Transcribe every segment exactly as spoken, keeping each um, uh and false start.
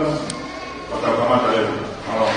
Ka tau kamata leva. Mālō.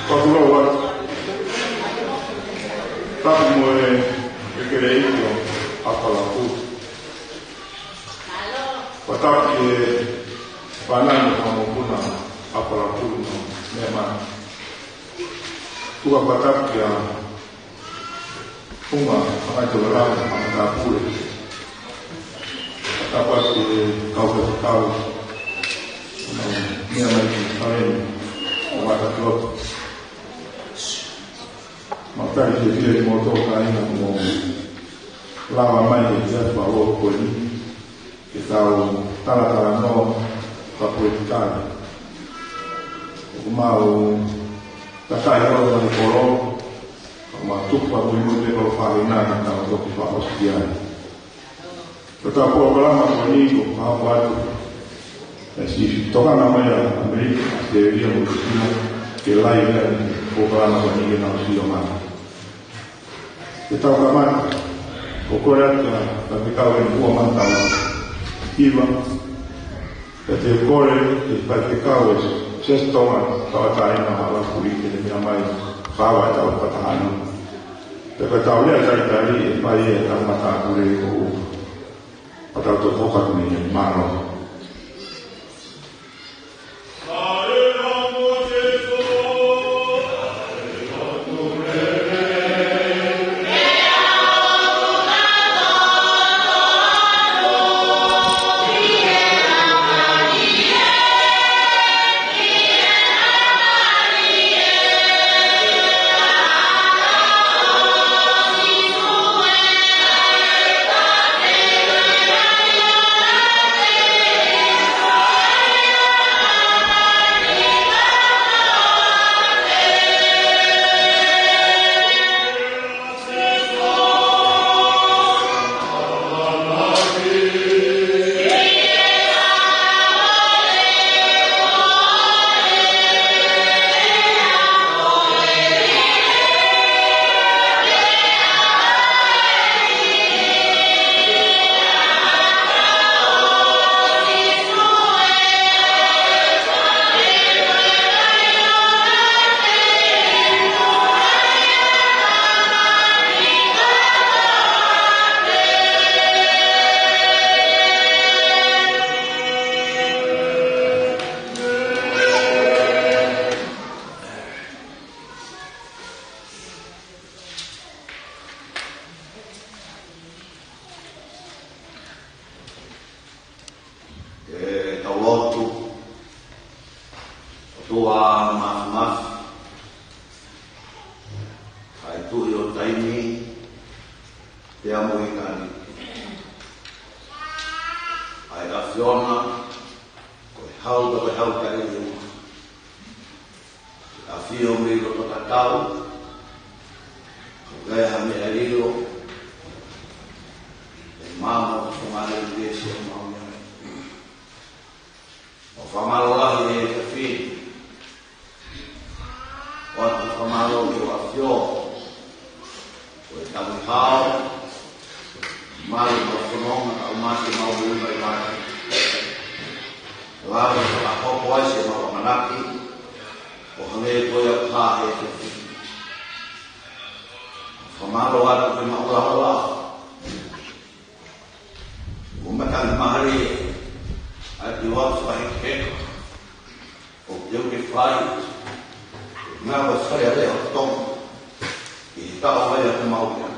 Fakatulou atu. Tapu mo e, e kelekele ʻo ʻApalapulu. Fakatapu ki he fānau mo e kau mokopuna ʻApalapulu mo Meʻa Mā. Tuku fakatapu kia Unga, fakaitolonga, fakatāpule. Fakatapu atu ki he kau faifekau, ʻo Meʻa Mā ki Paleni, ʻo Vata Club. Mau talitali fiefia kimoutolu kāinga hoʻomou lava mai ki he efiafi fakalotolahi ko eni, ke tau talatalanoa fakapolitikale. ʻOku mau takai holo mai kolo, ʻoku mau tuku fakamuimui pē kolo fāmili na ka tau toki fakaʻosi ai. Ko ʻetau polokalama ko eni ko e hoko atu e siʻi tokanga mai ʻa ʻAmelika, ʻAositelēlia mo Nuʻusila ke laivi ʻa e polokalama ko eni ke nau sio mai. Ke tau kamata, ʻoku ou kole atu ki he faifekau ʻi he ua mā tau hiva, pea te u kole ki he faifekau ʻa Siasi Tonga Tauʻatāina Haʻa Lapuiki ke ne meʻa mai fakaava ʻetau fakataha. Pea ko ʻetau lea talitali ʻe fai ʻe he tangata pule ko ʻUma. Pea tau toki hoko atu mei ai, mālō. Ke tau lotu. ʻOtua Māfimafi, ʻa e Tuʻi ʻo taimi pea mo ʻitāniti, ʻa e ʻAfiona, ko e hau, ko e hau taʻeʻiloa. ʻAfio mei loto tatau, ʻoku ʻikai ha meʻa lilo ʻe maama ʻo fungani ʻi he siʻi ʻo maama. ʻOku fakamālō lahi he efiafi ni. ʻOatu e fakamālō ki hoʻo ʻAfio, ko e tauhi hao, malu mo e fononga, ʻa e mate mau mui mai mai. Lava ke fakahoko ai siʻemau ʻamanaki, ʻo hangē ko ia ʻoku hā he efiafi ni. Fakamālō atu ki he maʻu laholao. ʻOku matangi mālie ʻa e ʻilo atu fakahekeheka ʻoku teu ke fai, ngāue fai ʻa e leʻo Tonga ʻi he taʻu ʻa ia ʻoku mau ʻi ai.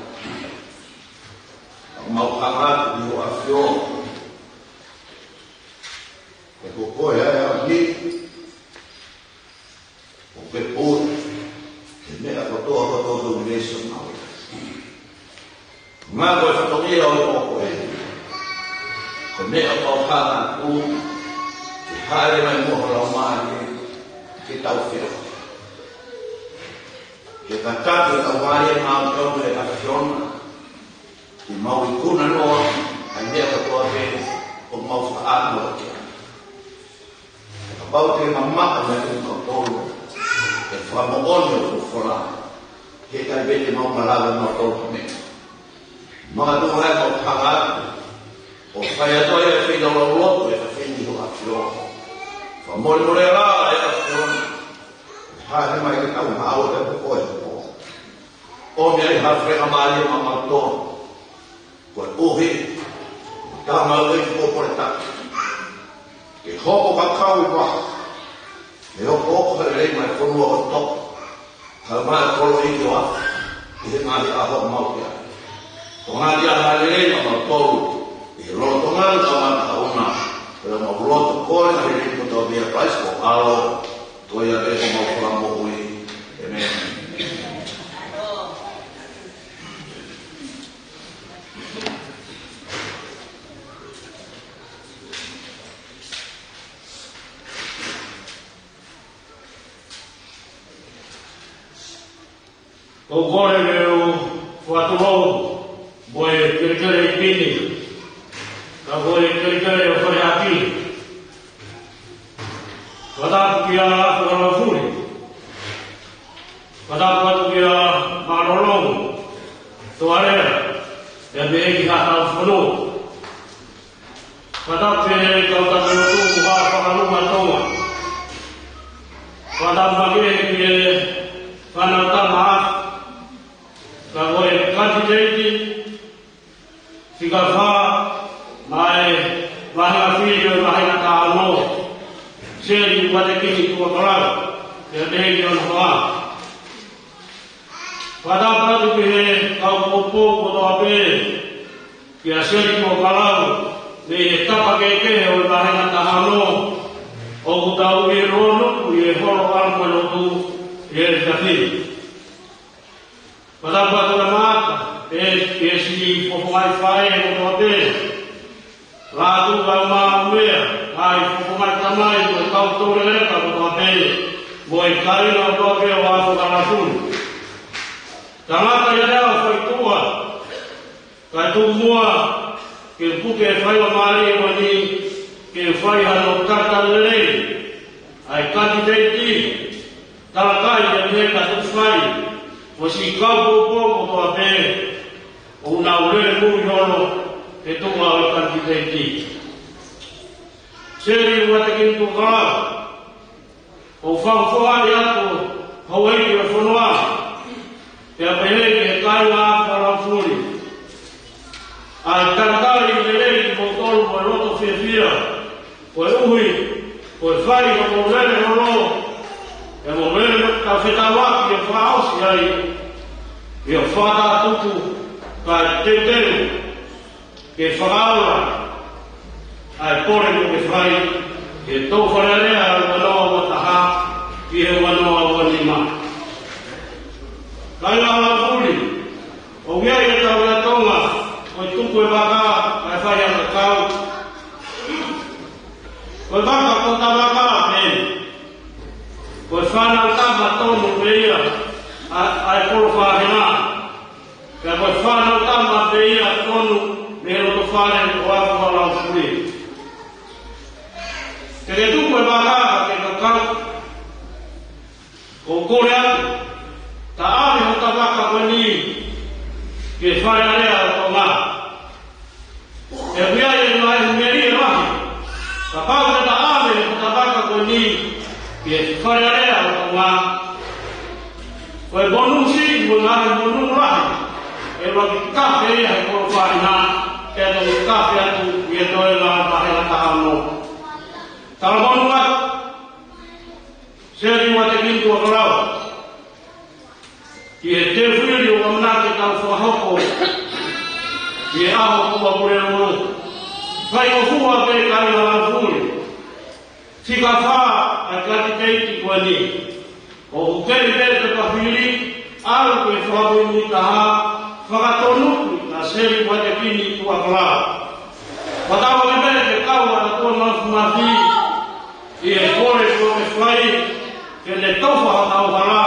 ʻOku mau hanga atu ki hoʻo ʻAfio, he ko koe ʻa e ʻaho ni, ʻoku ke pule he meʻa kotoa kotoa ʻo e ʻunivēsi ʻoku mau ʻi ai. Ngā ko e fatongia ʻo e ʻOtua, ko e meʻa ʻoku mau hanga atu ke hāʻele mai muʻa ho Laumālie ke tau feohi. Ke tataki ʻetau mālie maʻu ʻe he ʻAfiona, ke mau ikuna noa ʻa e meʻa kotoa pē ʻoku mau fakaʻamu atu ki ai. Kapau te ke mamaʻo mai kiate kimautolu, ʻe fakamoʻoni hoʻo folofola, he ʻikai pē te mau malava mautolu ha meʻa. Makatuʻunga ʻemau hanga atu ʻo fai atu ai ʻa e feilaulau lotu ʻa e efiafi ni ʻi hoʻo ʻAfio. Fakamolemole ā ʻe ʻAfiona, hāʻele mai ke tau maʻu ʻa e pō ko e pō. ʻOmi ai ha faingamālie maʻamautolu, koeʻuhi ko e tama ʻo e ʻEiki kuo pole taki, ke hoko ko e kau ʻi vaha, ke hoko ko e lelei maʻa e fonua kotoa, kae ʻumaʻā e kolo ʻi ʻOtua, ʻi he ngaahi ʻaho ʻoku mau ʻi ai. Ko e ngaahi ʻaho lelei maʻamautolu ʻi he lolotonga ʻo e tau matakauna, pea mau lotu ko e ngaahi lelei kotoa pē ʻia Kalaisi ko ho ʻAlo, ko ia pē ko homau Fakamoʻui. ʻĒmeni. ʻOku ou kole ke u fakatulou mo e kelekele ʻi Pini. Ka ko e kelekele ʻo Falehaʻapiʻi. Fakatapu kia Lafo Lafuli. Fakatapu atu kia Mālōlō Toalea, pea mei he Haʻa Taufonua. Fakatapu ki he kau tangata lotu ʻo Haʻa Fakaluma Tonga. Fakatapu makehe ki he fānau tama ʻa, ka ko e kanititeiti fika fā mei he vāhenga fili ʻo e vāhenga taha ono, Seli Uatekini Tuʻakalau, pea mei he ʻOnohoa. Fakatapu atu ki he kau poupou kotoa pē kia Seli Tuʻakalau, mei he tapa kehekehe ʻo e vāhenga taha ono, ʻoku tau ʻi he lōnuku ʻi he holo ʻalu mo e lotu ʻi he tafi. Fakatapu atu kia Maata, pea ki he siʻi fofonga faʻē kotoa pē. Lātū Laumālie, ʻa e fofonga tamai mo e kau tōleleka kotoa pē, mo e kāinga kotoa pē ʻo Lafo Lafuli. Tangata ia ʻa e fai tuʻa, kae tuku muʻa ke puke e faingamālie ko eni ke fai hano talitali lelei ʻa e kanititeiti, talakai ia mei he kau fai, mo siʻi kau poupou kotoa pē, ʻoku nau lele mui holo he tuʻa ʻo e kanititeiti. Seli Uatekini Tuʻakalau, ʻoku fakafofongaʻi atu houʻeiki ʻo e fonua, pea pehē ki he kāinga ʻo Lafo Lafuli. ʻA e talitali lelei kimoutolu mo e loto fiefia, koeʻuhi ko e fai hoʻomou lele holo, pea mou lele mo e fakafetaulaki ke fakaʻosi ai, ʻio, fakatatupu, kae teuteu ke fakaola ʻa e pole kuo ke fai, ʻi he tau Fale Alea ua noa ua taha ki he ua noa ua nima. Kāinga Lafuli, ʻoku ʻi ai ʻetau lea Tonga, ko e tuku e vaka, kae fai ʻa e kakau. Ko e vaka ko e tau vaka pē. Ko e fānau tama tonu pē ia ʻa, ʻa e kolo vāhenga. Pea ko e fānau tama pē ia tonu mei he loto fale ʻo Lafo Lafuli. Ke ke tuku e vaka ke kakau. ʻOku ou kole atu, ta ʻave hota vaka ko eni ki he Fale Alea ʻo Tonga. ʻOku ʻi ai e ngaahi melie lahi, kapau te ta ʻave hota vaka ko eni ki he Fale Alea ʻo Tonga, ko e monū siʻi mo e ngaahi monū lahi, ʻe ʻuluaki tafe ia he kolo vāhenga, pea toki tafe atu ʻi he toenga vāhenga taha ono. Talamonū atu, Seli Uatekini Tuʻakalau, ki he tefili ʻoku ʻamanaki ke tau fakahoko ʻi he ʻaho kuo mole ʻaho. Fai ʻo fua pē, kāinga Lafuli. Fika fā ʻa e kanititeiti ko eni. ʻOku kei pē pea fili, ʻalu ke fakamuimui taha, fakatonuki ʻa Seli Uatekini Tuʻakalau. Fakatauange pē ke kau ʻa e ʻOtua Māfimafi ʻi he pole kuo ke fai, ke ne tofa hotau hala,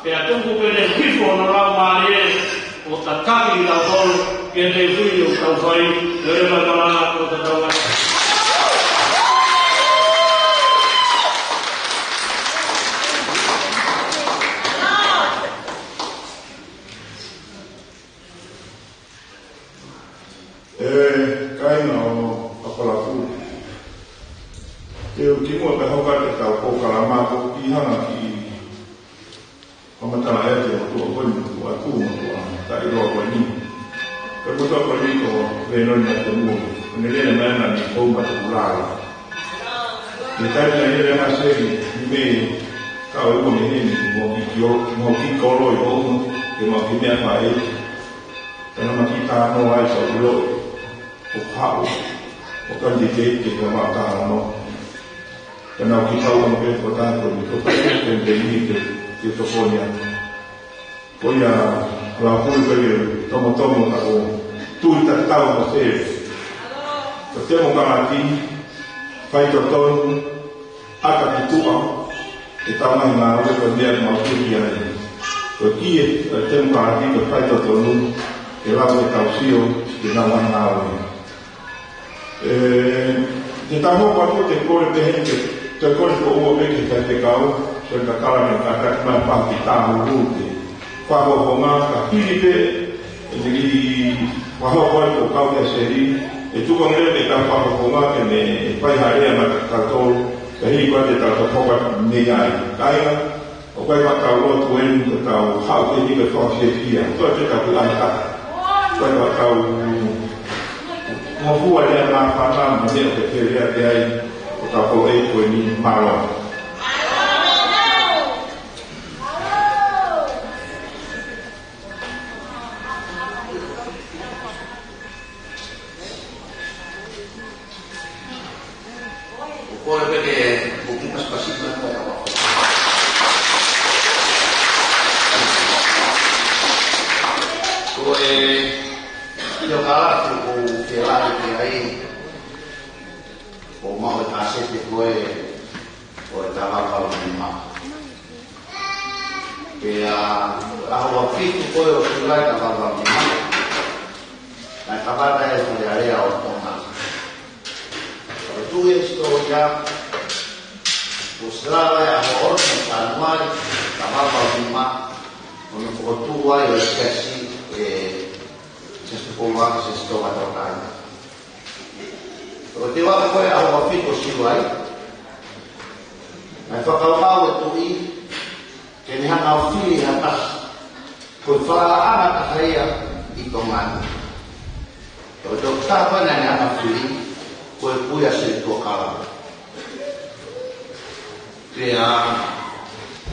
pea tuku ke ne hifo hono Laumālie ʻo tataki kitautolu ki he tefili ʻoku tau fai. Lele mai malanga, ko e tatau ai. ʻE kāinga ʻo Lafo Lafuli, te u kimuʻa pea hoko atu ʻetau polokalama, ʻoku ou kiʻi hanga ʻo kiʻi fakamatala atu ki he motuʻa ko eni, motuʻa tuʻa, motuʻa taʻeʻiloa ko eni. Ko e motuʻa ko eni ko Venoni Natemua, ʻoku ne lele mai ʻa ʻene houʻeiki mo e tukulala. He taimi naʻe lele ai ʻa Seli, mei he kau ʻe ua mei heni, mo e kiʻi kolo, mo e kiʻi kolo ʻi hono, ke mo e kiʻi meʻa fai. Pea naʻa ma kiʻi talanoa ai, ʻoku ou ʻiloʻi ʻoku haʻu ʻo kanititeiti ki he Fale Alea ʻo Tonga. Pea naʻa ku kiʻi kau ʻana pē ko e taha ko eni, ko e taha ko eni ke, ke tokoni atu. Ko ia Lafuli, ko e tomotomo ʻo e tui tatau mo Seli. Ko e temokalati, faitotonu, ʻata ki tuʻa, ʻetau ngaahi ngāue, ko e meʻa ʻoku mau tui ki ai. Ko e kī ʻo e temokalati ko e faitotonu, ke lava ke tau sio ki heʻenau ngaahi ngāue. ʻE ʻE, te tau hoko atu, te u kole pē heni, te u kole ko ua pē ke tai te kau, te u kakala me kātaki mai pā ki tāhulu te fakafofonga, ka hili pē, ʻe te ki fakahoko atu ko kau kia Seli, ʻe tuku ange leva ke tau fakafofonga ke ne fai ha lea maʻatautolu, ka hili ko ia te tau toki hoko atu mei ai. Kāinga, ʻoku ʻikai ke tau lotu eni, ko ʻetau haʻu ke ni ke tau sēfia. Ko ʻetau ʻai ka. Ko ʻetau ngofua lea māfana mo ne o ke te lea te ai, ko ʻetau ko e ko eni mālō. Ko e peke buki pasipasi na ko e ko e io kala ku ku ke la ke ai ko mau e kasete ko e ko e tava kau ni ma. Pea ʻaho ua fitu ko e ʻo Siulai tava kau ni ma. Naʻe kamata e Fale Alea ʻo Tonga. Ko e tuʻu e hisitōlia, ko Siulai ʻaho ono Sānuali, tava kau ni ma, ʻo ne fokotuʻu ai e siasi, e siasi Tupou Vaka, siasi Tonga Tautai. Ko e teu atu ko e ʻaho ua fitu ʻo Siulai, naʻe fakakaukau e tuʻi, ke ne hanga ʻo fili ha taha. Ko e falalaʻanga taha ia ʻi Tonga ni. Ko e tokotaha ko ē naʻa ne hanga ʻo fili, ko e Kuia Seli Tuakala. Pea,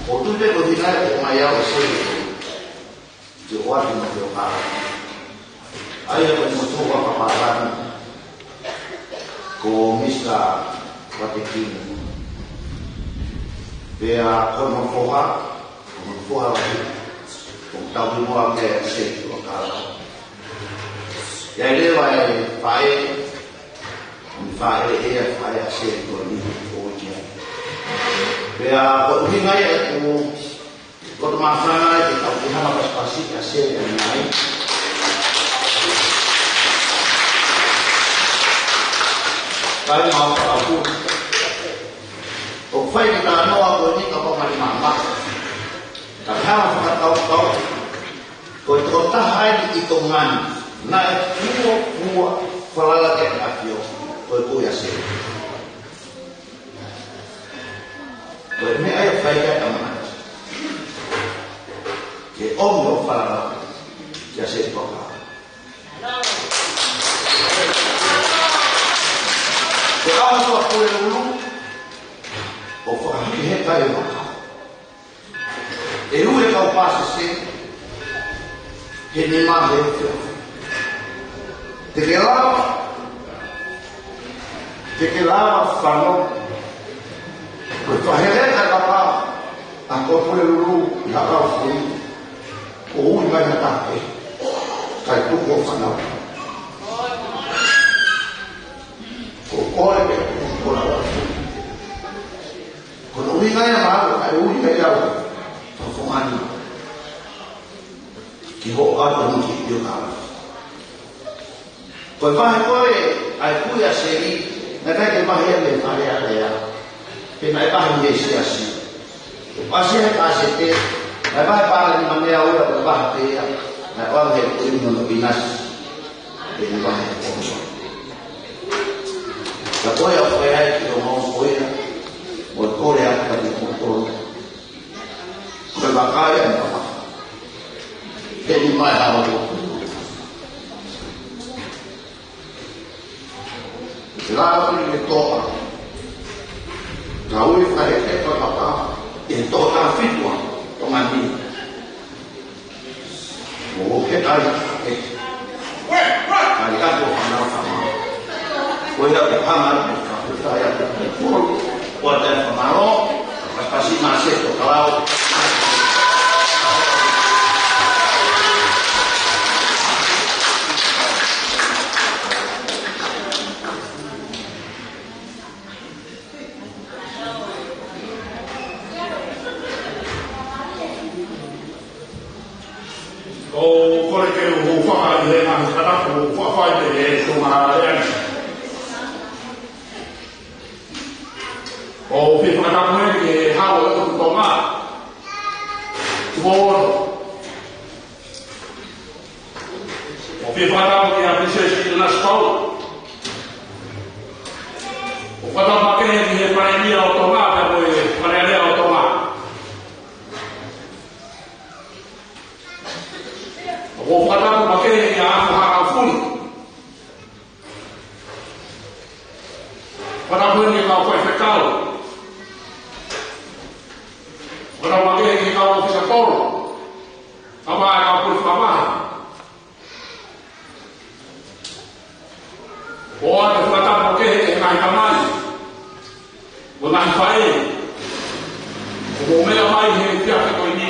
ʻoku ou tui pē ko e ʻuhinga ia ʻoku ʻomai au ʻe Seli ke u ʻoatu mo ke u kala. ʻA ia ko e motuʻa Papālangi, ko Misa Vatekini. Pea ko hono foha, ko hono foha lahi, ʻoku tauhi mo au ʻe Seli Tuakala. ʻI ai leva e faʻē, ʻo ne faʻē ʻe ia faʻē ʻa Seli Tuakala ni ʻo ia. Pea ko e ʻuhinga ia ʻeku loto māfana ai ke tau ki hanga pasipasi kia Seli ʻanenai. Kai mau ka au. ʻOku fai ke talanoa ko eni ka pau mani mama. Ka hanga fakakaukau. Ko e tokotaha eni ʻi Tonga ni. Naʻe fuofua falala ke ʻafio. Ko e Kuia Seli. Ko e meʻa ia ʻoku ʻikai ke ʻamanaki. Ke ʻomi hoʻo falala kia Seli Tuakala. Ko e ʻaho Tuʻapulelulu, ʻo fakahekeheka e vaka. ʻE ui e kau pāsese, he nima he fea. Te ke lava, te ke lava fano. Ko e faheleka e kapa ʻa Tuʻapulelulu ʻi Haʻa Laufuli. ʻO ui mai ha taha pē, kae tuku hoʻo fānau. Ko e kole pē ko e kole. Ko hono ʻuhinga ia ʻoku ou ui ai au, fakafofonga ni. Ki hoʻo ʻalu ni ki ʻIo Kala. Ko e vahe ko ē ʻa e Kuia Seli, naʻe ʻikai ke vahe ia mei Fale Alea. Pea naʻe vahe mei he siasi. ʻOsi he kasete, naʻe vahe pālangi mei he ʻaho ua ko e vahe pē ia, naʻe ʻoange ʻe he Kuini hono ʻinasi. Pea naʻe vahe ko ia. Ka ko ia ʻoku ʻi ai ki hoʻomou ko ia, mo e kole atu kiate kimoutolu. Ko e vakai ʻa e papa. He nima he ʻaho. Lava pili ke toa. Ka ui fai e papa. ʻE toa fitu ʻa Tonga ni. ʻO ke kai. Kai atu ʻo fānau fānau. Ko ia ke hanga atu, ka ko ia ke pulu. Ko ia te fānau. Pasipasi Seli Tuakala. ʻOku ou kole ke u fakaʻi he ngaahi kata ʻoku ou fakaʻi he Tonga Leani. ʻOku ou fie fakatapu heni ki he Hau ʻo e ʻOtu Tonga, Tupou Ono. ʻOku ou fie fakatapu kia Pilinisesi ʻInasi Pau. ʻOku ou fakatapu makehe ki he Palēmia ʻo Tonga, pea mo e Fale Alea ʻo Tonga. ʻOku ou fakatapu makehe kia Afo Haʻa Fuli. Fakatapu heni ki he kau faifekau. Fakatapu makehe ki he kau ʻōfisa kolo. Kau mai kau pule fakavahe. ʻOatu e fakatapu makehe ki he ngaahi tamai mo e ngaahi faʻē ʻoku mou meʻa mai he efiafi ko eni,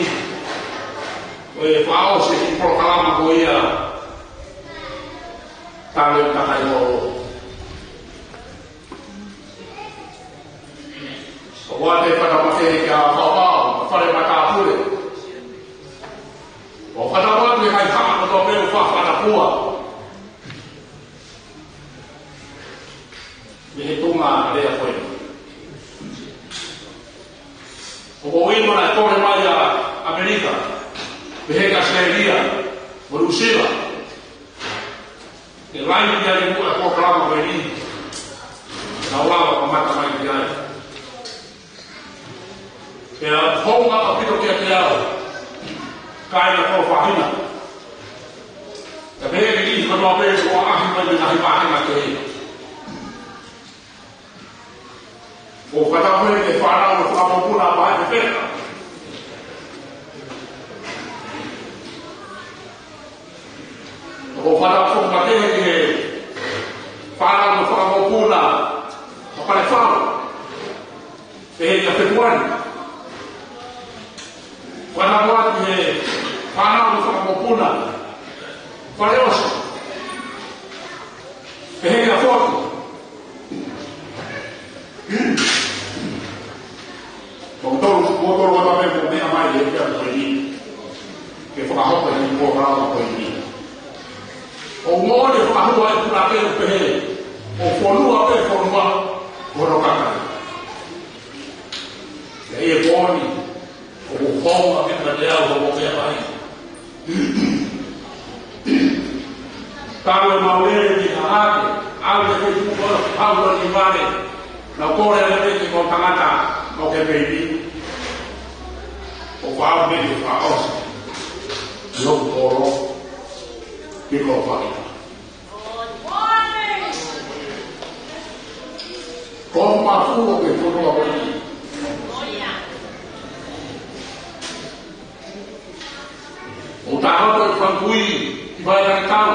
ʻo fakaʻosi e kiʻi polokalama ko ia, Talēnita Kaimoʻolelo. ʻOatu e fakatapu makehe kia Faofao, Fale Matāpule. ʻOku ou fakatapu atu ki he kau haʻa kotoa pē ʻoku faʻa fakatapua mei he tuʻunga lea ko eni. ʻOku ou ʻilo naʻe kole mai ʻa ʻAmelika, pehē kia ʻAositelēlia mo Nuʻusila, ke laini ʻa e muʻa e polokalama ko eni, ke nau lava ʻo kamata mai ki ai. Pea hounga ʻaupito kiate au, kāinga kolofaʻahina. Pea pehē ki he niʻihi kotoa pē ʻoku ʻaʻahi mai mei he ngaahi vāhenga kehe. ʻOku ou fakatapu heni ki he fānau ʻo e Fanga Mokopuna Pae Fefeka. ʻOku ou fakatapu foki makehe ki he fānau ʻo e Fanga Mokopuna ʻa Palefau, pehē kia Fepuani. Fakatapu atu ki he fānau ʻo e Fanga Mokopuna Faleʻosi, pehē kia Fotu. Mou tolu, mou tolu ʻoku mou meʻa mai he efiafi ko eni ke fakahoko e kiʻi polokalama ko eni. ʻOku moʻoni e fakahua ʻa e punake ʻo pehē, ʻoku fonua pē fonua ko hono kakai. Pea ʻi he pō ni, ʻoku ou hounga pē kiate au hoʻomou meʻa mai. Talu ʻemau lele mei Haʻake, ʻalu ki he feituʻu ko ē, ʻalu ki Vale, naʻa ku kole ange pē ki he kau tangata ʻo e kempeini, ʻo fāʻū mei he fakaʻosi ʻi hoku kolo, ki Kolofaʻahina. Ko e mafu ʻo e fonua ko eni. ʻOku taʻoto e fanga kui ʻi Vaitangitau,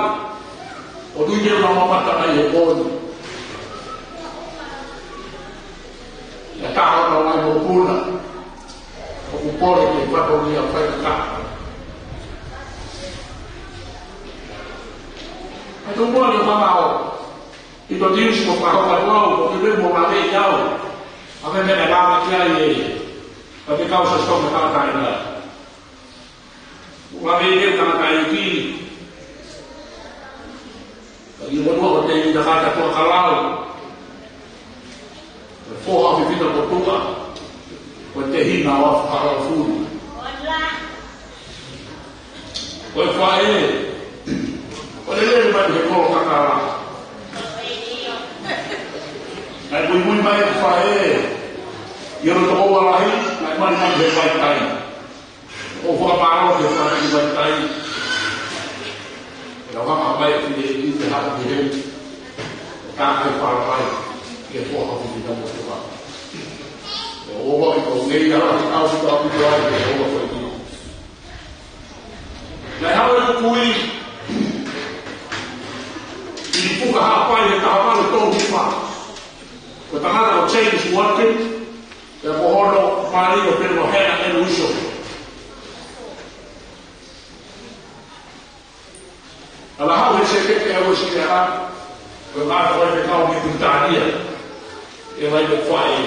ʻoku tui ke nau mamata mai he pō ni. ʻI he taha ʻo e ngaahi mokopuna ʻoku pole ke fatongia fai ka. ʻA e tau mua ke fakaʻo. ʻI to tiusi ko fakahoka tuau, ko ki lue mo lave i au. ʻA e meʻa lave ki ai e. ʻA e kau sa stonga tangataʻeiki. Lave i au tangataʻeiki. Ka i ua ua te i tangata tua kalau. Ko e foha fifita ko Tua. Ko e tehina ʻo Afo Haʻa Fuli. Ko e faʻē. Ko e lele mai he kolo kakala. Naʻe muimui mai e faʻē. ʻI hono tokoua lahi, naʻe mali mai he vaitai. ʻOku fakamālō ki he faʻē ʻi Vaitai. ʻE lau hanga mai e fie ʻi te haʻu ki heni. Ka ke fālai, ke foha ki te tau tua. ʻE ʻoua ke ko ngei ala ki au ki tau ki tuai ke ʻoua ko i tino. Naʻe haʻu e kui ʻi Fukahaʻapai he taha valu tolu hiva. Ko e tangata ko James Watkins, pea ko hono mali ko Penuahena Eluiso. Ala hau he sekete ʻa e Uēsiliana, ko e ngaahi faifekau mei Pilitānia, ʻe vai ko faʻē.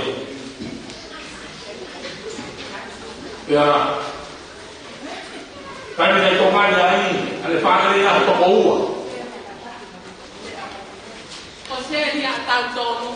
Pea, taimi naʻe tō mai ai, ʻa e fānau ia he tokoua. Ko Sēnia Tautonu.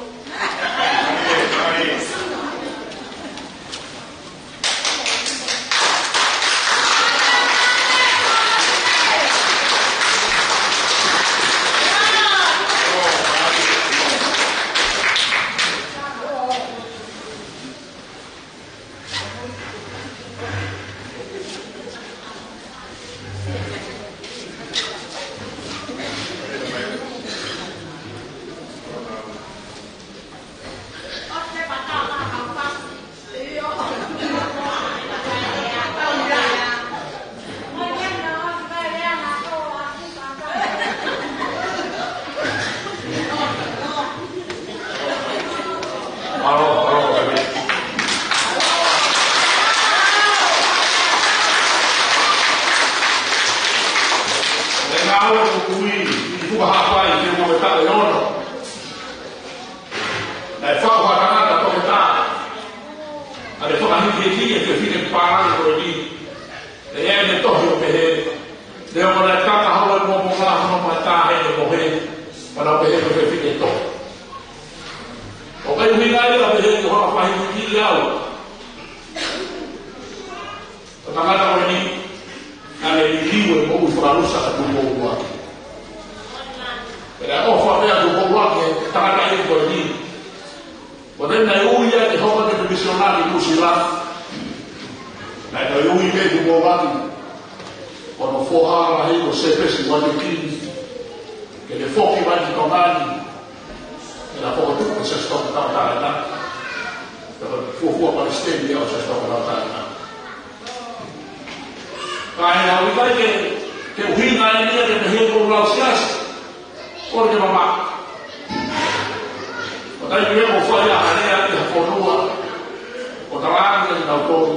He ki e fefine pālangi ko eni. ʻE ʻi ai e tohi ʻoku pehē, leo ko e kaka holo e momonga hono mata he ʻe mohe, pea nau pehē ko e fefine tohi. ʻOku ʻi ai e ʻuhinga ia ʻo pehē ki hono faʻahinga kiʻi au. Ko e tangata ko eni, naʻa ne liliu e moʻui fakalusa ʻa Tupou ʻUluaki. Pea ʻofa pē ʻa Tupou ʻUluaki he tangata ia ko eni. Ko ʻene ui ia ke hoko ko e misionale ʻi Nuʻu Sila. Naʻe toe ui pē ʻe Tupou ʻUluaki ko hono foha lahi ko Sēpesi Uaitokini ke ne foki mai ki Tonga ni, ke na fokotuʻu e Siasi Tonga Tauʻatāina. Pea ko e fuofua palesiteni ia ʻo e Siasi Tonga Tauʻatāina. Ka ʻi he ʻuhinga ke, ke ʻuhinga eni ia ke pehē ko e lau siasi, ko e ke mama. Ko e taimi ia ʻoku fai ai ha lea ʻi ha fonua, ʻoku talaange kiate kinautolu,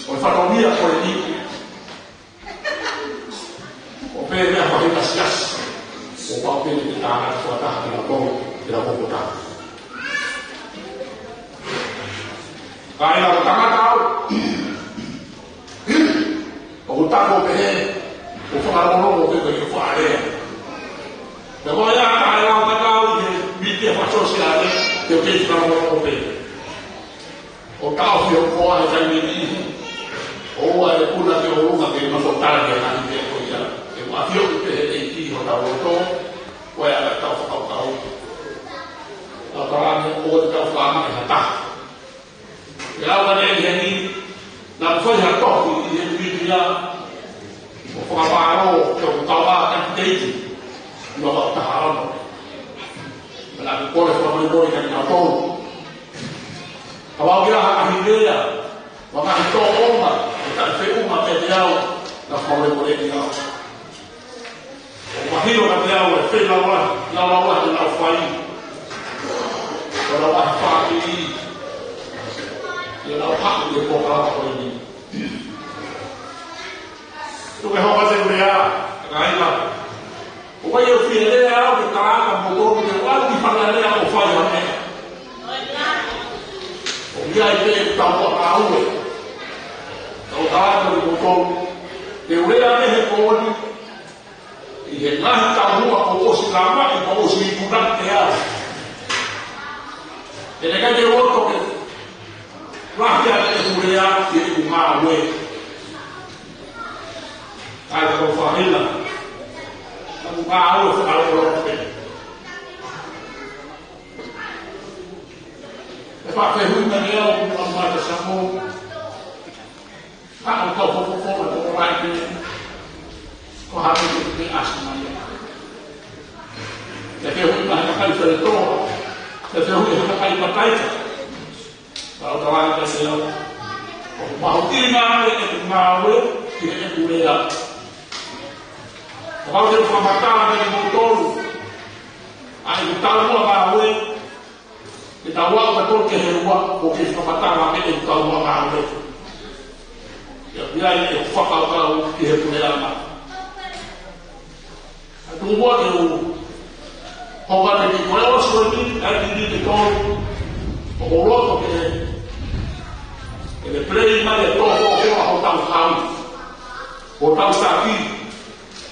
ko e fatongia ko eni, ʻoku pehē ʻa e faʻahinga siasi, ʻoku pau pē ke tangata fakataha kinautolu, ke na koko taha. Ka ʻi ai ha tangata au, ʻoku tako pē he, ʻoku fakalongolongo pē ko e faʻa lea. Pea ko ia ka e lau ka tau ʻi he mītia fakasōsiale, te u kei fakalongolongo pē. ʻO tau fio ko e taimi ni, ʻoua ʻe puna ke ʻolunga ke maso tala ke ngaahi meʻa ko ia. ʻE ʻafioʻi pē ʻe he ʻEiki hotau loto, ko e ʻa e tau fakakaukau. Tau talaange ʻoua te tau fakaangaʻi ha taha. ʻE au ane ʻi heni, naʻa ku fai ha tohi ʻi he mītia, ʻo fakamālō ki hoku tauʻa kanititeiti, ʻi he ua afe taha ono. Naʻa ku kole fakamolemole kiate kinautolu. Kapau ʻoku ʻi ai ha ngaahi lea, mo e ngaahi tōʻonga, ʻoku taʻefeʻunga kiate au, naʻa ku fakamolemoleʻi au. ʻOku mahino kiate au e feilaulau, laulau te nau fai. Ko e laulau fāmili. Te nau haʻu ki he polokalama ko eni. Tuku ke hoko atu e lea, kāinga. ʻOku ʻikai ke u fie lea au ke tala atu kiate kimoutolu ke u ʻalu ki fale alea ʻo fai ha meʻa. ʻOku ʻi ai pē ʻeku taumuʻa ngāue. Ka u tala atu kiate kimoutolu, te u lea mei he pooni, ʻi he ngaahi taumuʻa kuo ʻosi lamaʻi, kuo ʻosi ikunaʻi ʻe au. ʻE ʻikai ke u loto ke lahi ange ʻeku lea ki heʻeku ngāue. ʻA ia ko e faʻahinga ʻeku ngāue fakalongolongo pē. ʻE faʻa fehuʻi mai au ʻoku mau mata sako. Ka ʻoku tau fofo ʻa e tō rai pē. Ko e hā e meʻa ʻoku ke ʻasi mai ai? ʻE fehuʻi mai ha kakai Feletoa. ʻE fehuʻi ha kakai Pataika. Ka ʻoku tau ʻai ka se au. ʻOku mahuʻinga ʻeku ngāue ki heʻeku lea. Kapau te u fakamatala kiate kimoutolu ʻa ʻeku taumuʻa ngāue, ke tau aʻu kātoa ki he ua, ʻoku ou fakamatala ʻeku taumuʻa ngāue. ʻIo, ʻi ai ʻeku fakakaukau ki he puleʻanga. ʻA ia tuku muʻa ke u hoko atu ki he ʻosi ko eni, ʻa e miniti ʻe tolu. ʻOku ou loto ke, ke ne play mai e tō foʻofoʻo hotau hau, hotau taki.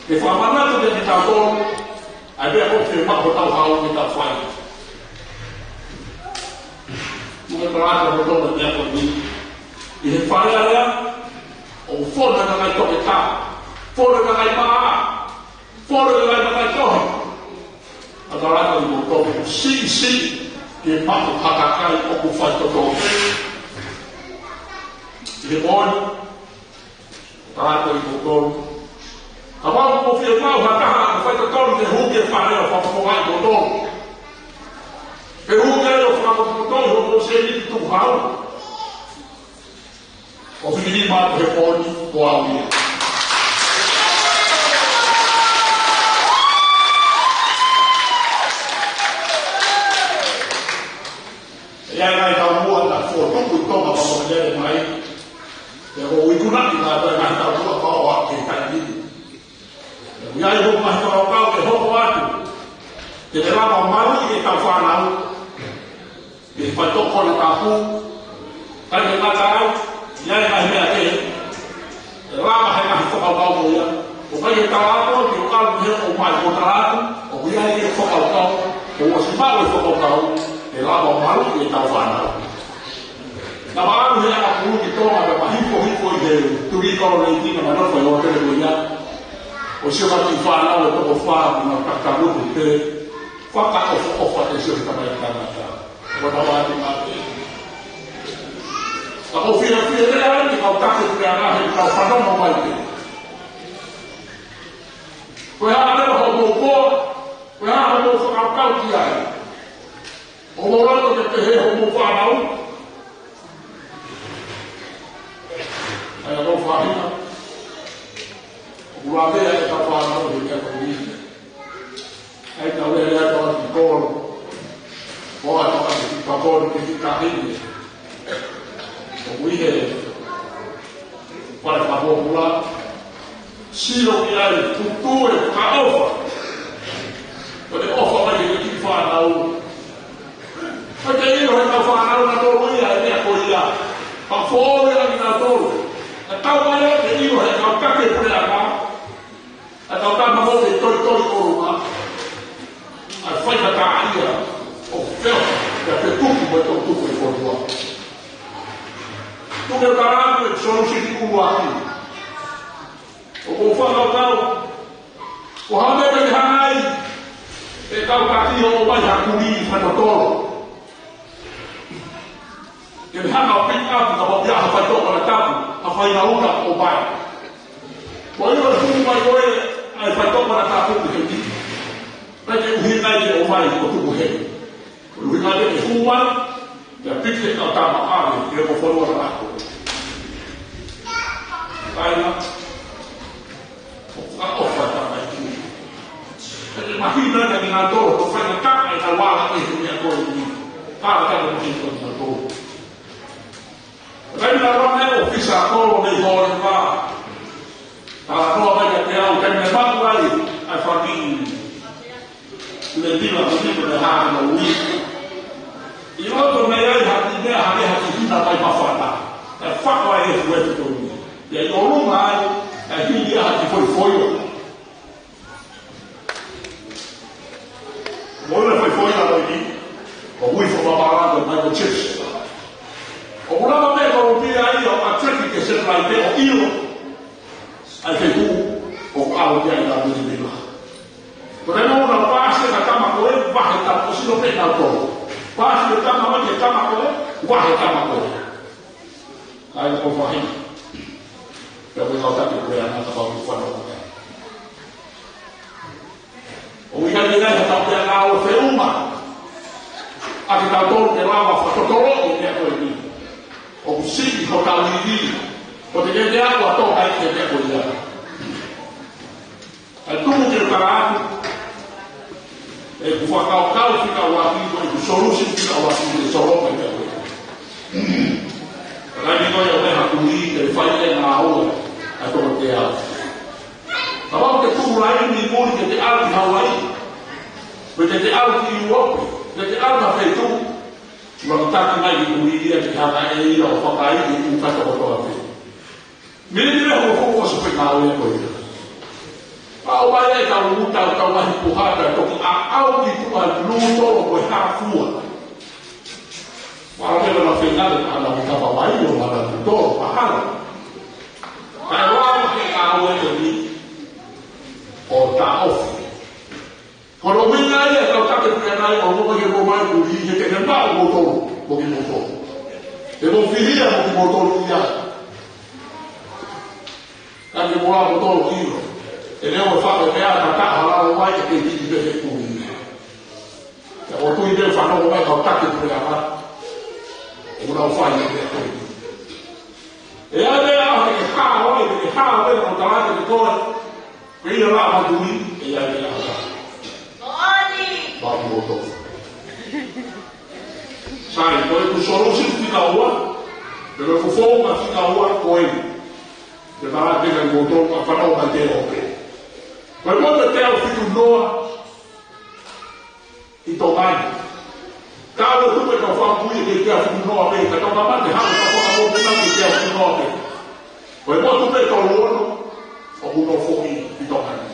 Ke fakamanatu kiate kitautolu ʻa e meʻa ʻoku fiemaʻu hotau hau ke tau fai. Tuku ke u tala atu kiate kimoutolu e meʻa ko eni. ʻI he Fale Alea, ʻoku fonu e kakai toketā, fonu e kakai maʻa, fonu e kakai maʻa tohi. Ka u tala atu kiate kimoutolu, siʻisiʻi ke maʻu ha kakai ʻoku faitotonu. ʻI he moʻoni, tala atu kiate kimoutolu, kapau ʻoku fiemaʻu ha taha ʻoku faitotonu ke hū ki he Fale ʻo fakafofongaʻi kimoutolu, ke hū ki ai ʻo fakafofongaʻi kimoutolu, ʻo se ni tuku hau. ʻOku fili mai he moʻoni ko au ia. ʻE ʻi ai e ngaahi taumuʻa naʻe fokotuʻu ʻi Tonga pea mo lele mai. Pea ʻoku ou ikunaʻi kātoa e ngaahi taumuʻa ko ia ʻo aʻu ki he taimi ni. ʻOku ʻi ai hoku ngaahi fakakaukau ke hoko atu, ke ne lava ʻo maluʻi ʻetau fānau, ke fai tokoni tapu, Kae ngata ai, ʻi ai e ngaahi meʻa kehe, ʻe lava he ngaahi fakakaukau ko ia. ʻOku ʻikai ke tala atu, ke ʻalu he ʻo mai ko tala atu, ʻoku ʻi ai e fakakaukau, ʻoku ʻosi maʻu e fakakaukau, ʻe lava ʻo maluʻi ʻetau fānau. Naʻa ma ʻalu he ʻakapulu ki Tonga pea ma hifo hifo ʻi he tuʻi kolo nei kina ma nofo ʻi ʻōtele ko ia. ʻO sio ki he kiʻi fānau ʻe toko fā, ma kakamutu pē, fakaʻofoʻofa ke sio ki he tamai tangata. Ko e tau atu ma te. Ka ko fia fia lea ai, kau take pea ngā he kau fanongo mai pē. Ko e hā leva hoʻomou koa, ko e hā hoʻomou fakakaukau ki ai. ʻOku mou loto ke pehē hoʻomou fānau. ʻAi ʻa kou fāhina. ʻOku lavea e kau fānau he meʻa ko eni. ʻAi tau lele atu ki kolo. ʻO atu ki kolo ki he taʻahine. ʻOku ʻi he fale fakapōpula. Sio ki ai, putu e fakaʻofa. Ko e ʻofa mai ki he kiʻi fānau. Ko e ʻilo he kau fānau naʻa tolu ia, e meʻa ko ia. Ka foʻi ʻa kinautolu. Ka tau mai ʻo ke ʻilo he kau take puleʻanga. ʻA e kau tama mo e toitoi ʻolunga. ʻA e faingataʻaʻia ʻo feo, pea te tuku mo e toʻutupu ʻi he fonua. Tuku e kalapu e solution ʻuluaki. ʻOku ou fakakaukau, ko e hā e meʻa ke hanga ai e kau taki ʻo ʻomai ha kulī fakatotolo. Ke ne hanga ʻo pick up kapau ʻoku ʻi ai ha faitoʻo konatapu, ha faʻahinga uta ʻo ʻomai. Ko e ʻilo e hū mai ko ē ʻa e faitoʻo konatapu ki heni. Pea ke ʻuhinga ai ke ʻomai ko tuku heni. Ko e ʻuhinga ai ke hū mai, pea piki e kau tama ʻave, ke ko fonua na ako. Kaina, ʻoku ʻofa ʻa e tamai kui. Pea ke mahino ange kia kinautolu, ko e faingataʻa ʻa e kau ala ʻi he meʻa ko eni. Ka ka ko e mahino kia kinautolu. Kaina ʻa e ʻofisa kolo mei Hōleva. Talanoa mai kiate au, kaina maʻu ai, ʻa e fāmili. Levila ko ni ko e hā ʻa e ui. ʻI loto mei ai ha kiʻi meʻa, ha meʻa, ha kiʻi hina mai mafana. ʻE faka ai e fuetu ko ni. ʻI ʻolunga ai, ʻe hili ai ha kiʻi foʻi foʻi. Mo e foʻi foʻi la ko eni, ʻoku ui fo mapala ko Michael Jackson. ʻOku lava pē ko e pia ai ʻo ʻateki ke se lai pē ʻo ʻilo. ʻA e feituʻu ʻoku ʻalu ki ai ʻa e mili mila. Ko e taimi ʻoku na paasi e tama ko ē, vahe tama, ʻo sino pē kinautolu. Paasi e tama mai e tama ko ē, vahe tama ko ē. Kae ko e faʻahinga. Pea ko e kau taki ko ē ana kapau ʻoku fanongo mai. ʻOku ʻi ai e ngaahi tau pea ngāue feʻunga. ʻA kitautolu ke lava fakatotolo e meʻa ko eni. ʻOku siʻi hotau ivi. Ko te ke te ako ʻa toka ʻi he meʻa ko ia. ʻE tuku ke tala atu. ʻEku fakakaukau fika ʻuluaki, ko ʻeku solution fika ʻuluaki, ke solova e meʻa ko ia. Kae ni ko ia ʻo e haku ni, ke fai e ngāue, ʻa e toko te au. Kapau te tuku laini muli ke te ʻalu ki Hawaii. Pe ke te ʻalu ki ʻIulope. Pe ke te ʻalu ha feituʻu. Ua ki taki mai ki kui ia ke hanga ʻe ia ʻo fakaʻi ki u kato kotoa pē. Mili mili ho fuʻu ʻosi pē ngāue ko ia. Pau mai e kau uta, kau lahi puha, ka toki ʻaʻau ki tuʻa lūtolo ko e hā fua. Pau mai la fenale ana mi kapa mai o ana lūtolo pahala. Kae ʻoua ke ngāue ko ni ʻo taʻofi. Ko hono ʻuhinga ia e kau take pea nai ʻo mo ke mo mai kuli he ke ne maʻu moutolu, mo kimoutolu. He mo fihia mo kimoutolu ia. Ka ke mo la moutolu ʻilo. ʻE leo e faka pea ka ka hala o mai e ke tiki pe he kuli. Ka ʻo tui pe fanongo mai kau take pea nai. ʻO na o fai e pe kuli. ʻE ai pē ʻa e ke hā o e, ke hā o e, ʻo tala ke koe. Pea ia la matui, ʻe ai pē ʻa e hā. Moʻoni. Pau moto. Sai, ko ʻeku solution fika ua, pe ko ʻeku founga fika ua, ko e. Te mara te ka moto, ka fanau mai te ope. Ko e moto te au fitu noa, ʻi Tonga ni. Ka ʻalu atu pē ka fakapui ke te afu noa pē, ka tau mate hau ka Ko e motu pē ʻe tolu ono ʻoku nofoʻi ʻi Tonga ni.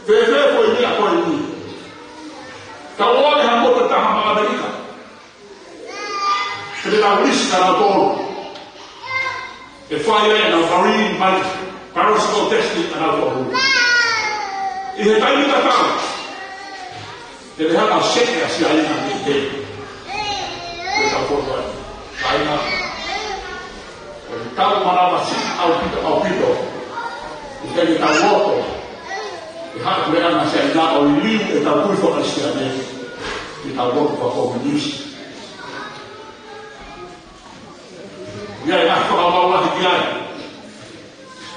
Fēfē foʻi meʻa ko eni? Tau ʻoange ha motu ʻe taha maʻa ʻAmelika. Te nau lisi ʻa nautolu. ʻE fai ai ʻenau marine biological testing ʻa nautolu. ʻI he taimi tatau, te ne hanga ʻo seke ʻa Siaina mei he tēpile. Te tau foki ai. Siaina, ʻoku tau manavasiʻi ʻaupito, ʻaupito. ʻIkai ke tau loto ke haʻu e puleʻanga Siaina ʻo liliu ʻetau tui faka-Kalisitiane. Ke tau loto fakakomiunisi. ʻI ai e ngaahi fakamaau lahi ki ai.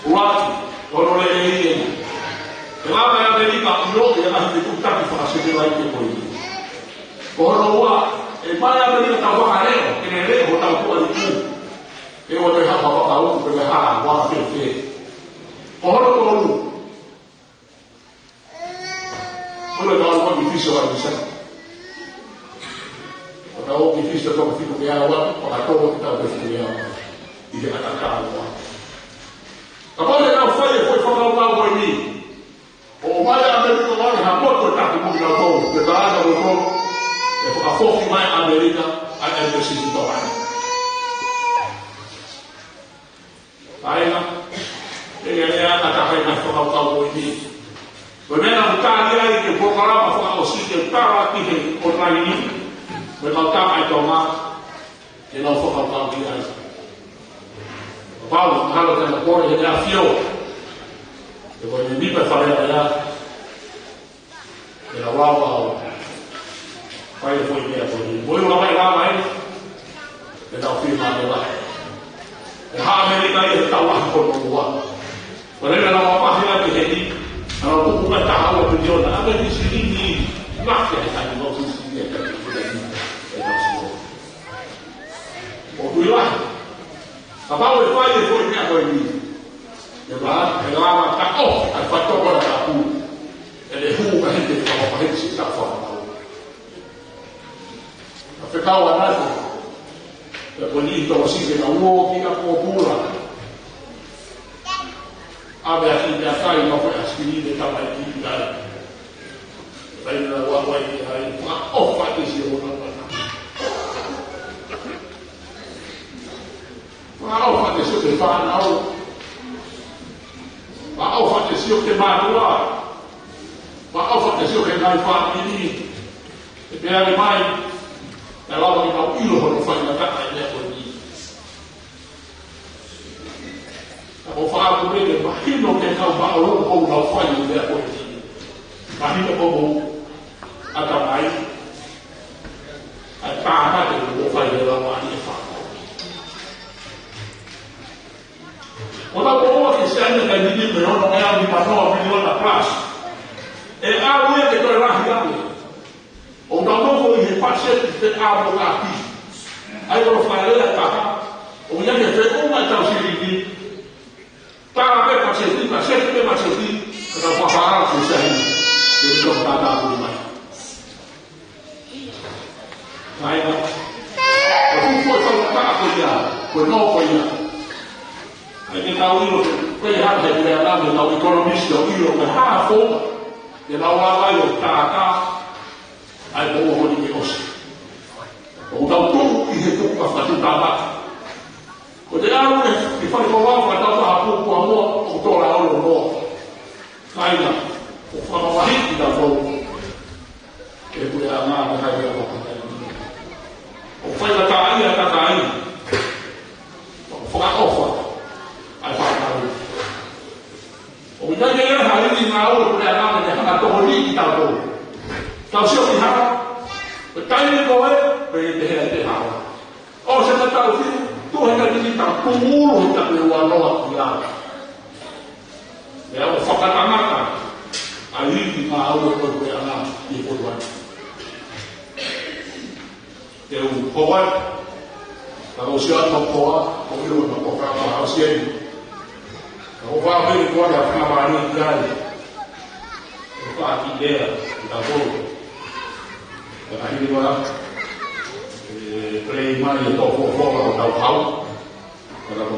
ʻUluaki, ko hono lelei eni. ʻE lava ʻe ʻAmelika ʻo ʻiloʻi e ngaahi fetuʻutaki fakasetilaite ko eni. Ko hono ua, ʻe maʻu ʻe ʻAmelika ʻetau fakaleʻo, ke ne leʻo hotau tuʻa liku. ʻE ʻoua toe haʻu ha fakauku pe ko e hā, ʻoua fēfē. Ko hono tolu, ʻoua ʻe tau ʻalu ki Fisi ʻo ʻai visa. ʻO tau ō ki Fisi ʻo tau fika ke awa, ʻo ka tau ō ki tau fika ke awa. ʻI he ʻakakā ua. Kapau te nau fai e foʻi fakakaukau ko eni, ʻo ʻomai ʻe ʻAmelika ʻo ʻoange ha motu ʻe taha mo kinautolu, ke tala ʻe kinautolu, ʻe fakafoki mai ʻe ʻAmelika ʻa e embassy ki Tonga ni. Siaina, ʻe, ʻe, ʻe, ʻa e kakai naʻe fakakaukau ko eni. Ko e meʻa naʻa ku tali ai ki he polokalama fakaʻosi ke tala ki he online ni, ko e kau tama ʻi Tonga, ke nau fakakaukau ki ai. Kapau mahalo te nau kole ʻe he ʻAfio, ʻe ko e mēmipa Fale Alea, ke nau lava ʻo fai e foʻi meʻa ko eni. Mo e lava e lava e, ke nau fie mā ke lava. ʻE haʻu ʻAmelika ia he taʻu lahi ko hono ua. Ko e lava lava he ake heni, ʻa e tuku mai taha ua piliona, ʻa e silini, lahi he taimi ʻo silini, ʻa e taimi ʻo silini, ʻe nau sio. ʻOku ʻi lahi. Kapau ʻe fai e foʻi meʻa ko eni, ʻe lava, ʻe lava ka ʻofa, ʻa e faitoʻo ʻa e tapu. ʻE le hū ka heke ka wapa heke si ka whakapau. Ka fekau ʻanai, ʻe ko eni tau sike na uo ki a kōpula. ʻAve ʻa ki mea kai ma koe ʻa siki ni te tama i ki ai. Kai na ua koe ki ai, whakaʻofa ke si o na wana. Whakaʻofa ke sio ki he fānau. Whakaʻofa ke sio ki he mātuʻa. Whakaʻofa ke sio ki he ngaahi fāmili. ʻE pehē mai, ʻe lava ke nau ʻilo hono faingataʻa e meʻa ko eni. Ka ko e fakaʻamu pē ke mahino ke nau maʻu ʻoku nau fai e meʻa ko eni. Mahino ko mo ata mai. ʻA e tānaki ʻoku fai he lava ni e fānau. ʻO tau ō ki Siaina ka nini me ono ʻe au ni manoa miliona plus. ʻE au ia ke toe lahi ange. ʻO tau nofo ʻi he paseti te au mo ka ki. ʻAi ko e fale a taha. ʻO ia ke te uma tau silini. Tala pē paseti, paseti pē paseti, ka tau fakaʻala ki Siaina. Ke tau tātāpuni mai. Siaina. Ko e fuʻu foʻi faingataʻa ko ia, ko e nō ko ia. ʻAi ke tau ʻilo, ko e hā he meʻa naʻa me tau economist ʻo ʻilo, ko e hā fou, ke nau lava ʻo tātā, ʻai ko ʻoho ni ke ʻosi. ʻO tau tuʻu ʻi he tuʻu ka fatu tātā. Ko te alu e, ke fai ko wau ka tau taha pū kua moa, ʻo tō la olo moa. Siaina, ʻo whakamahi ki ta fou. Ke pule a ngā me hai a waka. ʻO fai ka tā ia ka tā ia. ʻO whakaʻofa. ʻAi whakamahi. ʻO ina ke ia hai ni ngā ua pule a ngā me hanga toko ni ki ta fou. Tau sio ki hanga. Ko taimi ko e, ko e te hea te hanga. ʻO se ka tau fi, tu he ka tini tau tungulu he ka te ua noa ki a. ʻE au fakatangata, ʻa i ki ngā au e koe koe ana i koe koe. Te u koe, ka o si atu koa, ko i o na koka, ka o si ai. Ka o wha pē koe a wha mani i ai. Ko ka ki lea, i ta koe. Ka ka hini koe, e, play mai e tō fōfō, ka o tau hau. Ka ka tō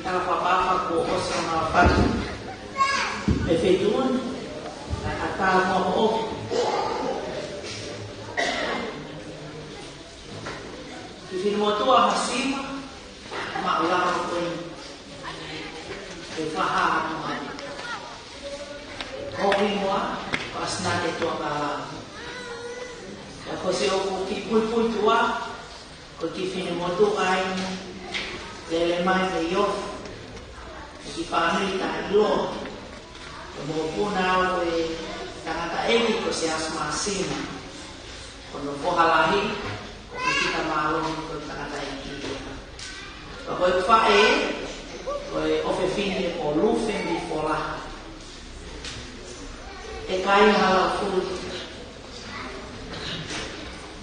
Ka fakapafa ko osa na fatu. E feituʻu ni, ka ka tā mo o. Ki fini motuʻa masiva, maʻulalo ko ē. Ke faha atu mai. Ko ki mua, ko Asinate Tuakala. Ka ko siʻoku kiʻi puipuituʻa, ko e kiʻi fini motuʻa eni, lele mai mei Ofa. Ko e kiʻi fāmili taʻeʻiloa. Ko e mokopuna au e tangataʻeiki ko Siaosi Māsina. Ko hono foha lahi, ko Pita Māloni ko e tangataʻeiki ia. Ka ko e faʻē, ko e ʻofefine ko Lufe Mifolaha. ʻE kāinga Halaufulu.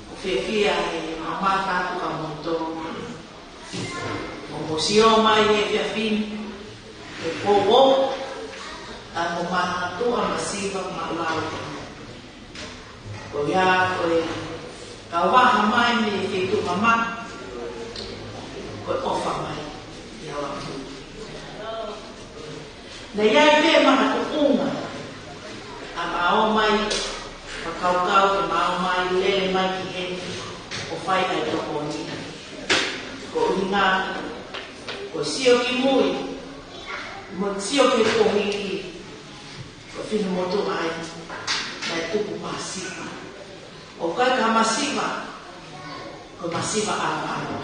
ʻOku fiefia he mamata atu kia moutolu. Mo mou sio mai he efiafi ni, he poupou, ʻa e Motuʻa Masiva maʻulalo. Ko ia ko e kau vaha mai mei he feituʻu mamaʻo, ko e ʻofa mai ʻi Halaufulu. Naʻe ʻi ai pē makatuʻunga ʻa e ō mai, fakakaukau ke ma ō mai, lele mai ki heni, ʻo fai ʻa e tokoni. Ko e ʻuhinga, ko e sio ki mui, mo e sio ki he kuohili, ko e fini motuʻa eni, naʻe tupu masiva. ʻOku ʻikai ko ha masiva, ko e masiva ʻaoʻao.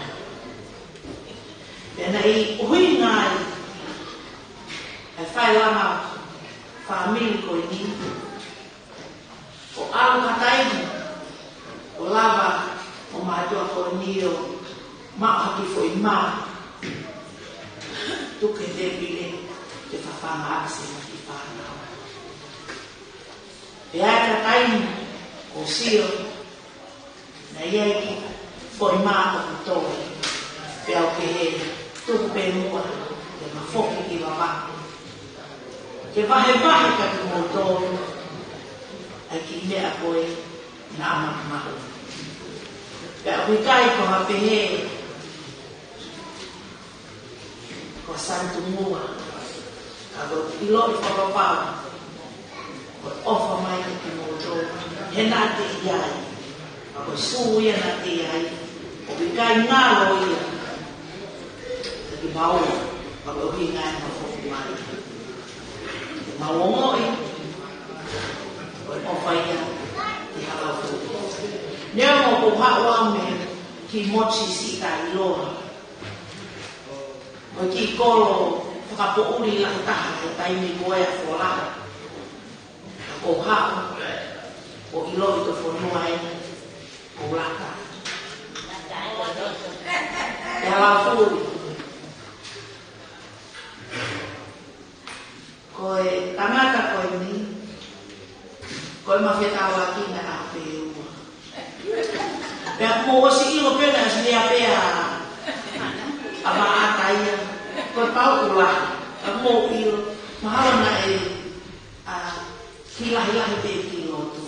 Pea naʻe ʻuhinga ai ʻa e fai langa fāmili ko eni, ʻo ʻalu ha taimi, ʻo lava ʻo mātuʻa ko eni ʻo maʻu ha kiʻi foʻi mā, tuku he tēpile, ke fafanga ʻaki siʻi kiʻi fānau. Pea ʻi ai ha taimi, ʻo sio, naʻe ʻi ai kiʻi foʻi mā ʻoku toe, pea ʻoku pehē, tuku pē muʻa, ke ma foki ki Vavaku. Ke vahevahe kia kimoutolu ʻa e kiʻi meʻa ko ē naʻa ma maʻu. Pea ʻoku ʻikai ko ha pehē, ko e santu muʻa, ka ʻoku ou ʻiloʻi fakapapau, ko e ʻofa mai kia kimoutolu, he naʻa te ʻi ai, ka ko e sū ia naʻa te ʻi ai, ʻoku ʻikai ngalo ia, ka ki mau, ka ko e ʻuhinga ia ma foki mai. Ke mau ongoʻi, ko e ʻofa ia ki Halaufulu. Neongo ʻoku ou haʻu au mei he kiʻi motu siʻisiʻi taʻeʻiloa, ko e kiʻi kolo fakapoʻuli lahi taha he taimi ko ē ʻa Folaha. Ka ʻoku ou haʻu ʻo ʻiloʻi ko e fonua eni ʻoku ou laka. ʻE Halaufulu. Ko e tangata ko eni, ko e mafetaulaki naʻa pē ua. Pea mou ʻosi ʻilo pē naʻe ʻosi lea pē ʻa Maʻata ia. Ko e pau ʻula. Pea mou ʻilo. Mahalo naʻe, ʻa, kiʻi lahilahi pē ki lotu.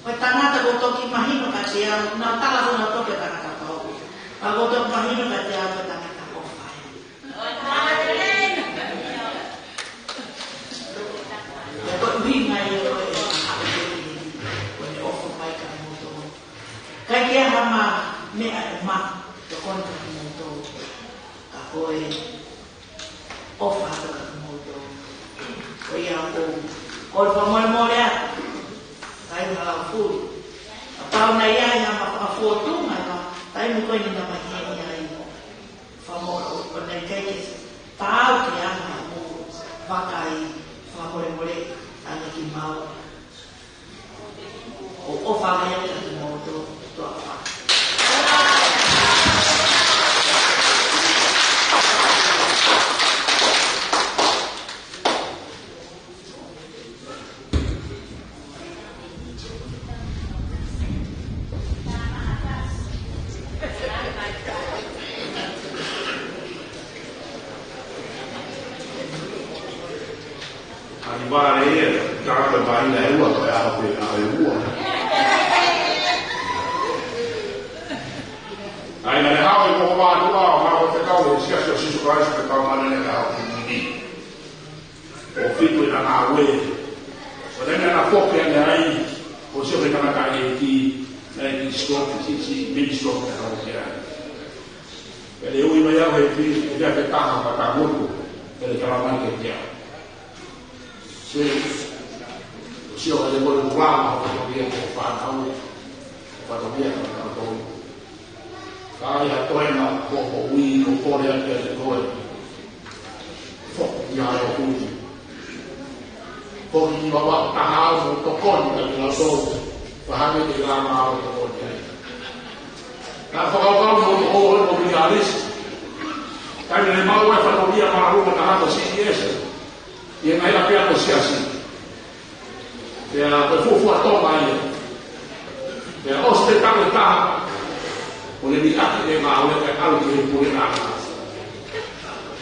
Ko e tangata ʻoku toki mahino kiate au, naʻa tala ko naʻa toki tangata pau. Ka ʻoku toki mahino kiate au ko e tangata ʻofa. Ko e ʻuhinga ia ko ē, ko e ʻofa mai kia moutolu. ʻIkai ke ʻi ai ha meʻa ʻe maʻu, tokoni kia moutolu. Ka ko e ʻofa atu kia moutolu. Ko ia ʻoku ou kole fakamolemole atu. Kāinga Halaufulu. Kapau naʻe ʻi ai ha meʻa fakafotunga, ʻa e taimi ko eni naʻa ma ʻi heni ai. Fakamolemole, ʻo ne kei ke tau ke anga mo vakai, fakamolemole ange kimaua. ʻOku ou ʻofa ange kia kimoutolu, tuʻa ʻofa. Ani vale ia, ka ko e māhina ʻe ua, ko e ʻaho pē ʻaho ʻe ua. ʻA ia naʻe haʻu e koko mātuʻa, ʻo haʻu ʻo fekau, ʻe Siasi ʻo Sīsū Kalaisi ʻo fekau mai ʻene haʻu. Fitu ʻena ngāue. ʻO lele ʻena foki ʻana ai, ʻo sio ki he tangataʻeiki, naʻe ʻi ai e stroke, siʻi, siʻi mini stroke naʻe hoko ki ai. Pea ui mai au he fi, ʻe ʻi ai e taha ʻo e kau motuʻa, pea ne talamai kiate au. Sio, sio ki he motuʻa, ʻo ko ia ko e fānau, ko ia ko e kau tau. Ka ʻi ai ha toenga ʻo e moʻui ʻoku kole atu kiate koe, foki ki he ʻOtua. Foki ki he vavā taha ʻo tokoni kiate kinautolu, pea hangē ko e langa ʻo tokoni ai. Naʻe fakakaukau mo ʻo ʻo ʻo Mialisi. Taimi naʻe maʻu ai e fatongia māʻolunga taha ko e C E S. ʻI he ngaahi ʻapiako siasi. Pea ko e fuofua Tonga ia. Pea ʻosi pē taʻu ʻe taha, ʻo ne liʻaki e ngāue kae ʻalu ki he puleʻanga.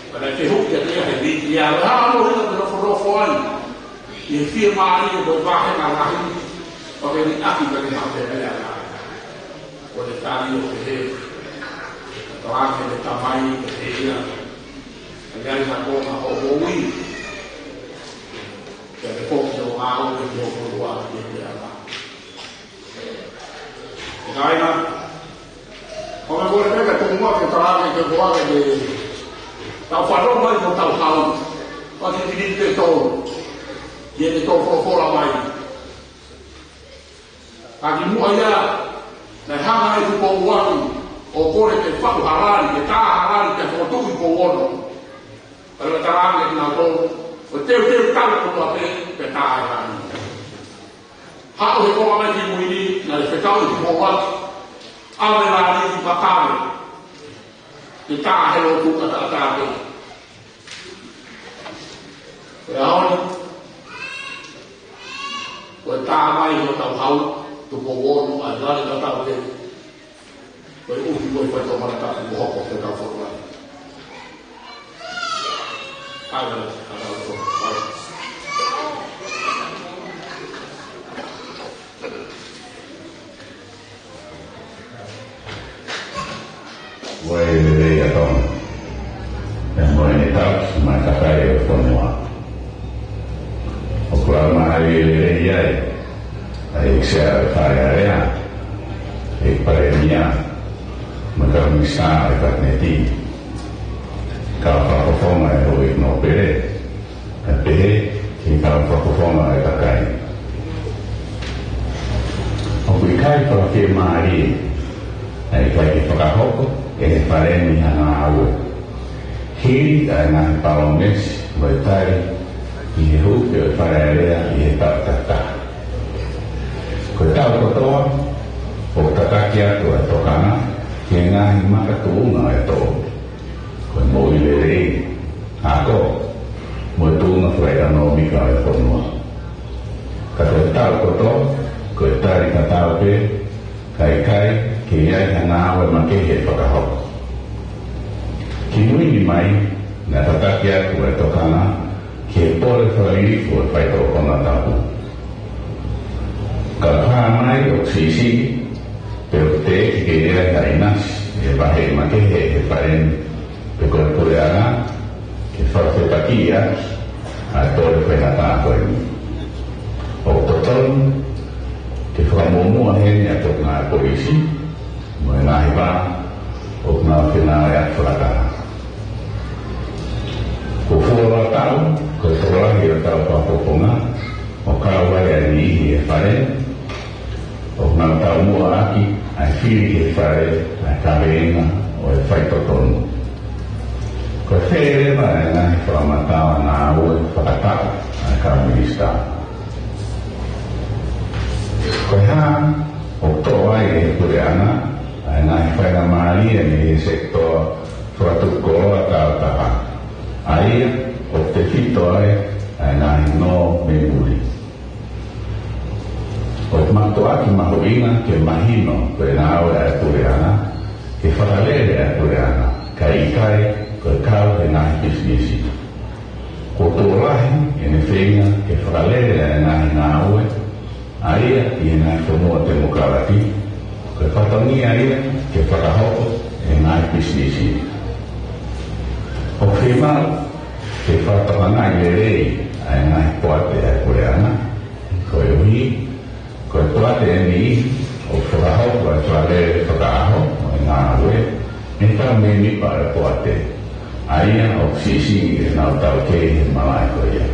Pea naʻe fehuʻi kiate ia he liʻi ia, ʻa e hā hono ʻuhinga ʻoku ke nofonofo ai ʻi he fiemālie mo e vāhenga lahi, ʻo ke liʻaki pea ke hape mea ʻana. ʻO ne tali ʻo pehē, talaange ʻe he Tamai, pehē ia, ʻa ia ʻi ha konga ʻo e moʻui, pea ke foki ʻo ngāue ki ho fonua ʻi he puleʻanga. ʻE kāinga, ʻoku ou kole pē ke tuku muʻa ke talaange ke koa ke tau fanongo mai ki hotau hau. ʻOku ʻi ai e miniti ʻe tolu. ʻI heʻene tō folofola mai. Ka kimuʻa ia, naʻe hanga ʻe Tupou ʻo ʻalu, ʻo kole ke faʻu ha lali, ke tā ha lali, ke fokotuʻu ʻi Pouono. Pea talaange kiate kinautolu, ʻo teuteu tau kotoa pē, pea tā e lali. Haʻu he konga mai ki mui ni, naʻe fekau ʻe Tupou ʻo ʻalu, ʻave e lali ki Matave. Ke tā he lotu katakata pē. Pea ʻaho ni, ko e tā mai hotau hau, Tupou Ono, ʻa e lali tatau pē. Ko e ʻuhi ko e faitoʻo mana tapu kuo hoko ki hotau fonua. ʻAi, ʻai, ʻai, ʻai, ʻai. Ua e lelei ʻa Tonga. Pea mo ʻene tauhi mai e kakai ʻo e fonua. ʻOku laumālie lelei ai ʻa e ʻEiki Sea ʻo e Fale Alea, ʻEiki Palēmia, mo e kau Minisitā ʻo e Kapineti, kau fakafofonga ʻo e Houʻeiki Nōpele, kae pehē ki he kau fakafofonga ʻo e kakai. ʻOku ʻikai fakafiemālie ʻa e ʻikai ke fakahoko ʻe he Fale ni ha ngāue, hili ʻa e ngaahi palōmesi mo e tali ki he hū ʻo e Fale Alea ʻi he taʻu taha taha. Ko e taʻu kotoa, ʻoku tataki atu ʻa e tokanga ki he ngaahi makatuʻunga ʻe tolu. Ko e moʻui lelei, ako, mo e tuʻunga fakaʻekonōmika ʻo e fonua. Ka ko e taʻu kotoa, ko e tali tatau pē, kae ʻikai ke ʻi ai ha ngāue makehe ʻe fakahoko. Kimui ni mai, naʻe tataki atu ʻa e tokanga ki he pole fakalilifu ʻo e faitoʻo konatapu. Ka hā mai ʻoku siʻisiʻi, pe ʻoku teʻeki ke ʻi ai ha ʻinasi ʻi he vaheʻi makehe ʻe he Fale ni, pe ko e Puleʻanga, ke fakafepakiʻi ʻaki ʻa e pole faingataʻa ko eni. ʻOku totonu ke fakamuʻomuʻa heni ʻa e Potungāue Polisi mo e ngaahi vā ʻoku nau fengāueʻaki fakataha. Kuo fuoloa taʻu, ko e tokolahi ʻo e kau fakafofonga, ʻo kau ai ʻa e niʻihi ʻi he Fale, ʻoku nau taumuʻa ʻaki ʻa e fili ki he Fale ʻa e kaveinga ʻo e faitotonu. Ko e fē leva ʻa e ngaahi fakamatala ngāue fakataʻu ʻa e kau Minisitā? Ko e hā ʻoku toʻo ai ʻe he Puleʻanga ʻa e ngaahi faingamālie mei he sekitoa fakatuʻu koloa tāutaha, ʻa ia ʻoku tefito ai ʻa e ngaahi nō mei muli? ʻOku mātuʻaki mahuʻinga ke mahino ko e ngāue ʻa e Puleʻanga ke fakalele ʻa e Puleʻanga, kae ʻikai ko e kau he ngaahi pisinisi. Kuo tuʻo lahi ʻene feinga ke fakalele ʻa e ngaahi ngāue, ʻa ia ʻi he ngaahi fonua temokalati, ko e fatongia ia ke fakahoko ʻe he ngaahi pisinisi. ʻOku fiemaʻu ke fakatokangaʻi lelei ʻa e ngaahi poate ʻa e Puleʻanga, koeʻuhi ko e poate ʻeni ʻoku fakahoko ʻa e fakalele fakaʻaho ʻo e ngāue ʻi he taimi ni ʻa e poate, ʻa ia ʻoku siʻisiʻi ʻenau taukei he malaʻe ko ia.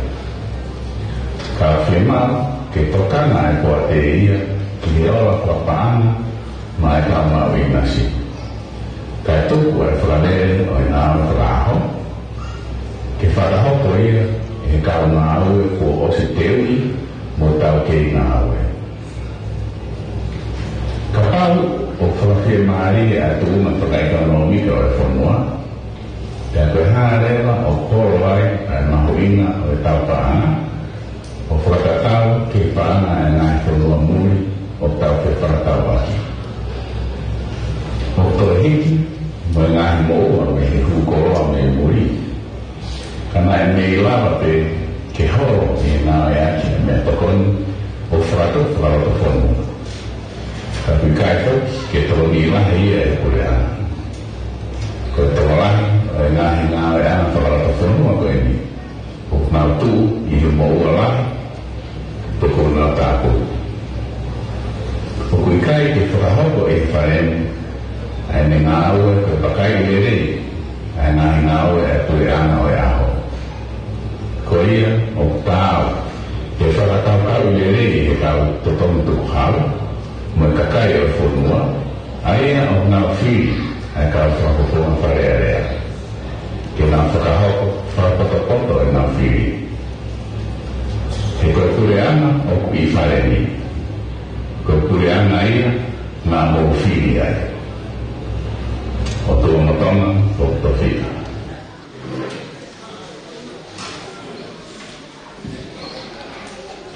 Ka ʻoku fiemaʻu ke tokanga ʻa e poate ia ki he ola fakapaʻanga maʻa e kau maʻu ʻinasi, kae tuku ʻa e fakalele ʻo e ngāue fakaʻaho ke fakahoko ia ʻe he kau ngāue kuo ʻosi teuʻi mo taukei ngāue. Kapau ʻoku fakafiemālie ʻa e tuʻunga fakaʻekonōmika ʻo e fonua, pea ko e hā leva ʻoku holo ai ʻa e mahuʻinga ʻo ʻetau paʻanga, ʻo fakatatau ki he paʻanga ʻa e ngaahi fonua muli ʻoku tau fefakatauʻaki? ʻOku toe hiki mo e ngaahi moʻua mei he hū koloa mei muli, ka naʻe mei lava pē ke holo mei he ngāueʻaki ʻa e meʻatokoni ʻo fakatupu fakalotofonua. Ka ʻoku ʻikai foki ke tokoni lahi ia ʻe he Puleʻanga. Ko e tokolahi ʻo e ngaahi ngāueʻanga fakalotofonua ko ʻeni ʻoku nau tuʻu ʻi he moʻua lahi, pe ko ʻenau tāpuni. ʻOku ʻikai ke fakahoko ʻe he Fale ni ʻa ʻene ngāue ko e vakai lelei ʻa e ngaahi ngāue ʻa e Puleʻanga ʻo e ʻaho. Ko ia ʻoku taau ke fakakaukauʻi lelei ʻe he kau totonu tukuhau mo e kakai ʻo e fonua, ʻa ia ʻoku nau fili ʻa e kau fakafofonga Fale Alea, ke nau fakahoko fakapotopoto ʻenau fili. He ko e Puleʻanga ʻoku ʻi Fale ni, ko e Puleʻanga ia naʻa mou fili ai. ʻOtua mo Tonga ʻoku tofiʻa.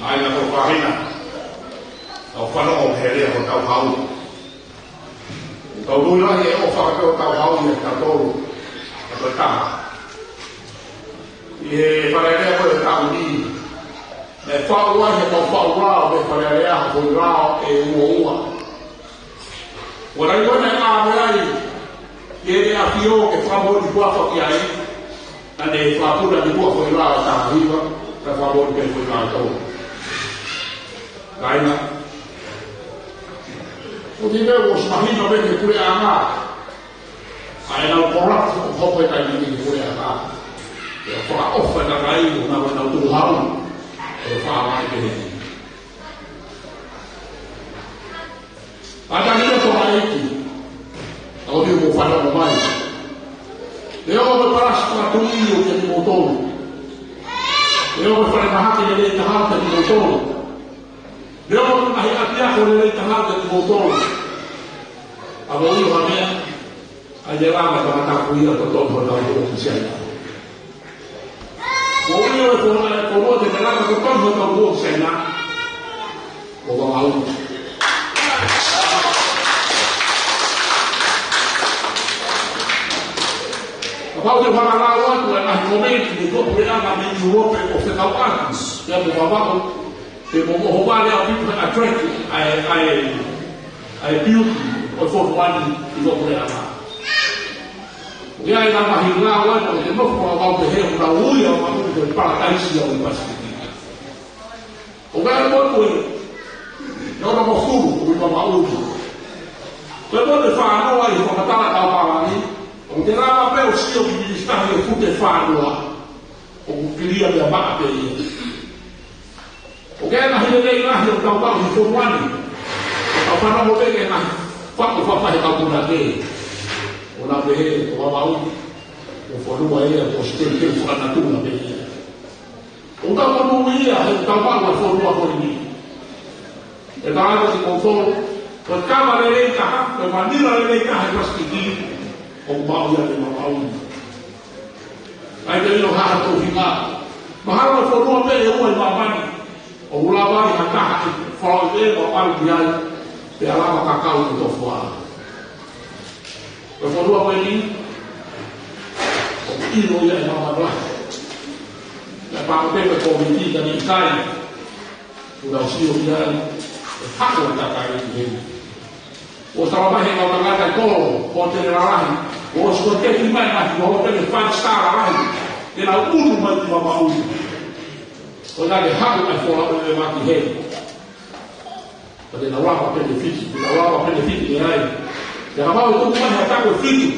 ʻAi na ko Fahina, ʻo fano ʻo he lea ʻo Tauhau. Tau nui lahi e ʻofa pē ʻo Tauhau ia ka tolu, ka toe taha. ʻI he Fale Alea ko e taʻu ni, ʻe faʻu ai he kau faʻu lao, ʻe Fale Alea ha foʻi lao ʻe ua ua. Ua lai ko ena ʻe ʻave ai ki he ʻEne ʻAfio ke fakamoʻoni kuafa ki ai, naʻa ne fakapuna ni kuafa ʻi he lao ʻe taha hiva, ka fakamoʻoni pē ʻi he lao ʻe tolu. Kaina. ʻOku ʻi ai e meʻa ʻoku ʻosi mahino mei he Puleʻanga, ʻa ʻenau corrupt ʻoku hoko he taimi ni he Puleʻanga. ʻE fakaʻofa e kakai ʻoku nau, ʻenau tukuhau ʻo fakaʻaongaʻi pehē. ʻA e taimi ni ko e ʻEiki, ʻa ʻoku ou fanongo mai. ʻE ʻoku ʻi ai e palasi fakatuʻi ʻo kimoutolu. ʻE ʻoku ʻi ai e falemahaki lelei taha ʻo kimoutolu. ʻE ʻoku ʻi ai e ngaahi ʻapiako lelei taha ʻo kimoutolu. ʻA ʻoku ʻi ai ha meʻa, ʻa ia lava ka mataku ia ko e tau ko e tau ko Siaina. Ko ia e ko e ko e te mera ko e tau ko e tau ko Siaina. Ko Vavaʻu. Kapau te u hanga ʻo lau atu e ngaahi komeni ʻi he Puleʻanga mei ʻIulope ʻoku fekauʻaki pea mo Vavaʻu, pea mo Mohovale ʻaupito he ʻatreki ʻa e, ʻa e, ʻa e piuki ʻo e fonua ni ʻi he Puleʻanga. ʻOku ʻi ai e ngaahi ngāue ʻoku nofo ʻa Vavaʻu pehē ʻoku nau ui ʻa Vavaʻu ko e palataisi ʻo e Pasifiki. ʻOku ʻi ai e motu ʻe onongofulu ʻoku ʻi Vavaʻu ni. Ko e motu ʻe fānoa ʻi he fakamatala ʻa e Tauhau ni, ʻoku te lava pē ʻo sio ki he minisitā he fute fānoa. ʻOku kilia pea maʻa pē ia. ʻOku ʻi ai e ngaahi lelei lahi ʻoku tau maʻu ʻi he fonua ni. ʻOku tau fanongo pē ki he ngaahi faʻu fakafaʻahi ʻa e kau punake. ʻOku nau pehē ko Vavaʻu, ko e fonua ia, ko e sitelikeli fakanatula pē ia. ʻOku tau monūʻia he tau maʻu ʻa e fonua ko eni. ʻE tau ʻoatu kimoutolu, ko e kava lelei taha, ko e vanila lelei taha he Pasifiki, ʻoku maʻu ia ʻe Vavaʻu. ʻAi te ʻilo ha ha tau hinga. Mahalo ko e fonua pē ʻe ua ʻi māmani ʻoku lava ai ha taha ʻe fai e Vavaʻu ki ai, pea lava kakau ʻi he tofuʻa. Ko e fonua ko eni, ʻoku ʻilo ia ʻe māmani lahi. Naʻe pāpē ko e Kōviti ka naʻe ʻikai. ʻOku nau sio ki ai, ʻe haʻu e kakai ki heni. ʻOku talamai ʻe he kau tangata ko, ko e hōtele lalahi. ʻOku ʻosi ko e teki mai ngaahi hōtele five star lalahi. Ke nau unu mai ki Vavaʻu. ʻO naʻe haʻu ai fola ʻo e maki he. Ka te nau lava penefiti, te nau lava penefiti ʻe ai. Te ka mau tuku mai ha taku e fitu.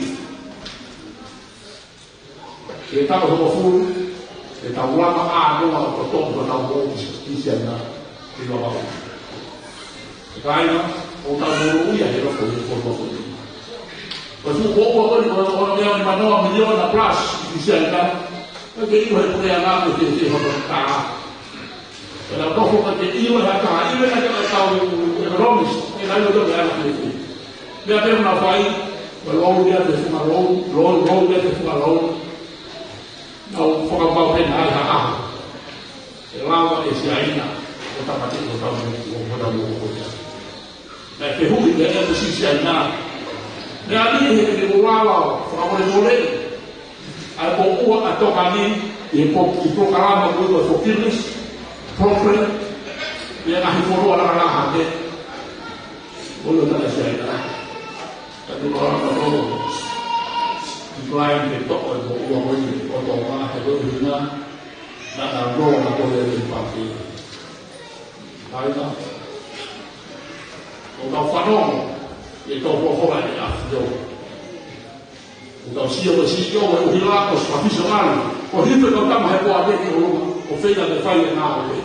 Ke tau hoko fulu, ke tau lava ʻa noa ʻo tō ko tau mō isi ana. Ke lava ʻo. Kāinga, ʻo tau mō ia he loko he ko loko. Ko su ko ua ko ni ko ono mea ni manoa miliona plus isi ana. Ka ke ʻilo he puleʻanga ko te te hoko tā. Pea tau foka ke ʻilo ha taha, ʻilo ha taha tau economics, ʻe nai lo tau ʻe ana ke te. Mea pē na fai, ko lou ia te funga lou, lou, lou ia te funga lou. Nau fakapau pē na ai ha ʻaho. ʻE lava ʻe Siaina, ʻo tāmate ʻo tau mo, ʻo, ʻo tau mo, ʻo tau. Naʻe fehuʻi pē ʻe Siaina. Mea ni he ke mo lava, fakamolemole. ʻA e ko ua ʻa Tonga ni, ʻi he po-, ʻi he polokalama ko e forgiveness program, ʻi he ngaahi fonua langa langa hake. Ko e tala Siaina. Ka te lava ka tō. Ikuai ke toʻo e ko ua ko e, ʻo Tonga, he ko e hina, na na ro na ko e le pake. Kāinga. ʻO tau fanongo, ʻe tau folofola ʻe ʻAfio. ʻO tau sio ko e sio ko e ʻuhila ko e supervision. Ko hipe kau tama he koa te ki ʻolunga, ʻo feia ke fai e ngāue.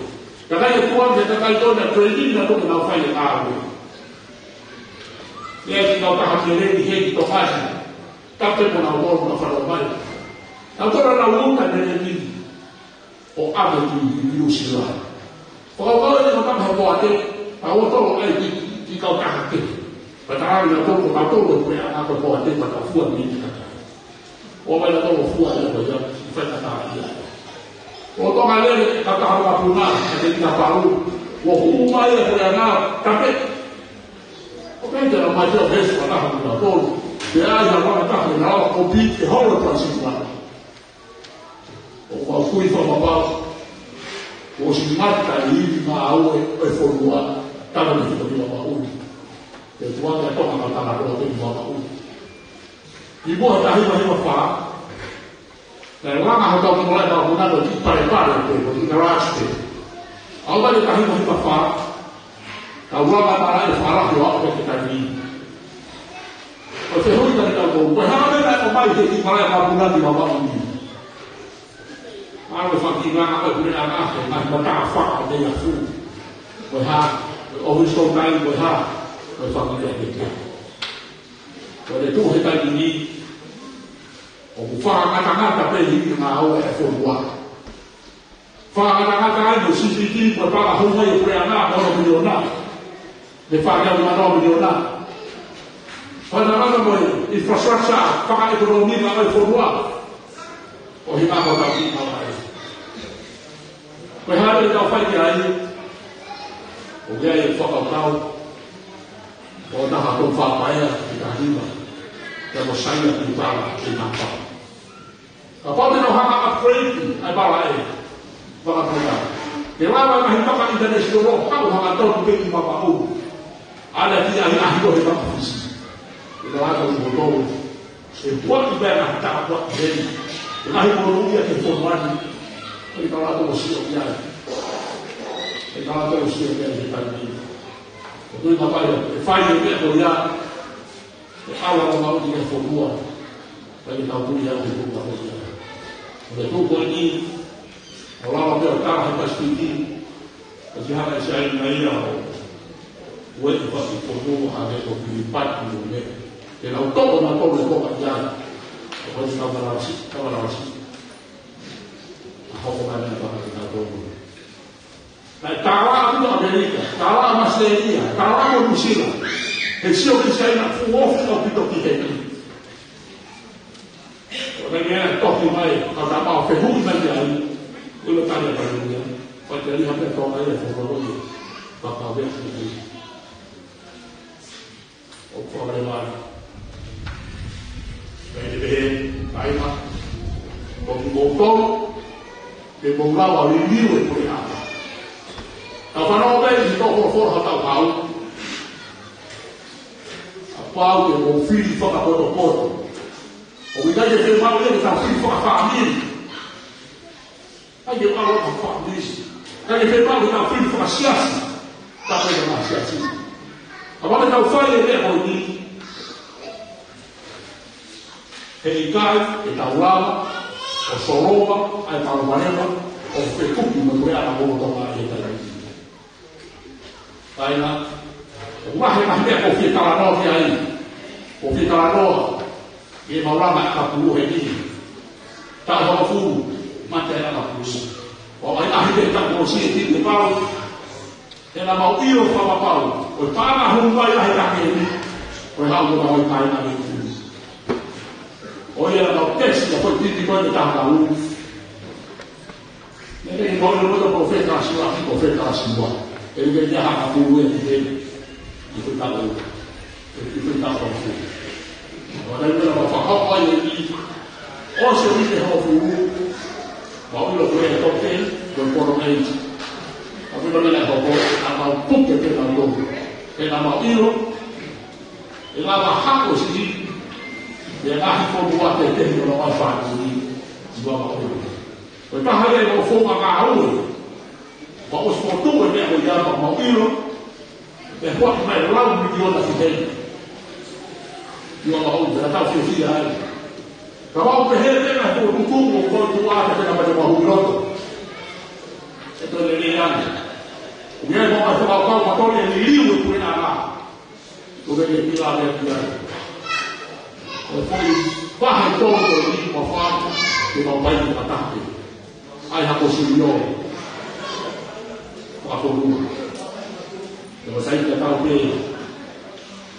Ka kai e tuan ke kakai tō na training na tō na fai e ngāue. ʻE ai ki kau taha ke leni he ki tō fasi. Tape mo na ʻolunga fanau mai. Na tō na ʻolunga ne leni. ʻO ʻave ki, ki Niu Sila. Fakakaukau e tama he koa te, a o tolo ai ki, ki kau taha te. Pea tala ni na tolo, na tolo ko e anga ko koa te, pea tau fua ni te kaka. ʻO mai na tolo fua ia ko ia, i fai kaka ia. ʻO Tonga lele, ka taha mapuna, ka te ina palu. ʻO hū mai ia ko e anga, tape. ʻO kai te na mai ia vesu, ka taha mapuna tolo. Pea ai ha mapuna taha, na o kopi, e holo tua si tua. ʻO mau kui whakapau, ʻo si ngata i iwi ngāue ʻo e fonua, tama ni ko ni wama ui. Te tuanga tonga ka tana roa te ni wama ui. I mua tahi ma hiva wha, na e langa ha tau mōlai ma muna no ki pare pare te, ko ki garage te. Au mai tahi ma hiva wha, Tau lava mara e fala ki o ke te kai ni. Ko te hui tani tau kou. Ko e hanga mena o mai he ki mara e mapuna ni ma mapuna ni. Mara e whaki ngā ngā ko e pune a ngā he ngā mata whaka o te ia fu. Ko e hā, o his ko kai ko e hā, ko e whaki te te te. Ko e tu he kai ni, o ku whaka ngata ngata pe hi ngā o e fonua. Fakaʻatangata ai mo C C T, mo e paka hou mai e puleʻanga, mo e miliona. Ne fakaʻatangata mo e miliona. Fakaʻatangata mo e infrastructure, fakaʻekonōmika ʻo e fonua. ʻO hima ko tau ki mau ai. Ko e hā e tau fai ki ai. ʻO ki ai e fakakau. ʻO taha tō fapaea ki ta hima. Kia mo saia ki pala, ki napa. Kapau te nau hanga upgrade ai pala e fakapuna. Ke lava e mahi paka international, kau hanga tonu pe ki mamaʻu. Ana ki ahi ahi ko he paka Fisi. Ke lava tonu ko tonu. E puaki pē na taka puaki heni. E mahi ko ia ke fonuani. Ke lava tonu sio ki ai. Ke lava tonu sio ki ai he tani. Ko tui mapai e fai e pē ko ia. Ke ala o mau ki he fonua, ka ke tau tui au ke tau tau ia. Ko e tuku ko eni, ʻo lava pē ʻo taha he Pasifiki, ka ke hanga ʻe Siaina ia ʻo ueʻi pasi fonua, a ke ko Pilipati mo ne. Ke nau toko na toko e koka ia, ko e kau malawasi, kau malawasi. A hoko mai na paka ke nau toko. Naʻe tālā atu ʻAmelika, tālā ʻAositelēlia, tālā mo Nuʻu Sila. He sio ki Siaina fuʻu ofi ʻaupito ki heni. ʻO ne mea toki mai, ka ta mau fehuʻi mai ki ai. Ua tani a Parelia, Parelia pē toka ia, fōkolo ia. Paka vea ki ai. ʻO kua vale vale. Pea te pehē, kaima, ko ki mou tau, ke mou lava liliu e puleʻanga. Ka whanau pē i tō folofola ha tau hau. A pau ke mou fili fakapotopoto. ʻO ʻikai ke te mau ia ke tau fili fakafāmili. Ai ke ʻalu ka fāmili. Ka ke fepau ke tau fili fakasiasi, tau fili fakasiasi. Kapau te tau fai e meʻa ko eni, he ʻikai ke tau lava ʻo solova ʻa e palopalema ʻoku fekuki mo e puleʻanga lolotonga ʻi he taimi ni. Taina, ʻoku lahi e ngaahi meʻa ʻoku ou fie talanoa ki ai, ʻoku ou fie talanoa ki he maʻulanga ʻakapulu heni. Taʻu hongofulu, mate ʻakapulu. ʻO ʻai ʻahi pē taʻu kuo ʻosi e tiki pau. He naʻa mau ʻilo fakapapau, ʻoku paʻanga hulu mai ʻa e taki eni, ʻoku haʻu ko e kau ʻi kāinga ʻi Tonga. ʻOku ʻi ai e mau kesi ʻa e foʻi tiki ko eni taha kau. Naʻe ʻikai ke ʻilo ʻe he palōfita ʻa Sihova, ki he palōfita ʻa Sihova. ʻE ʻikai ke ʻi ai ha ʻakapulu ʻe tiki eni. ʻI he taʻu, ʻi he taʻu hongofulu. ʻO taimi naʻa mau fakahoko ai e tiki, ʻosi e tiki hongofulu, mau ʻilo ko e top ten, ko e bottom eight. Ka ko e meʻa naʻe hoko, naʻa mau puke pē naʻa mau. He naʻa mau ʻilo, ʻe lava hako siʻi, ʻe ngaahi fonua kehekehe ʻo e fāmili, ʻi Tonga ʻo. Ko e taha ia ʻo e founga ngāue, ʻoku ʻosi fokotuʻu e meʻa ko ia pea mau ʻilo, ʻe huaʻi mai lau miliona ki heni. ʻI Tonga ʻo, pea tau fiefia ai. Ka ʻoku pehē pē ʻa e fokotuʻutuʻu ʻo ko e tuʻa te pena pate mahu loto. ʻE toe lelei ange. ʻOku ʻi ai e mau fakakaukau ka toe liliu e puleʻanga. Ko e meʻa ke pila ʻa e meʻa ki ai. Ko e foʻi vahe tolu ko eni ʻoku ou fai, ke mau pai mo katape. ʻAi hako siliō. Fakafonua. Ko e sai ka tau pē.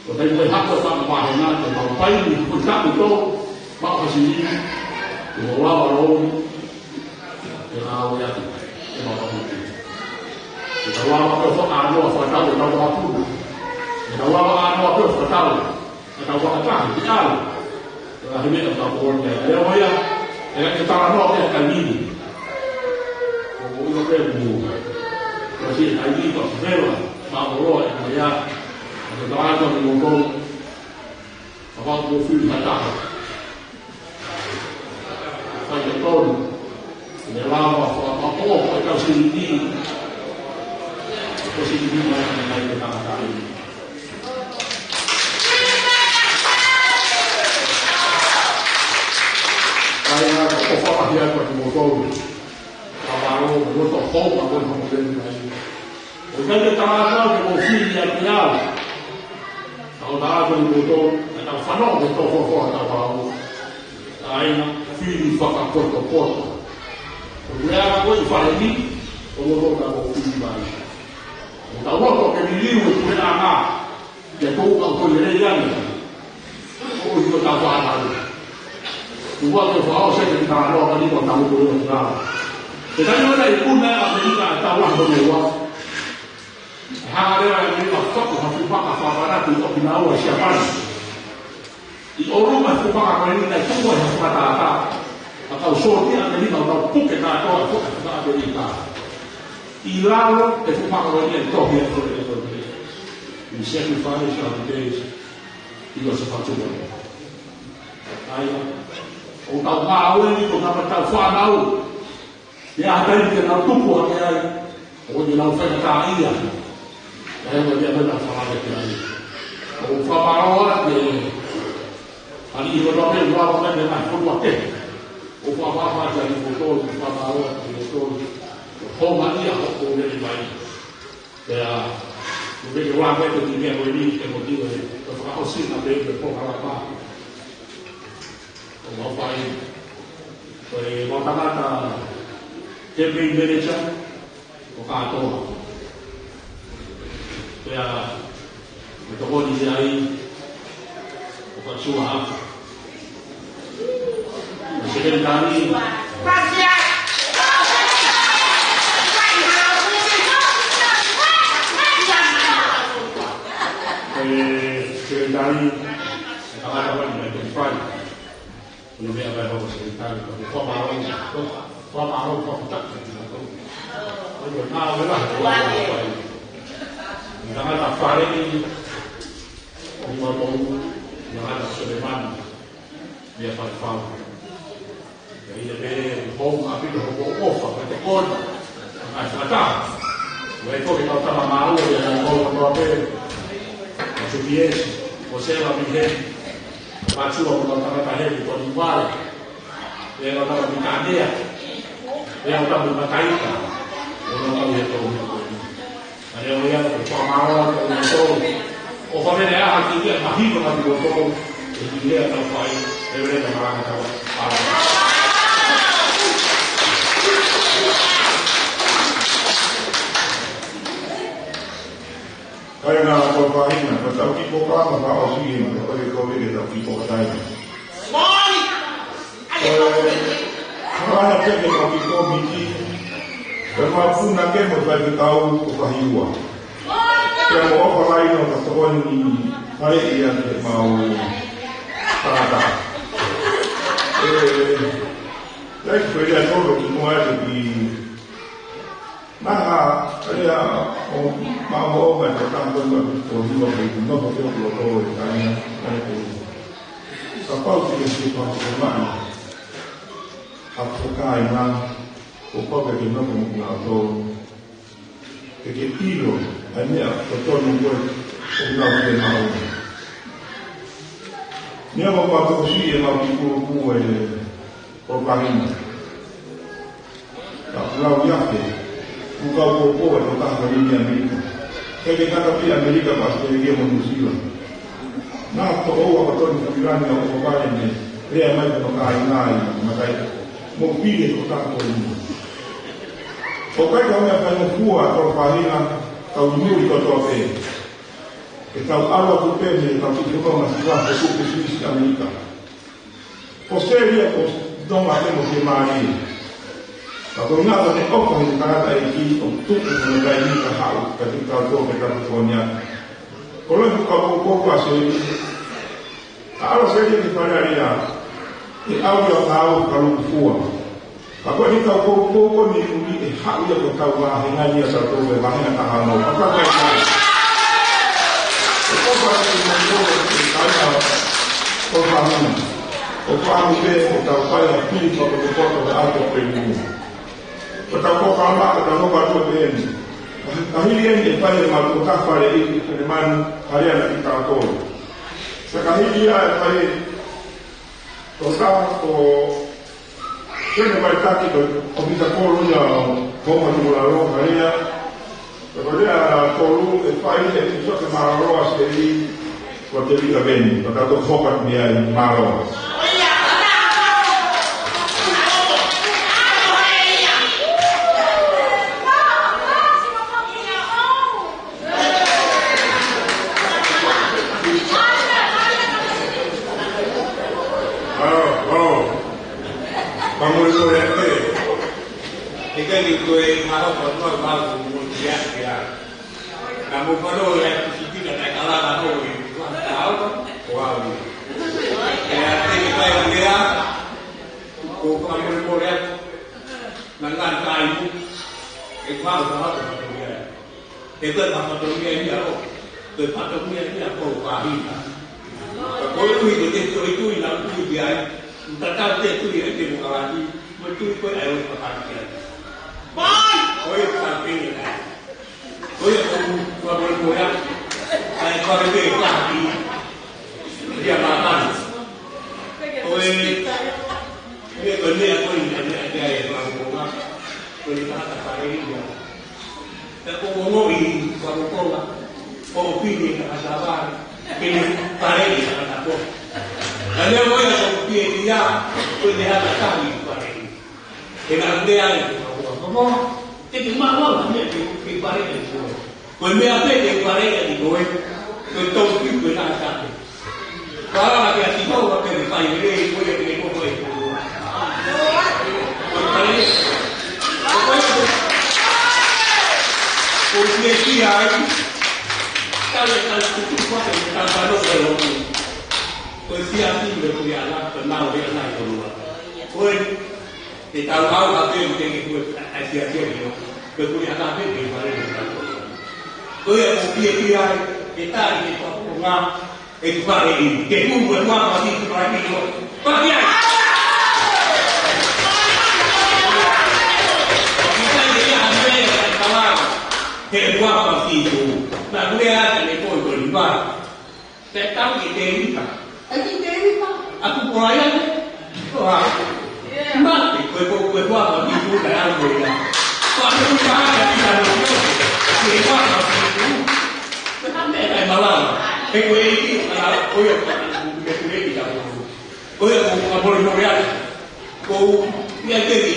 Ko e taimi ko e hako e fanga vahena, ke mau pai ni, ko e tapu tō, mau kasi ni, ke mau lava lou, ke ngāue atu, ke mau pamuki. Ke tau lava pē ʻo fakaanoa fakatau, ke tau pamuki. Ke tau lava ʻo ʻanoa pē ʻo fakatau, ke tau fakataha, ke ʻalu. Ko e ngaahi meʻa ʻoku tau kole ai. Lea mai ia, ʻe ʻikai ke talanoa ki he taimi ni. ʻOku ou ʻilo pē ʻoku mou. Ko e siʻi taimi ni ko e vela, mālō e ko ia. ʻOku talanoa ki he moutolu. Kapau ʻoku mou fili ha taha. Fai ke tonu. Ne lava, fakapapo, ko e kau silini. Ko e silini mai, mai, mai, mai, mai, mai. Kae ʻoua ʻe fakahia ko e moutolu. Ka varo, mo to hou, ma ko e moutolu mai. ʻOku ʻikai ke tau ʻatā ke mou fili ʻiate au. Ka ʻoku ou tala atu kiate kimoutolu, ʻe tau fanongo ki he tō fakafoa ʻa e vao. ʻA ia, fili fakapotopoto. ʻOku lea ko e fale ni, ʻoku mou tō ka mou fili mai. ʻOku tau loto ke liliu e puleʻanga. Ke tau ka ko e lelei ange. ʻOku ʻi ai hotau fānau. Kuo ʻosi ke fakaʻosi ke tau loa ka ni ko tau ko e fānau. Ke tau ʻi ai e puna ʻa ʻAmelika ʻe tau lahi ko e ua. ʻE hanga leva ʻe ʻAmelika ʻo faku ha fuʻu maka fakamanatu ʻi ʻOkinaua ʻi Siapani. ʻI ʻolunga e fuʻu maka ko eni naʻe tuʻu ai ha fakatātā. Ka tau sōtia ʻAmelika ʻo tau puke kātoa e fuʻu maka ʻAmelika. ʻI lalo e fuʻu maka ko eni ʻe tohi ʻe he fale ko eni. We sacrifice our days. ʻI ʻo se fatu ko eni. ʻA ia, ʻoku tau ngāue ni ko e tama tau fānau. Pea ʻi ai ha taimi te nau tupu hake ai, ʻoku ʻikai te nau faingataʻaʻia. ʻE, ʻoku ʻikai te nau faingataʻaʻia. ʻOku ou fakamālō atu ki he aliʻi kotoa pē ʻoku lava mai mei he ngaahi fonua kehe. ʻOku ou fakamālō atu kiate kimoutolu, fakamālō atu kiate kimoutolu. Ko e houngaʻia ʻoku mou lele mai. Pea, ʻoku ou fie ʻoatu e kiʻi meʻa ko eni, ke mo tio e, ko e fakaʻosinga pē, ko e pōkalama. ʻOku mau fai, ko e mau tangata campaign manager, ʻo kātoa. Pea, ʻoku tokoni ki ai, ʻo Fatua. Ko e sekelitali. Ko e sekelitali, ʻe tangata wani mai ko e fai. Ko e meʻa mai hoko sekelitali, ko e fakamālō, ko e fakamālō, ko e fakamālō, ko e fakamālō. Ko e ngāue lahi, ko e ngāue lahi. Ko e tangata fale ni, ko e tangata Solemani, meʻa fai fau. Ko ia pē, ko e ngaahi pito, ko e ʻofa, ko e tokoni. Ngaahi Mata. Ua e koke kau tama māua ia na kau kotoa pē. Ko Supiesi, ko Sela Mihe, ko Patua, ko kau tama tahe ki Toni Vale. Ia kau tama ki Tanea. Ia kau tama ki Mataika. Ia kau tama ki Toni. Ia kau ia ko Pamara, ko Toni Toni. ʻO ka mene ʻa ki ia mahino mati ko tō, ʻe ki ia tau fai, ʻe vele ka maranga tau. Kāinga Kolofaina, ko tau kiʻi polokalama fakaʻosi eni, ko e kovi ke tau kiʻi polokalama. Ko e, hana peke ka ki komiti, ko e mapuna ke mo fai ke tau ko fahiua. Pea mo ʻofa laina ka tokoni fale ia ke mau tangata. E, like ko ia tolo ki mua atu ki Maha, ʻa ia, ʻo, ma, ʻo, ma, ko tama ko ma, ko hiva ko i no ko ko ko ko e kāinga, ʻa ia ko. Kapau te ke si pa ko ma, ha ko kāinga, ko pau ke ke no ko mo kinautolu. Ke ke ʻilo, ʻa e meʻa ko tonu ko e, ko kinautolu e mau. Meʻa ma pa ko si e mau ki ko ko e, ko kāinga. Ka lau ia ke, ku kau pōpō e toka haka nini Amerika. Ke ke kaka pē Amerika, Australia mo New Zealand. Nā ko ʻoua ka tonu Kuilani ʻo ko vale ne, lea mai ko kāinga ʻi matai. Mo pile ko tā ko inu. ʻO kai ka mea kai mo fua ko Kolofaina, kau nui kotoa pē. Ke tau ʻalu atu pē mei he kau tuʻi fononga siva ko Kuki Suisi Amerika. Ko Selia ko Tonga ke mo ke mālie. Ka ko ina ko te ʻofa he tangata ʻeiki ʻo tuku he kai ni ka haʻu ka te kau tō ke tau tō nia. Ko loi ko ka pōpō ko a Selia. Ka ʻalu Selia ki Fale Alea. ʻE ʻalu ia ka ʻalu ka luku fua. Ka ko e kau pōpō ko ni ʻuli ʻe haʻu ia ko e kau vāhenga ni a sa tō e vāhenga taha nō. Ka ka kai kai. Ko ko ka ki mo ko e kai ka ko ka muna. Ko ka mu pē ko tau kai a pili ka ko ko ko ka ato ko e muna. Ko tau ko ka ma ka tau no ka tō pē ni. Ka hili eni e kai e ma ko ka fale i ki te manu hale ana ki tau tō. Sa ka hili ia e kai ko ka ko Sene mai taki ko, ko mita kolu ia o Homa Tukulalo, Maria. Ko Maria kolu e fai e piso ke mālō a Seli, ko te lika veni, ko tato foka mea i mālō. Mālō, mālō. Ka mo i ko e te. He kai ni ko e maho ko no ma ko mo ia ia. Ka mo ka no e kusipina na ka la ka no i. Wa ka au ko au. E a te ni kai o ia. Ko ka mo mo ia. Na na kai. E ka ka ka ia. He ko e fatongia ia ʻo, ko e fatongia ia ko Kolofaina. Ka ko e ui ko te toitui na ui ki ai, tatau te tui ai te mokalati, mo tui ko e ai o fakati ai. Ko e fatongia ai. Ko e ko ua ko e ko ia, ai ko e te kati, ia mātani. Ko e, ko e ko e mea ko e mea ko e ai e ko e ko e, ko e tata fare ia. Ka ko ongo i Fakakola, ko Pini ka Kasava, Pini Pare i Sakatako. Ka lea mo ia ko Pini ia, ko te haka tahi Pare. He na lea i Fakakola, ko mo, te te mama la mea ke Pini Pare i ko. Ko e mea pē ke Pare i ko e, ko e tau ki ko e na tahi. Pala ke ati mau a pele fai lelei ko ia ke koko e koko. Ko e pale. Ko e pale. Ko e pale ki ai. Kale kale kuku kua ke kale kale kale. Ko e sia ti le ko ia la ko nau le na ko lua. Ko e Ke tau au a pē ke ke kue a sia sia ni o. Ke kue a ka pē ke pare ni ka. Ko ia ko pia pia ai, ke tā i ke kua ko ngā, e tu pare ni, ke kua ko ngā pati tu pare ni o. Pati ai! Ki tai ke ia a mea e kai He ua pa fitu. Na kule ata ne koi koi ni pa. Te tau ke te ni pa. Ai ke te ni pa. Aku ko ai ate. Ko a. Ma te koi ko koi ua pa fitu ka au ko ia. Ko a ko ia ka ia no. He ua pa fitu. Ko a me kai malanga. He ko e ki a ko ia ko a me kule ki a ko. Ko ia ko a mole mole atu. Ko ia ke ki,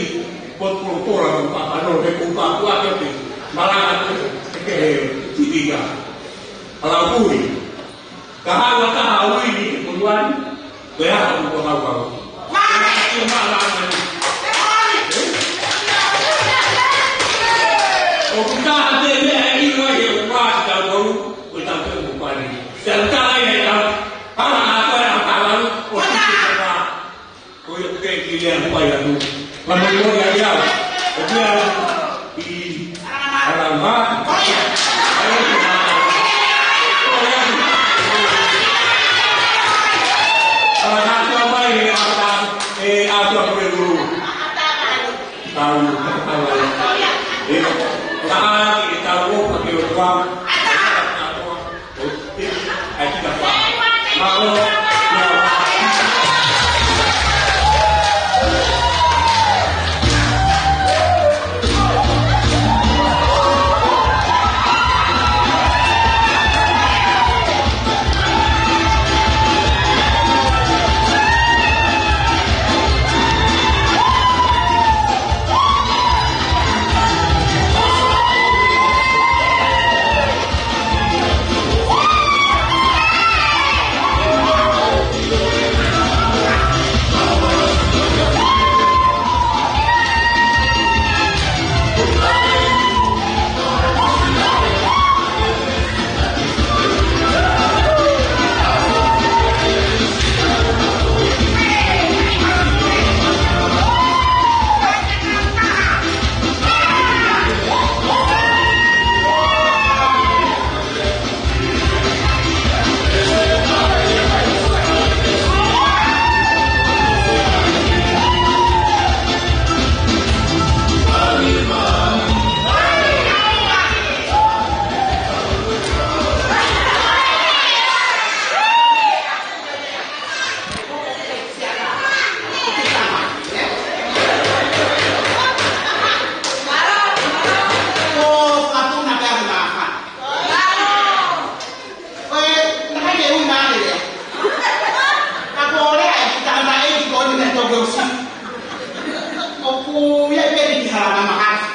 ko polopola ko papa no, he ko papa ake te, malanga ko, he ke he, tipiga. Ala kui. Ka hawa ka hawi ni, ko luani, ko ia ko ko hawa. Ko malanga. Ko kuta te le ai wa ye wa ta ko, ko ta ko ko pani. Sa ta ai ai ta. Ala ko ya ta la, ko ta. Ko ia ke ki lea pai atu. Ka mo ia ia. Ko ia i alama. Ko ia. Ala na tua mai e ata e ata ko e lulu. Tau tau. E la e tau o pa ke o tua. Ko e, naʻe ke ui mai lea. Ka ko lea e ki tangata e ki ko ni me toke usi. ʻOku ia peri ki hala na mahaki.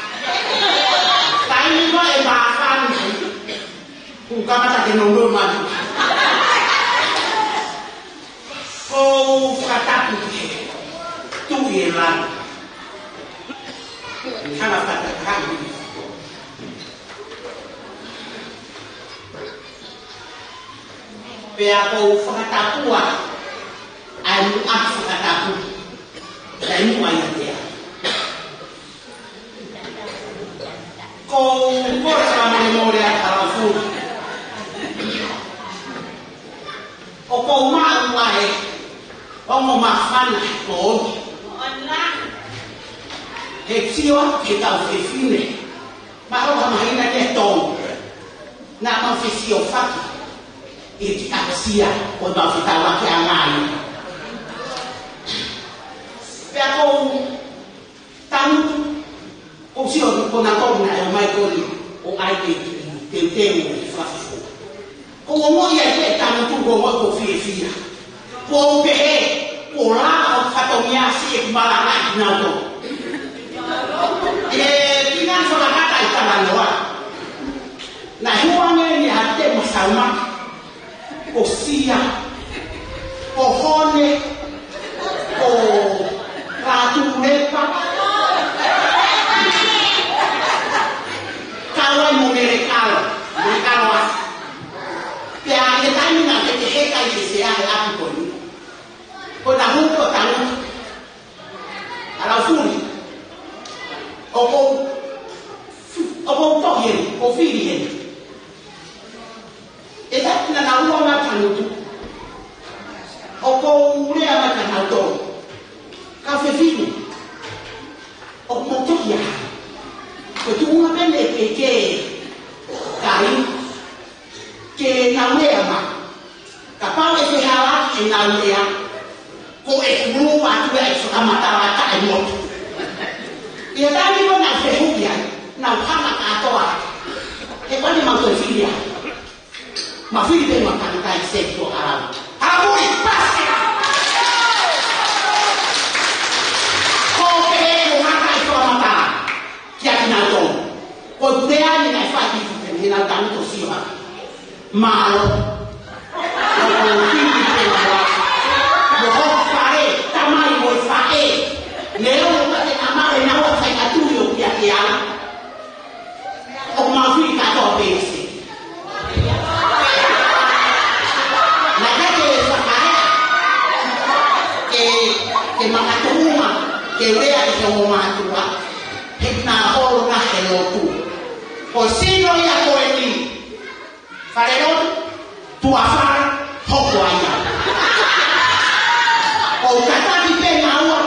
Taimi ko e mahani. Ku kamata ke nono mani. Ko u fakatapu ki he Tuʻi e langi. Hanga fakatapu. Pea ko u fakatapua, ʻa e muʻa fakatapu, ʻa e muʻa ia te au. Ko u kole fakamolemole atu ʻa Laufuli. ʻOku ou maʻu ʻa e ongo māfana ko eni. He sio atu ki he kau fefine. Mahalo ha māhina ke tolu. Naʻa mau fesiofaki ʻi he kiʻi ʻapasia ʻo mau fetauʻaki ʻa ngai. Pea ko u tangutu, ko u sio ko na ko na e mai ko ni ʻo ʻai ke teuteu ʻi fakafo. Ko u ongoʻi ai ke tangutu ko u ongoʻi ko u fiefia. Ko u pehē, ko u lava ʻo fatongia si e malanga ʻi nau to. E pina fakakata ʻi talanoa. Naʻe huange ni ha te masauma. Ko Sia. Ko Hone. Ko Ratu Lepa. Kau ai mo Melekalo. Melekalo asa. Pea ʻi he taimi naʻe ke heka ʻi he sea he ʻapi ko eni. Ko na huko tanu. ʻA Laufuli. ʻOku ou, ʻoku ou tohi heni, ʻoku ou fili heni. ʻE tapu na na ua ma tangutu. ʻOku ou lea ma tangutu. Kau fefine. ʻOku mou tohi ʻa. Ko e tuʻunga pē ne ke ke. ai, ke nau lea mai. Kapau ʻe fehālaaki ʻenau lea, ko e kulu atu ia e fakamatala taʻemotu. ʻI he taimi ko ē naʻa ku fehuʻi ai, naʻa ku hanga kātoa. He ko eni mau toe fili ai. Mau fili pē mo e tangataʻeiki Sētuata ʻo Halau. Halau muli, pasi! Ko e pehē ko e ngata e fakamatala kiate kinautolu. Ko e pehē ni naʻe fai ki he nau tanu to siva. Mālō. Ko e fili pē mo e, mo hoku fale, tamai mo e faʻē. Leo mo te amare nau a fai atu ʻo pia ke ala. ʻOku mau fili kātoa pē ʻi se. Naʻe ʻikai ke fakaea ke, ke makatuʻunga, ke lea ki he ongo mātuʻa, he naʻa holo na he lotu. Ko e sino ia ko eni, fale lotu, tuʻa fale, hoko ai ia. ʻOku tataki pē naua,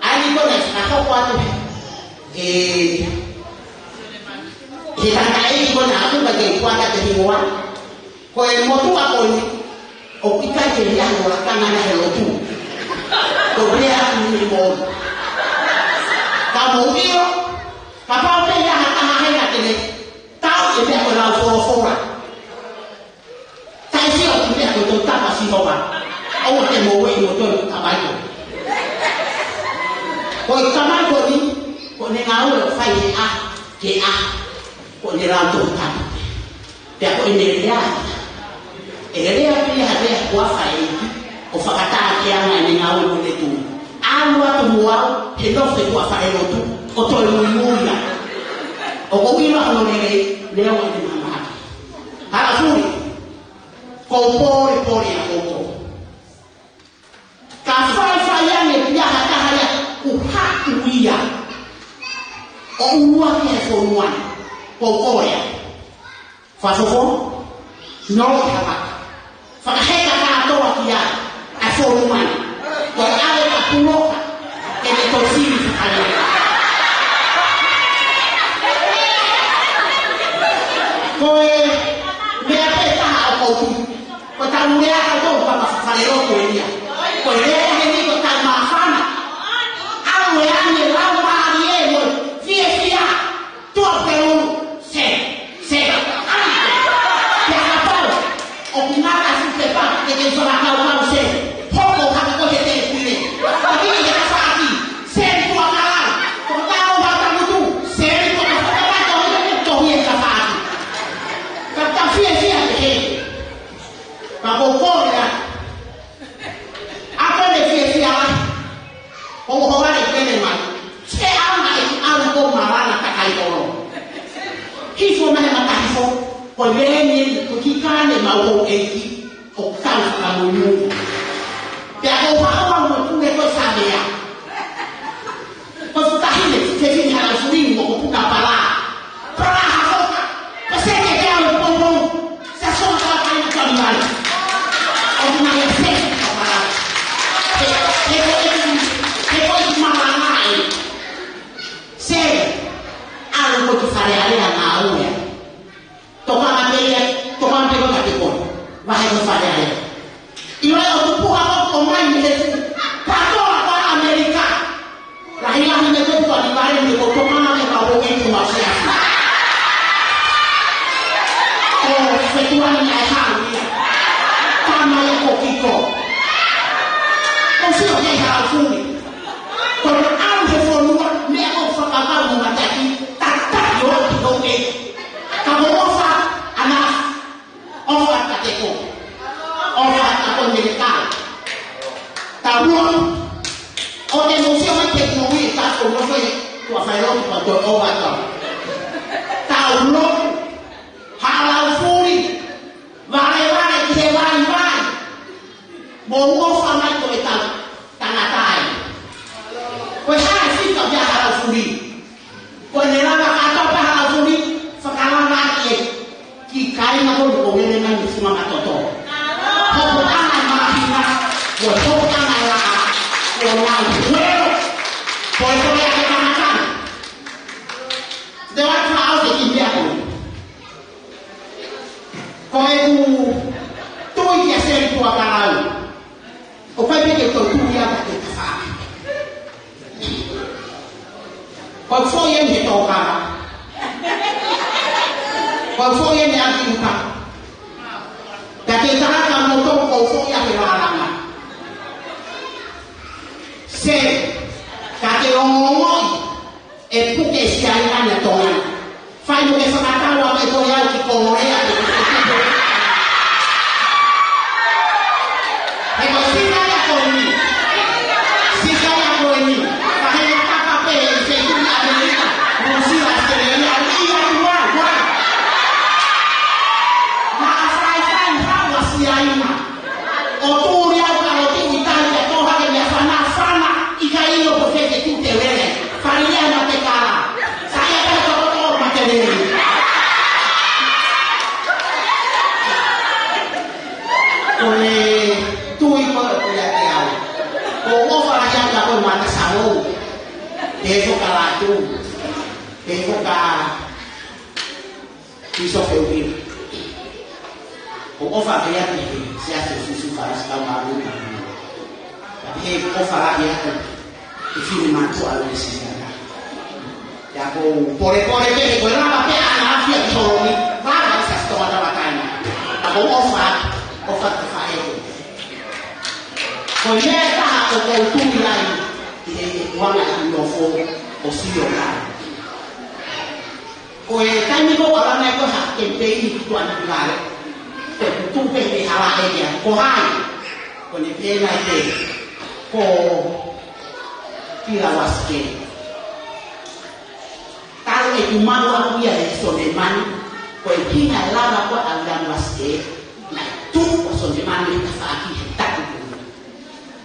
ʻa eni ko ē naʻe fakahoko atu he, ē, he tangataʻeiki ko ē naʻa ku ʻai ke u puaka te hingoa. Ko e motuʻa ko eni, ʻoku ʻikai ke ʻi ai ha lakanga na he lotu. Ko e lea atu ni mo. Ka mou ʻilo, kapau pē ʻe ʻi ai ha taha hena ke ne tau e meʻa ko e lau folofola. Taʻe sio ki he meʻa ko e tau tapa Sihova. ʻOua te mou ʻai mo tau tapa ʻi ko. Ko e tamai ko eni, ko ʻene ngāue ʻoku fai he ʻaho ki he ʻaho. Ko ʻene lau tau tapa. Pea ko ʻene lea. ʻE lea pē ia ha lea kuo fai ʻo fakatā ke anga ʻene ngāue mo ʻene tui. ʻAlu atu mo au, he nofo ʻi tuʻa fale lotu, ʻo toe muimui ia. ʻOku ou ʻilo hono lelei, lea ʻo ʻene māmāki. Hala fuli, ko e pōlepole ia ʻoʻoku. Ka faifai ange pē ha taha ia ʻoku haʻu ia ʻo ʻuluaki he fonua ni, ko koe ia. Fakafofo, nolo ki ha vaka. Fakaheka kātoa ki ai, ʻa e fonua ni. Ko e ʻave ka puloka, ke ne toe sili fakalele. Ko e meʻa pē taha ʻoku ou tui. Ko e tau lea ka tau ka ma fale lotu eni ia. Ko e lea heni ko e tau māfana. ʻAlu e ange lau mālie mo fiefia. Tuʻa pē ʻulu, se, se, ai. Pea kapau ʻoku ngata ʻa e fuʻu pepa, ke ke fakakaukau se. Hoko hake ko e he te kuile. Ka ki he tafaʻaki, se tuʻa kalau. Ko tau ha tangutu, se tuʻa kalau, tohi e tafaʻaki. Ka ta fiefia ke he. Ka ko koe ia. ʻA ko ʻene fiefia ai. ʻO hoʻo vale kele mai. Se anga e ʻalu ko Malanga Takaiʻolo. Hifo mai mata hifo. Ko e leni, ko e kiʻi kāne mau houʻeiki. ʻO kau fakamuimui. Pea ko haʻo au mo pule ko e Savea. Ko e fuʻu taʻahine, fefine hala fuli mo ko puna pala. Pala ha hoka. Ko e seke ke au poupou. Sa soa ka kai na kami mai. ʻO tuna ia seke ka pala. He, he ko e, he ko e malanga ē. Se, ʻalu ko e Fale Alea ngāue. Tokanga pē ia, tokanga pē ko e kate ko. Vahe ko e Fale Alea. ʻIo ʻo tupu hao ko mai mei he fu. Patoa ko ʻAmelika. Lahi lahi mei he tupu ʻa ni vale mei he ko tokanga mei he kau ʻo e tuʻa siasi. ʻO fetuʻu ni ʻa e hau ia. Tama ia ko kiko. ʻO sio ke hau fuli. Ko e ʻalu he fonua, meʻa ko fakapau mo mataki, tataki ʻo ʻalu ki hou e. Ka mo ʻofa, ana, ʻofa ka te ko. ʻOfa ka ko mele kau. Tau lotu. ʻO te mou sio mai ke mou ui, ta ko mo fai, tua fai lotu, pa to ʻofa tau. Tau lotu. Halau fuli. Vale vale ki he vai vai. Mo ʻofa mai ko e tau. Tangata ai. Ko e hā e fika pea Halau fuli. Ko e lava kātoa pē Halau fuli, fakalava ake ki kāinga ko ko lele mai mo e funga matoto. Hopo ʻana e māhina, ko e hopo ʻana e laʻā, ko e lau fuelo, ko e kole ake tangata. Ko ʻeku tui kia Seli Tuakalau, ʻoku ʻikai pē ke u toe tui ia ka te tafaʻaki. Ko e foʻi eni he tōkava. Ko e foʻi eni ʻa Kiuka. Ka te taraka mo tō ko e foʻi ʻa he lālanga. Seli, ka te ongoʻi e puke Siaina ʻa Tonga. Fai mo ke fakatau ʻa e ko ia ki Koloea. He ko Siaina ko eni. Siaina ko eni. Ka he kapa pē e feituʻu ʻAmelika, Nuʻusila, ʻAositelēlia, ʻi atu ā, ua. Naʻa faifai hau ʻa Siaina. ʻO tuli au ka lo tui tali ka toha ke mea fana fana i ka io ko feke tu te wele. Fali ia ma te kala. Sa ia ka to to ma te lele. Ko e tui ko e ko ia te au. Ko ʻofa ia ka ko ma te salo. Te fo ka la tu. Te fo ka Pīsope Uila. ʻOku ou ʻofa pē atu ki he Siasi ʻo Sīsū Kalaisi Kau Māʻoniʻoni. Ka pehē ʻoku ou ʻofa lahi atu ki he finemātuʻa ʻo e Siasi. Pea ʻoku ou polepole pē he ko e lava pē ʻa e ʻAfiona ki Solomi, lava ʻi Siasi Tonga Tawa Taina. Ka ʻoku ou ʻofa, ʻofa ki he faʻē ko ē. Ko e meʻa ʻe taha ʻoku ou tui ai ki he ʻuhinga ʻeku nofo ʻo sio mai. Ko e taimi ko ē ʻoku ʻalu ai ko ē ha kemipeini ki tuʻa Nativale, ko e kutu pē ʻe hala ʻe ia, ko hai? Ko ʻene pehē mai pē, ko Pila Uasikele. Talu ʻeku maʻu ʻaku ia ʻe Solemani, ko e ʻuhinga ʻe lava ko ē ʻa Pila Uasikele, naʻe tuʻu ʻa Solemani he tafaʻaki he taku.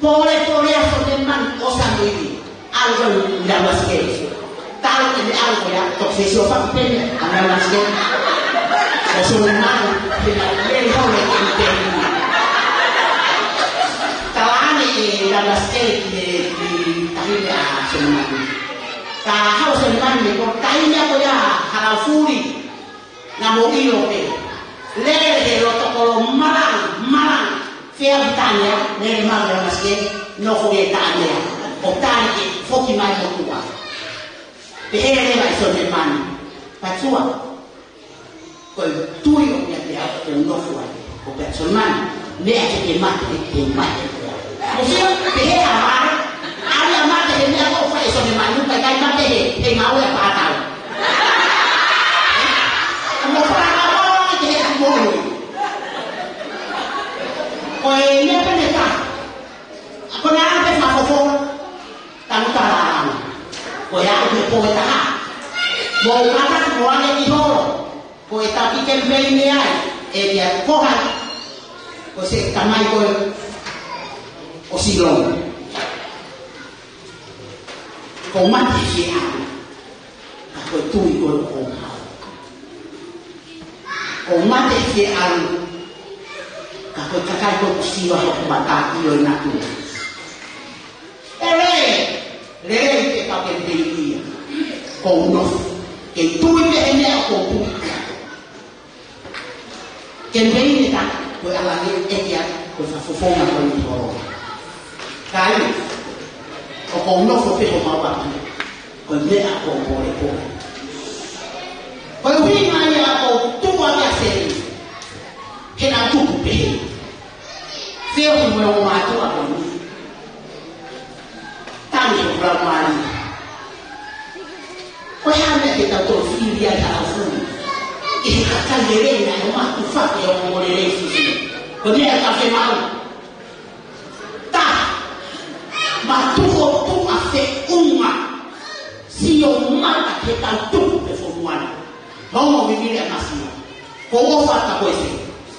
Polepole ʻa Solemani ʻo Samueli, ʻalu ko ē ʻi Uasikele. Talu ʻene ʻalu ko ia, toki fesiofaki pē ʻa Uasikele. ʻO Solemani, pea naʻe lele holo e kemipeini. Talaange ʻe Uasikele ki he, ki he taʻahine ʻa Solemani. Ka haʻu ʻa Solemani mei he taʻahine ko ia, Halaufuli. Naʻa mo ʻilo pē. Lele he loto kolo malangi, malangi. Fea Pilitānia, lele maʻu ʻa Uasikele, nofo he Pilitānia. ʻO tali ke foki mai motuʻa. Pehē leva ʻe Solemani. Patua. Ko e tui ʻoku ʻiate au ʻoku ou nofo ai. Ko e pehē ʻe Solemani. Meʻa ke ke mate, ke mate. Mo sio, pehē ʻa Vale. ʻAlu ʻo mate he meʻa ko ē ʻoku fai ʻe Solemani, ka ʻikai mate he, he ngāue ʻa Pātau. Mo fala ka mo ke he moʻui. Ko e meʻa pē ne ka. Ko na pe fa fofo. Tanu tala. Ko ia ko e po e taha. Mo kata mo ane ki holo. Ko e taki kemipeini ai. ʻE ia ko hai. Ko se tamai ko ē ʻo Silongi. Ko mate he ʻalu. Ka ko e tui ko ē ʻoku ou maʻu. Ko mate he ʻalu. Ka ko e kakai ko ē ʻoku siva hoku mata ʻi ʻo e natu. ʻEle, lele i te pake pei ia. Ko u nofo. Ke tui pē he meʻa ʻoku ou tui. Kemipeini ka, ko e ʻalu ange ʻe ia, ko e fakafofonga ko eni holo. Kai, ʻoku ou nofo pē ko mau atu, ko e meʻa ʻoku ou polepole. Ko e ʻuhinga ia ʻoku ou tuʻu ange ʻa Seli, he naʻa tuku pehē. Feo ki mo e ongo mātuʻa ko eni. Tani ko Pula Mali. Ko e hā e meʻa ke tau toe fili ai Halaufuli? ʻI he kakai lelei naʻe ʻomai ʻo fai e ongoongolelei fifili. Ko e meʻa ʻe ka femaʻu. Taha, matuʻotuʻa feʻunga. Sio mata ke tau tuku pe fonuana. Homo vivili a masima. Ko u ʻofa atu ka ko e se.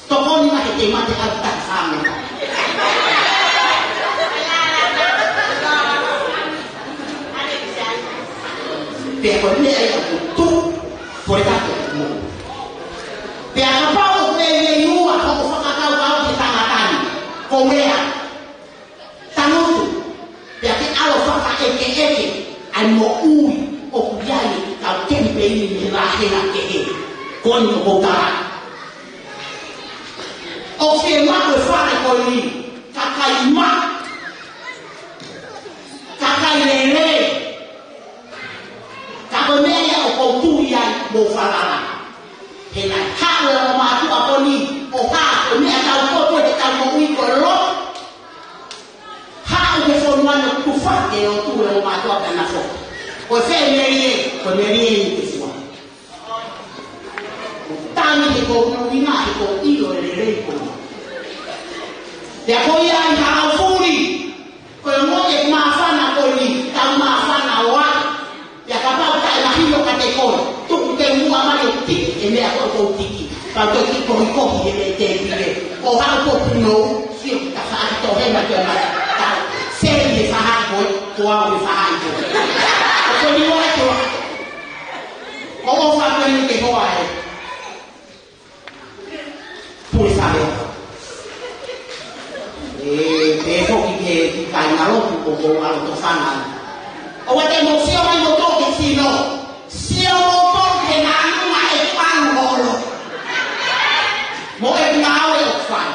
Tokoni mai he te mate au taha fānge. Pea ko e meʻa ia ʻoku ou tuʻu, ko e tato mo. Pea kapau ʻoku meimei ua hoʻo fakakaukau ki he tangata ni, ko e meʻa. Tangutu, pea ke ʻalu ʻo fakaʻekeʻeke ʻa e moʻui ʻoku ʻi ai e kau kemipeini mei he vāhenga kehe. Ko eni ʻoku ou tala. Ko e kakai maʻa, kakai lelei. Ka ko e meʻa ia ʻoku ou tui ai mou falala. He naʻe haʻu e ongo mātuʻa ko eni ʻo hā ko e meʻa tau poto he tau moʻui ko e lotu. Haʻu he fonua ni ʻo tufa ke o tu e ongo mātuʻa pea na foki. Ko e fēmeli ē, ko e meli ē ni ke fua. Tani he ko ʻunuʻina he ko ʻilo e lelei ko eni. Pea ko ia ʻi Haʻaofuli, ko e ongo e māfana ko eni, tau māfana ʻo aʻu. Pea kapau taʻe mahino kiate koe, tuku ke muʻa mai ʻo tiki e meʻa ko ʻoku ou tiki. Pea u toki kohikohi he meʻa tēpile. Ko haʻu ko punou, sio ki ta faʻahi tohema ke ma tau. Seli e faʻahi ko ē, ko au e faʻahi ko ē. Ko e liua e toa. Ko ʻofa ko eni ke hoa ē. Pule sale. ʻE, pea foki ki he kāingalotu ko ko alo tofanga. ʻOua te mou sio mai mou toki sino. Sio mou toki he naʻanunga e palu holo. Mo e ngāue ʻoku fai.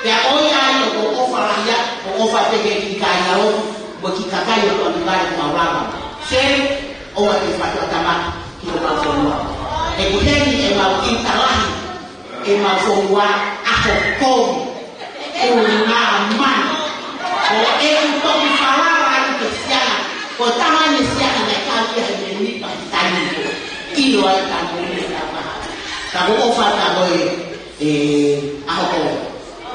Pea ko ia ai ʻoku ou ʻofa lahi ai, ʻoku ou ʻofa pē ki he kiʻi kāingalotu, mo e kiʻi kakai ʻo Tuʻanivale ʻoku mau lava. Seli, ʻoua te fatu ʻatamaki ki homau fonua. He ko heni ʻemau kiʻi talahi, ʻemau fonua, ʻaho kovi, ʻulungaanga mano. Ko ʻeku toki falala ai ki he siana, ko e tama eni e siana naʻe kau ia he meʻa ni pa tani ko. ʻIlo ai ka mo e meʻa ka. Ka ko e ʻofa ka mo e ʻE, ʻaho ko.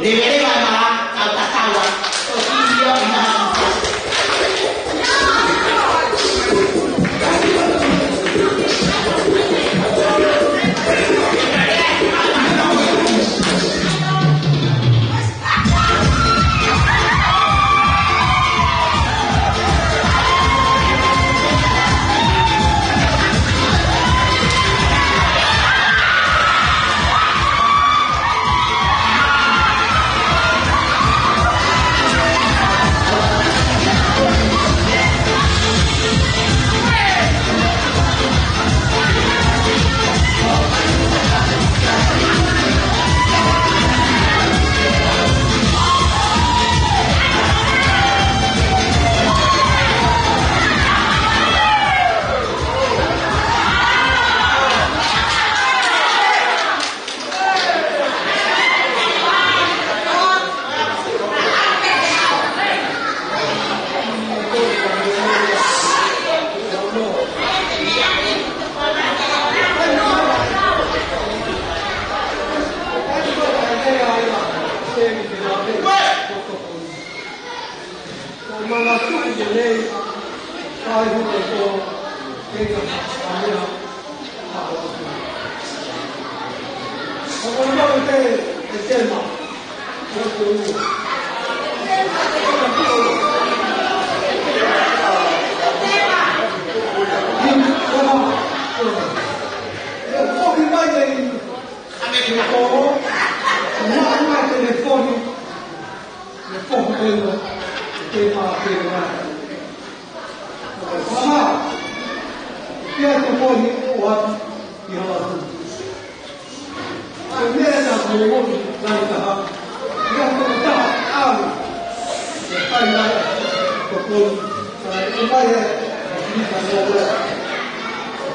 Leveleva e mala, kau tatau ai. ʻO sio ʻi he maha. Pea ko eni ʻo atu ki Haʻaofuli. Ko e meʻa ʻa e moʻui lahi taha. Ia ko e taha ʻalu. ʻE kai mai ko ko sa e mai e ni ka no e.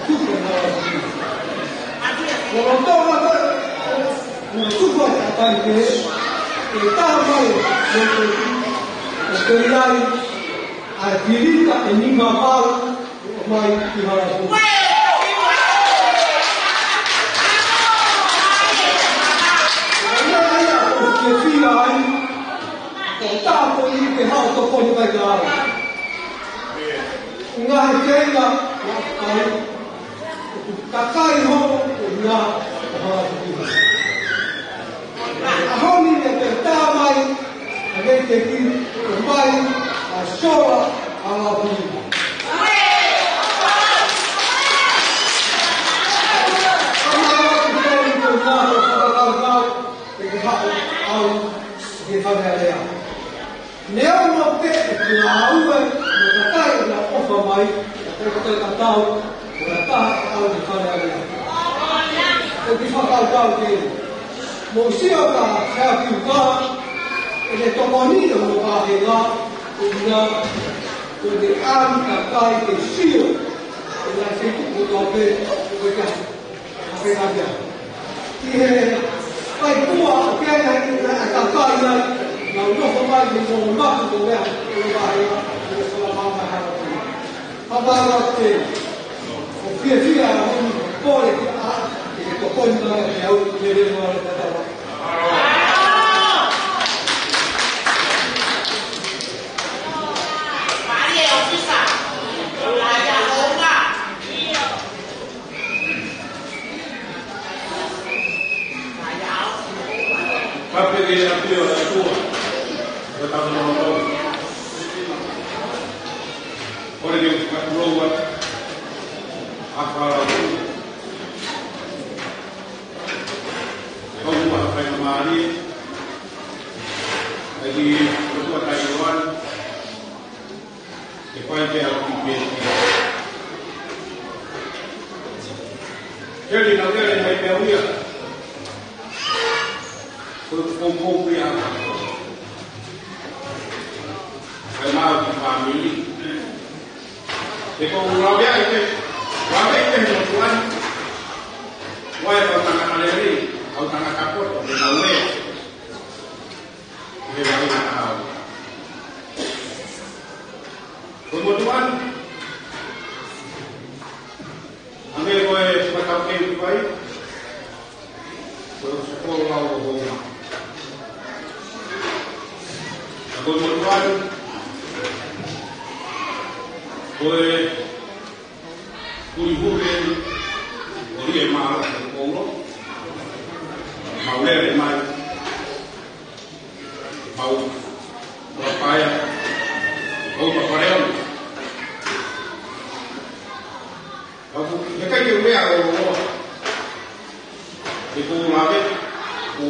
Tuku na o. Ko lo to na ko. Ko tuku a kai ke. E taha mai ko ko. Ko ko lai. ʻA e pilika ʻe nima valu. Mai ki Haʻaofuli. Ko ia ia ʻoku ke fia ai, ko e taha ko eni ke haʻu tokoni mai ka au. Ngaahi keinga, ʻoku kakai hoko, ko ia, ko Haʻaofuli. ʻAho ni ne te tā mai, ʻa e teki, ʻo mai, ʻa sola, ʻa la puli. Ka mai atu tonu ko ngā ko whakakaukau, ʻe ke haʻu, au, ke whare alea. Neongo pē ʻeku ngāue, mo e kakai ʻoku nau ʻofa mai, ʻa e kakai tatau, ʻo na taha ʻe au ʻi fale alea. ʻOku ou fakakaukau ke Ko e sio ka Sea Piuka, ʻe tokoni ʻa e vāhenga, ʻo na, ko e ʻalu kakai ke sio, ʻo na se tuku ko tau pē, ko e ka, ka pē ka pē. ʻI he kai kua, ʻo ke na ʻi na kakai na, na nofo mai ni ko matu ko mea, ko e vāhenga, ko e sala mama hara. Papa la te, ʻo fiefia, ʻo kole ki a, ki he tokoni mai ki au, ki he leo ʻo le tatau. Kape ke a pio a tua, ka tau nō nō. Kole ke u fakatulou atu, ʻa e fala atu. Kau ua fai na mali. ʻAi ki ʻOtua Taiwan. Ke fai ke au ki ke. Keli na keli mai pē au ia. Ko, ko, ko, ko ia. Kai mau ki family. He ko u lave ai pē, lave ai pē he motuʻa ni. Ua e kau tangata lelei, kau tangata poto, ke na ue. He lave na kau. Ko e motuʻa ni. Ange ko e fakatau ke u fai. Ko e ʻosi ko lau ʻo homa. Ka ko e motuʻa ni, ko e huli huli eni, ʻo lie mā ʻo koulo, mau lele mai, mau, mau paea, mau papaleon. Ka ko, he kai ke ue a o loa. He ko lave, ko,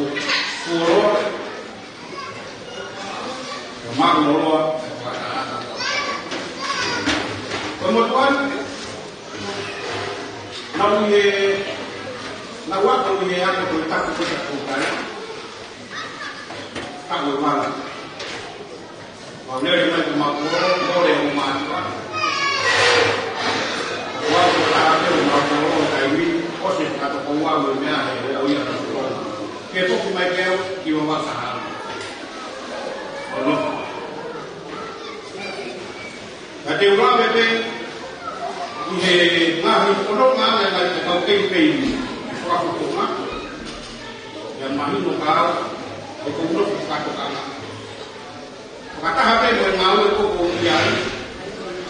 ko loa. Ko maku loa. Ko motuan. Na ui he, na ua ko ui he ako ko taku ko taku kai. Taku e mana. Ko lele mai ko maku olo, mole o matua. Ko au ko taha te o maku olo, kai mi, ʻosi ka to ko ua ue mea he, he au ia ka to. Ke toki mai ke au, ki wa wa saha. Ono. Ka te ula me pe, ʻi he ngaahi ono ngā mea ngai te kau kei pei ni, ko aku ko ngā. Ia mahino ka au, he ko uno ki kato ka ngā. Fakataha pē mo e ngāue ko ko ia ai.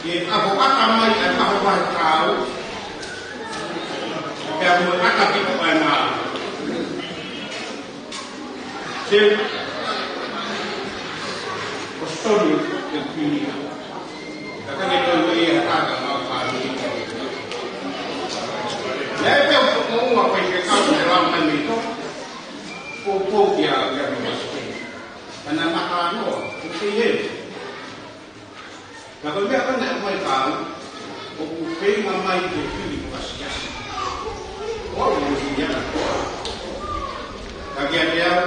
Ke ʻaho ʻata mai ʻa e maho vahe kāu. Pea mo e ʻata ki ko e ngāue. Se. Ko Soni ke pini. Ka ka ke tau ia hata ka mau ka ni. Lea pē ʻo ko ua pē ke kau ke lau mai mei ko. Ko ko kia kia mo. Kana mata no, ko ke he. Ka ko e meʻa ko ena ʻoku mai kāu, ʻoku feinga mai ke fili ko ka siasi. ʻO au ʻoku ʻi ana. Ka kiate au,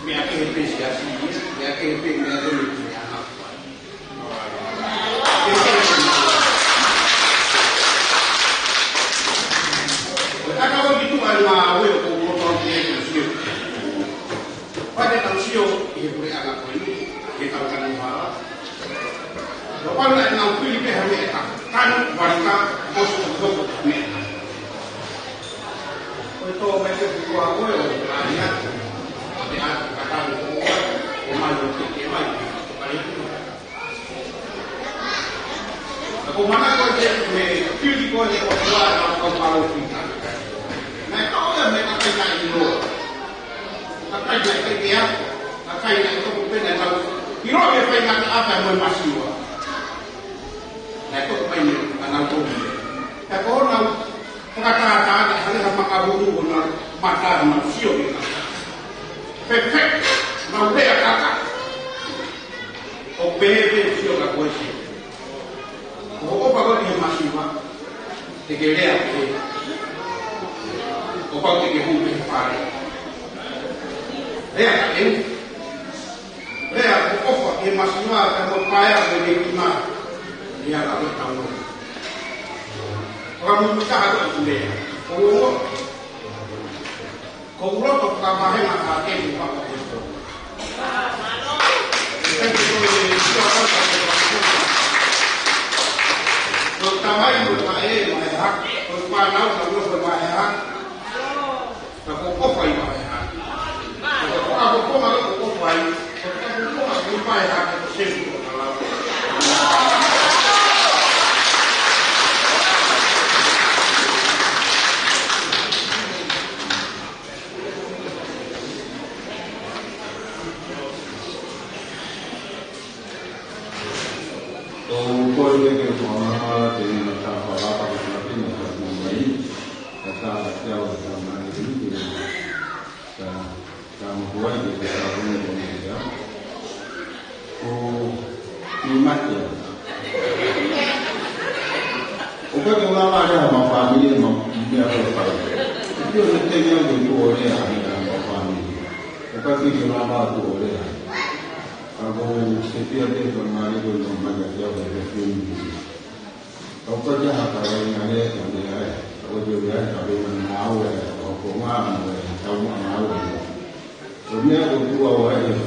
meʻa kehe pē siasi, meʻa kehe pē meʻa kehe pē meʻa. Ko e ʻata ko ki tuʻa e ngāue ʻoku ou loto atu ki ai ke sio. Pea te tau sio ʻi he puleʻanga ko eni, ke tau kanu hala. Lopana e nau fili pē ha meʻa ʻe taha, kanu, valika, ʻosi ʻo hoko ha meʻa. Ko e tō mai ke fukua koe ʻo ʻai atu, ʻo te atu ka tau ko ua, ʻo mai ʻo te ke mai, ʻo kare atu. Ka ko mana ko e te me fili ko e ʻOtua ʻa kau palo fika. Naʻe tau ia me kakai naʻe ʻilo. Kakai naʻe kai ke ako. Kakai naʻe toko pena tau. ʻIlo me fai ngata ata mo e masiva. Naʻe toko pai ne ka nau toko. Ka ko nau fakatātā ne hale ha makavuru ko nau mata nau sio ke ka. Pepek nau lea kaka. ʻO pehē pē sio ka koe sio. Ko hoʻo pako ki he masiva, te ke lea pē. ʻO pau te ke hū pē he fale. Lea ka eu. Lea ko ʻofa ke masiva ka mo paea ko e kima. Ia ka ko tau. Ka mo mutaha ko tu lea. Ko uo. Ko ulo ko ka mahe ma ka ke ni pa ko ko. Ko tamai mo ka e ma e ha. Ko pa nau ka mo ko ma e ha. Ka ko ʻofa ʻi maʻa e hā. Ka ko ʻapoʻoponga ko ʻofa ʻi. Ka ko ʻapoʻoponga ko ʻi maʻa e hā ka ko semu ko ka lau. ʻOku ou kole ke ke fakamatala te na ka fakapapauʻi na ka mai. Ka ka ka te au ka mai ni ke ka ka mo kuai ke ka ka mo kuai ke ka. ʻO ni mate. ʻOku ke lava ʻa e ma fāmili ma mea ko fai. ʻIo ne te nea ke tuʻo lea ʻa e ma fāmili. ʻOku ke lava tuʻo lea. Ka ko se pia te ko mali ko no mali te au ke fini. Ka ko te ha ka rai na le ka le ai. Ka ko te rai ka le na au e ka ko ma mo e ka ma au e. Ko mea ko tua o e.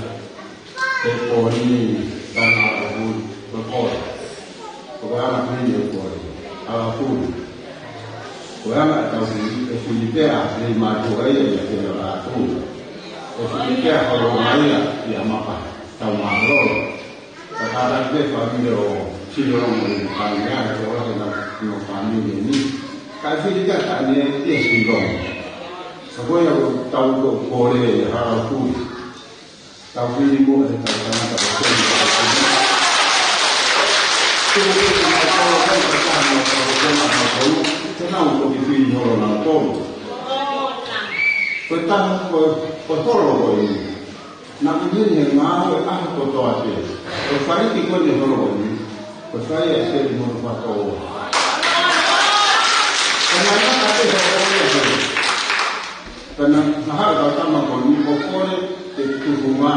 Te ko ni ka na ka ku ko ko. Ko ko ana ku ni ko ko. Ala ku. Ko ana ka ku ni ke fini pea le ma ko e e ke la ku. Ko fini pea ko lo mai ia ia mapa. Tau mālō. Ka ka rā te fāmili ʻo Silongo ni fāmili ʻa e ko ake na no fāmili ni. Ka fili ka ka ne ia Silongo. Ka ko ia ko tau ko kole e hala kui. Tau fili mo e tau tangata ko kole. Tau fili mo e tau tangata ko kole. Te nau ko ki fili holo na tolu. Ko tau ko ko holo ko i. Naʻa ku hili he ngāue ʻaho kotoa pē. Ko e fai ki ko ne holo ko ni. Ko e fai e seli mono fato. Ko na na ka te holo ko ni. Ko na na ha ka tama ko ni ko kole te tukunga.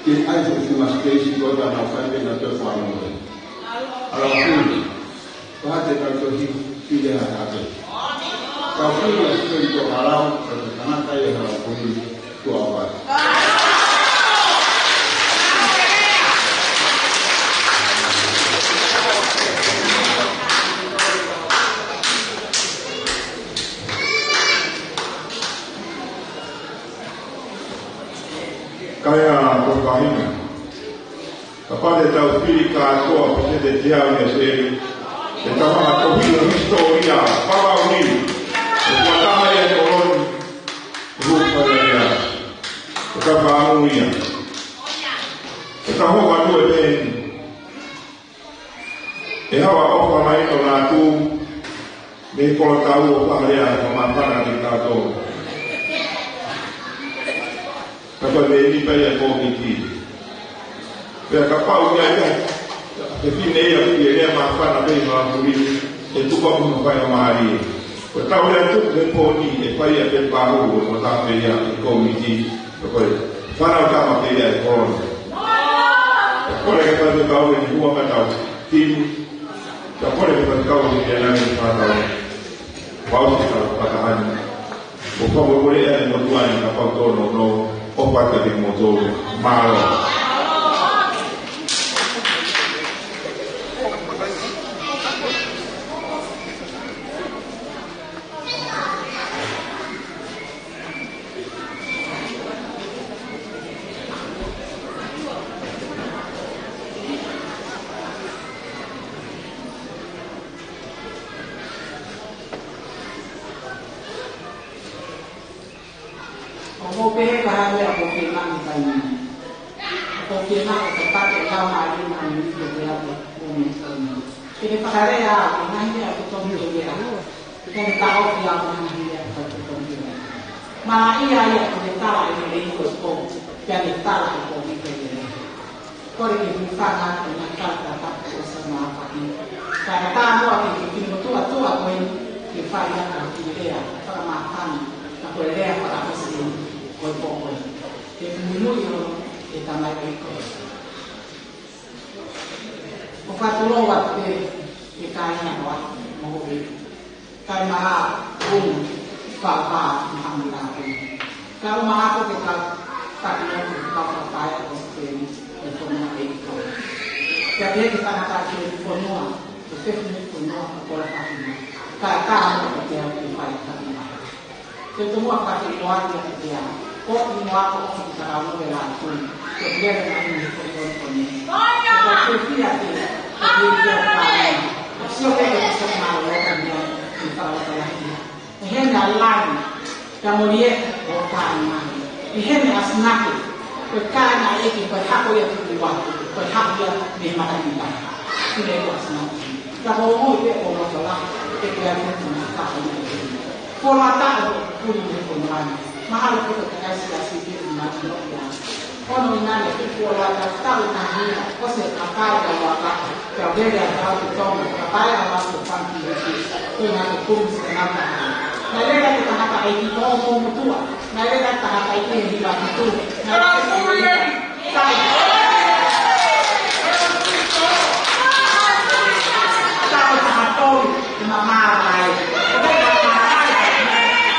Ke ai ko funga space ko ta na fai pē na te fano. Ala kuni. Pahate kau tohi fili ha kate. Kau fili a sio i tō halau, ka te tangata e halau kuli tua vai. Kaia ko kahina. Kapau te tau fili kātoa pē te te au ia se. Te tau hanga tohi ʻo hisitōlia, palauni. Te kua taha ia e koloni. Rupa ia ia. Te tau pāmu ia. Te tau hoa tu e pēni. E hawa ʻofa mai tona atu. Mei kolo tau ʻo fakalea, ko mafana ki kātoa. Ka ko e nipa ia ko miki. Pea kapau ia ia. Ke fine ia ki e lea mafana pei ma kuli. E tuka ko no fai o mali. Ko tau ia tu ke poni e fai ia ke paru ko ta pe ia ko miki. Ko e fana o tama pe ia e korona. Ko le ke fai ke kau e ni hua ma tau. Tini. Ka ko le ke fai ke kau e ni ke langi ma tau. Pau ke kau patahani. Ko pau ko le e ni motuani ka pau tono no. ʻOfa atu ki moutolu. Mālō. ʻO mou pehē ka hā ia ʻoku ke maʻu kai ni. ʻOku ke maʻu ka pake lau hā ia maʻu ni ko te au ko me kai ni. Ke ne fakalea au, ko ngai ia ko tomi ko ia. Ke ne tau ki au ngai ia ko tomi ko ia. Mā ia ia ko ne tala e le ko ko. Ke ne tala e ko mi ko ia. Kole ke hūfanga atu ʻi he ngaahi tala tapu ʻo Samoa paki. Ka ka tā noa ke ke kino tuʻa tuʻa ko eni ke fai atu ki he lea fakamāfana, ka ko e lea fakaʻosi ko e pō ko eni. Muimui ʻo e tamaioʻeiki. ʻOku fakatulou atu pē ki he kāinga ʻoku ʻi ai mo e kaimara ʻoku fāfā mo haʻamau lātū. Ka ʻoku ou ʻamanaki ke tau taki atu ke tau fakapae ʻo se peni e fonua ʻeiki. Pea pehē ki he tangataʻeiki ʻo e fonua, ʻo e pehē ni fonua ʻo Kolopakina. Ka e taha mo e te au ki fai taki mai. Ke tomuʻa ka ke ʻoatu ia ke tea. Ko i mua ko o ki ka rau e la tu. Ke tea na i ni ko ko ko ni. Ko ko ke fia ke. Ko ke fia ke. Ko sio ke ke sio ma lo ka ni. Ni ka lo ka la ia. E hene a lani. Ka mo lie o ka na. E hene a sinake. Ko ka na e ki ko hako ia ki ua. Ko hako ia me mata ni ba. Ki le ko a sinake. Ka ko mo ke o lo ka la. Ke ke a ni ka ko ni. Ko la ta o ku ni ko ni. Mahalo ko e takaisiasi ke ma tino ia. Ono ina ne ke kuo la ta tau na hina, ko se kakai ka waka, ka vele a tau ke tonga, kakai a la ko fanki ia ki, ko ina ke kumi se na ta. Na le ka ke tahaka e ki ko mo mutua, na le ka tahaka e ki e hiva ki tu, na le ka ke sai. Tau taha tolu, ke ma mara ai. Ko e ka mara ai,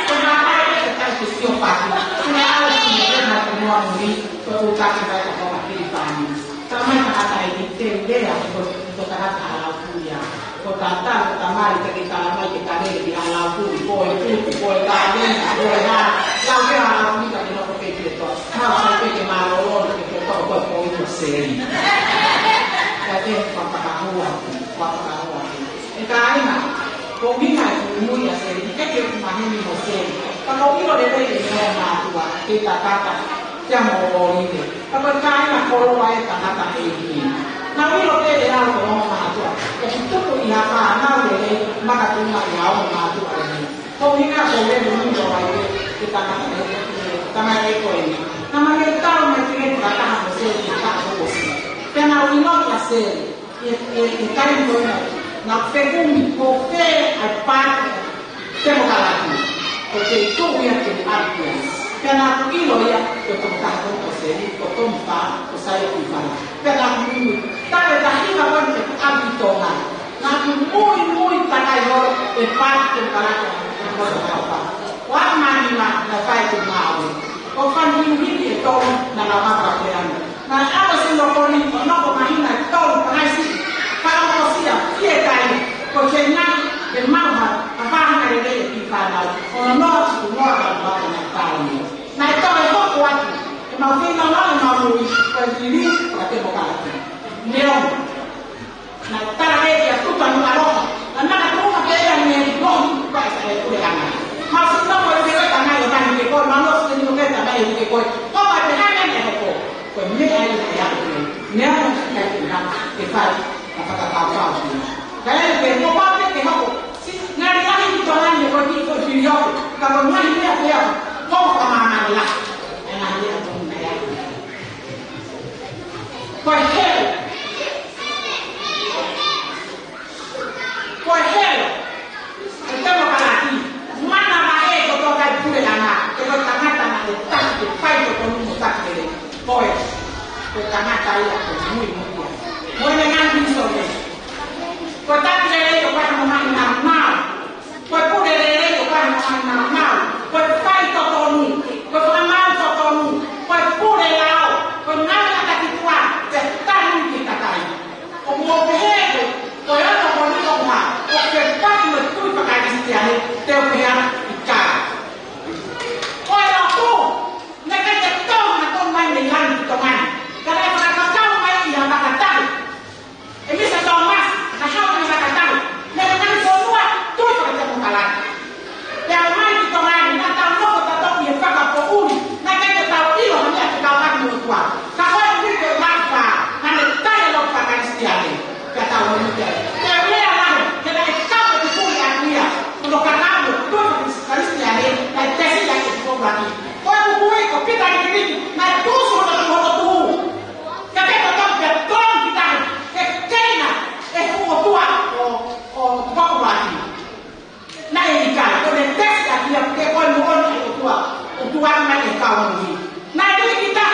ko e mara ai, ke kai ke sio paki. Ko e ala si ne na ko mua mui, ko e utaki mai ko Homa Filipani. Tamai tangataʻeiki te lea, ko, ko tangata hala kuia. Ko tata, ko tamai, te ke tala mai, ke kare, ki hala kui, ko e kutu, ko e kare, ko e ha, lau ke hala kui, ka ke noko pe ki e toa. Mau sai pe ke mālōlō, ke ke toa, ko e ko i ko seli. Ka ke fakakahua, fakakahua. E kāinga, ko mina e muimui ʻa seli, ke ke maheni mo seli. Ka ko ilo lelei e neo mātua, ke tataka, ke amo o ine. Ka ko e kāinga koloa e tangataʻeiki. Nau ilo pē ʻe au ko hono mātua. ʻOku tupu ʻi ha fānau lelei, makatunga ʻi ha ongo mātua lelei. Ko e ʻuhinga ko e lelei ni ʻo ai ʻe, ʻe tangataʻeiki, ʻe tangataʻeiki ko eni. Naʻa ma ne tau mai ki he fakataha mo seli ki he taha ko kosi. Pea nau ʻilo kia seli. ʻE, ʻe, ʻe taimi ko ena, naʻa ku fekumi ko fē ʻa e paati temokalati. Ko e tuʻu ia ke ʻalu ia. Pea naʻa ku ʻilo ia, ko e tokotaha ko seli, ko Tony Faa, ko Saia Kuifala. Pea naʻa ku muimui, taʻe tahi ma ko e ʻalu ʻi Tonga. Naʻa ku muimui takai holo, e paati temokalati, ko Tony Faa. Wa mani ma, na fai te mawe. Ko fani hini e tolu, na la maka pe anu. Naʻe ʻalu ʻa Sino Koni, ʻo nofo mahina ʻe tolu, panaisi, ka ʻosi ia, fie kai, ko China, ʻe maha, ʻa fāhina lelei e ki fānau, ʻo noa, ʻo noa, ka ʻosi ia naʻe tau ni. Naʻe tau e hoko atu, ʻe mau feinga ʻo ʻalu ʻo maʻu nui, ko e lili, ko e temokalati. Neo. Naʻe tala ʻe ia tuta nu aloha. Naʻe maka tuka pē ia ne nohi, ko e sa e kule anga. Mau si no ko e te ka mai o tani ke koe, mau no si ni ko ke ka mai o ke koe. Ko e te hana ne hoko. Ko e meʻa ia naʻe ʻalu ke. Meʻa no si kai ke na, ke fai, ka fakakaukau ki. Ka e ke ko pa ke ke hoko. Si, ngari lahi ki tona ne ko ki ko ki yo. Ka ko ngari meʻa pē ia. Ko ka mana la. E ngari meʻa ko na ia. Ko e helu. Ko e helu. Ko e temokalati. Mana ma e ko tō kai pule ana. Ke ko tangata na e taki ke fai ko tonu mo taki kele. Ko e. Ko tangata ia ko mui mo ko. Mo e ngā miso me. Ko taki kele ko kai mo mai na mau. Ko e pule lelei ʻo kai mo ana mau. Ko e fai totonu. Ko e fakamau totonu. Ko e pule lao. Ko e ngāue ʻa e taki tua. Te tanu ki kakai. ʻO mo pehē ko e, ko e ono ko ni ko ma. ʻO ke paki mo e tui fakaKalisitiane. Te u pehē ʻi ka. Ko e lotu. Naʻe ʻikai ke tau na tau mai mei langi ki Tonga ni. Ka naʻe fakakau mai ʻi ha fakataha. ʻE Misa Thomas, naʻe haʻu ʻi he fakataha, naʻe ngaahi fonua, tui fakatemokalati. Pea ʻomai ki Tonga ni, naʻa tau nofo tautolu ʻi he fakapoʻuli, naʻe ʻikai ke tau ʻilo ha meʻa ke tau ʻaki mo e ʻOtua. Ka ko e ʻuhi ko e maʻu fā, naʻa ne tali e lotu fakaKalisitiane, pea tau nofo ki ai. Pea lea lahi, he naʻe kau e tupuli ʻa ia, ko e lokanau, tui fakaKalisitiane, naʻe tesi ai e tupulaki. Ko e ʻuhi ko Pita Likiliki, naʻe tusu hono tuhu, hono tuhu. Ka ke tau ke tonu ki tahi, ke keina e ʻOtua ʻo, ʻo Tupou Vaki. Naʻe ʻikai, ko e tesi ʻa ia ke ko e moʻoni ʻa e ʻOtua, ʻOtua mai e kau moʻui. Naʻe tui ki ta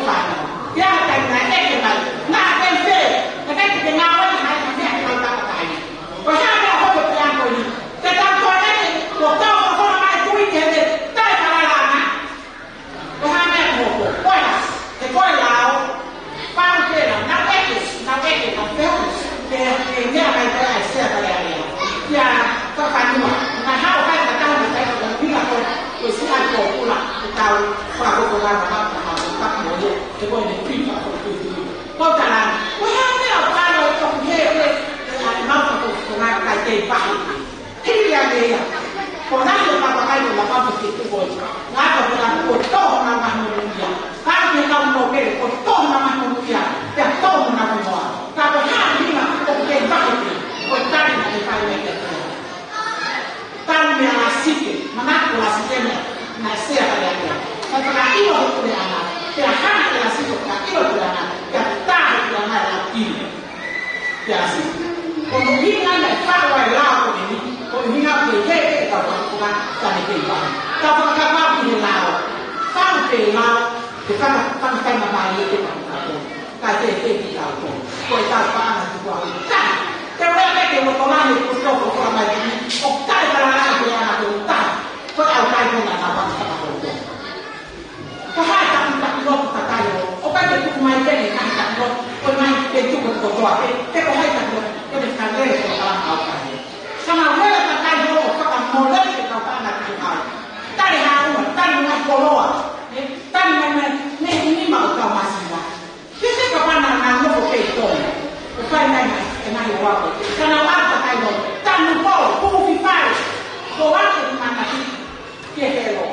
Pea taimi naʻe ʻeke mai, naʻa ke fē, naʻa ke ke ngāue mai, naʻa ke ke ngāue mai. Ko e hā e meʻa ʻoku ke pehē ko eni? Te tau toe ʻeke, ko tau ka kona mai kui ke te tai palala na. Ko e hā e meʻa ko ko, ko e hā, he ko e lao, pau ke la, naʻa ke, naʻa ke, naʻa ke, ke, ke meʻa mai pē ai Sea Palealea. Ia, ka fanua, naʻa hao kai ka tau na kai ka minga ko, ko si ai ko kula, ko tau, ko la ko ko la ka ka ka ka mo ia, te ko ne pipa ko tu tu. Ko tala, ko hea meʻa ʻoku ʻalu ʻo toki he, he, he, ʻa e mau ka ko ko la kai te pahi. Hili a meʻa. Ko na te papa kai ko la papa ke tu ko. Nga ko la ko to na ma no ia. Ka ke na no ke ko to na ma no ia. Ke to na ma no. Ka ko ha ni ma ko ke pahi. Ko tali na ke pahi me ke. Tau meʻa la sike, manako la sike meʻa, naʻe Sea Palealea. Ka ka ilo hoku le ana, pea hana ke la sike, ka ilo hoku le ana, pea tā hoku le ana la ilo. Pea si. Ko no hinga ne fau ai la ko ni, ko hinga ko he he ka ka ka ka ne ke pa. Ka ka ka pa ki he lao. Fau ke lao, ke ka ka ka ka na mai e ke pa ka ko. Ka te te ki tau ko. Ko e tau paʻanga tuku au. Tahi. Te ue ake ke mo tona ni ko toko ko mai ni. ʻO kai ka la ko ana ko tahi. Ko e au kai ko na na pa ka ko. Ko hai ka ka ko ka kai o. ʻO kai ke tuku mai ke ne kai ka ko. Ko mai ke tuku ko toa ke. Ke ko hai ka ko. Ko ne ka lele ko ka la au kai. Ka na ue ka kai o ka ka mo le ke ka paʻanga tuku au. Tale ha ua, tale mai koloa. Tale mai mai, ne ni ma o ka masina. Ke te ka pana na no ko ke to. Ko fai mai mai, e mai o ako. Ka na wa ka kai no. Tanu ko, ku ki fai. Ko wa ke mana ki. Ke he lo.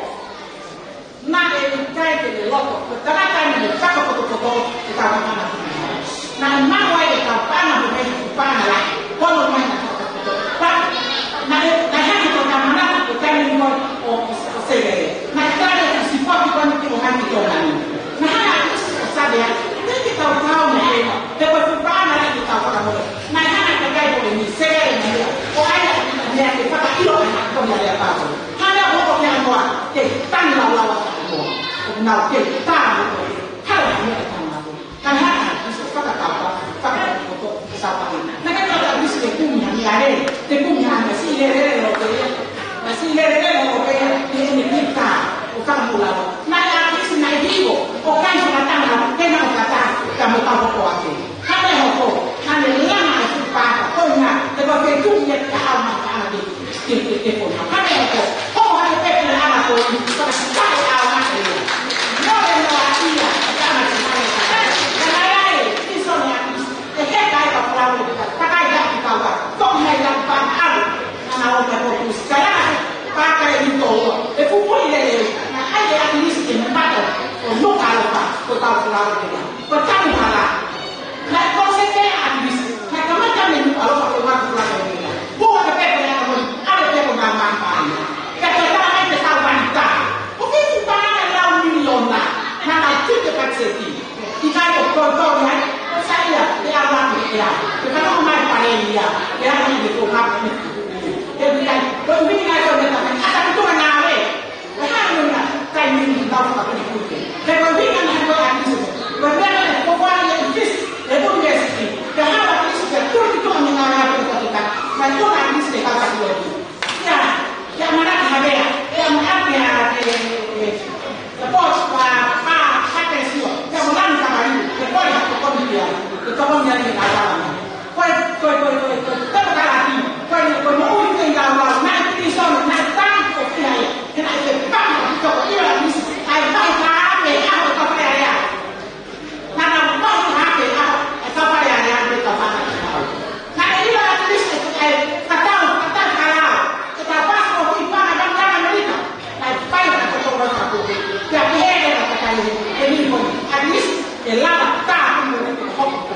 Na e kai ke le lo ko. Ka na kai ne ka ko ko ko ko. Ka na na. Na e ma wa e ka pana ko me ku pana la. Ko no mai na. Ka na e na ha ko ka mana ko ka ni ko o o se. Na e ka le si pa ki ko ni ko ha ni ko na ni. Na hana ʻAkilisi ʻo Savea, te ke tau tau mo ʻena, te koe pupana la ke tau whakamole. Na hana ka kai mo ʻeni, sere e mea, ʻo ai a ki ta mea ke whakaʻilo ai na ko mea lea pāpō. Hana o ko mea noa, ke tani lau lau a whakamoa. ʻO nau ke tā mo koe, hala mea ke tau lau. Ka hana ʻAkilisi ʻo whakatau, whakatau ko tō, ke tau pāpō. Na ka tau ʻAkilisi ke kumi ha mea le, ke kumi ha mea si le le le lo ke ia. Masi lele lele o pea ni ni ni ka o ka mula. Na ia kisi na i hivo o kai o ka tanga ke na o ka ta ka mo ka hoko ake. Hane hoko, hane langa e fupa ka ko na te ko ke tu ia ka au ma ka ake. Ke ke ke ko na. Hane hoko, hoko hane pe ke na ana ko i ka ka ka au ma ke. No le no a ia ka ma ka ka. Ka na ia e, i so ni a kisi. E he kai ka pulau ka kai ka ki kau ka. Toki mai ka pa alu. Ana o ka ko tu. Ka ia ka kai ni to. E fu mo i le le. Na ai e ʻAkilisi ke mata. O no ka lo pa. Ko tau pulau ke. Ko tau hala. Na ko se ke ʻAkilisi. Na ka mata me nu alo pa ko ma pulau ke. Ko ka pe ko na mo. Ale pe ko na ma pa. Ka ka ta mai ke tau vani ta. Ko ke fu pa na lau miliona. Na na tu ke pa se ki. ʻIkai ko e koe koe ai, ko sa ia, ʻe ala ki ʻea. ʻE ka nō mai pare ia, ʻe ala ki ko hapa ni. ʻE ʻikai, ko e mini ngai ko e meta mai, ata ki tonga ngāue. ʻE hā nō na, kai mini nau ka kuni kuke. He ko e mini ngai ko e ʻAkilisi. Ko e mea ngai ko wai e fis, e university. Ke hapa fis, ke tui ki tonga ngāue ko e kota. Mai tonga ʻAkilisi ke kau ka kuke. Ia, ia mana ki havea, ia mana ki a, e, e, e, e, pos, pa, pa, pa, ke sio, ia mana ki havea, ia koi ha, ko komi ia, ia ko komi ia, ia ka la. Koi, koi, koi, koi, koi, koi, koi, koi, koi, koi, mo ui ke ia la, na ki so, na ta, ko ki ai, ke na ke pa, ko ki la, ai, pa, pa, ke, a, ko pa, pa, ia, ia. Naʻa na mahi hake ʻa e Fale Alea mo e Tauhana ki Haʻau. Naʻe ʻilo ʻa ʻAkilisi ʻe tatau, tatau ka lao, ke tau pasi ʻo kui pana ka mea Amerika. Naʻe fai ha kotoa ka koe. Pea pehē ʻe he kakai he, he niho, ʻAkilisi ʻe lava tā ki mo e hoko.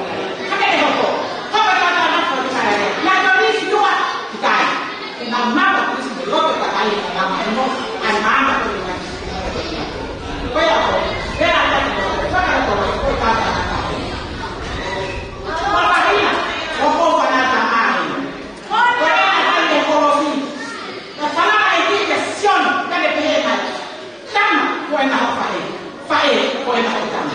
Hake ʻe hoko. Hoko tā tā na ko tā. Naʻe tau nisi tua ki tai. Ke nau mata ʻAkilisi mo e loto kakai ʻe lama ʻe mo, ʻa e mata ko e ngai. Ko ia ko, pea ka ko, whakarato ko e tata na ka. Papahina, o ko whanata mai. Ko e na kai e kolosi. Ka whanata e ki ke Sione, ka ke pehē mai. Tama, ko e na ho faʻē. Faʻē, ko e na ho tama.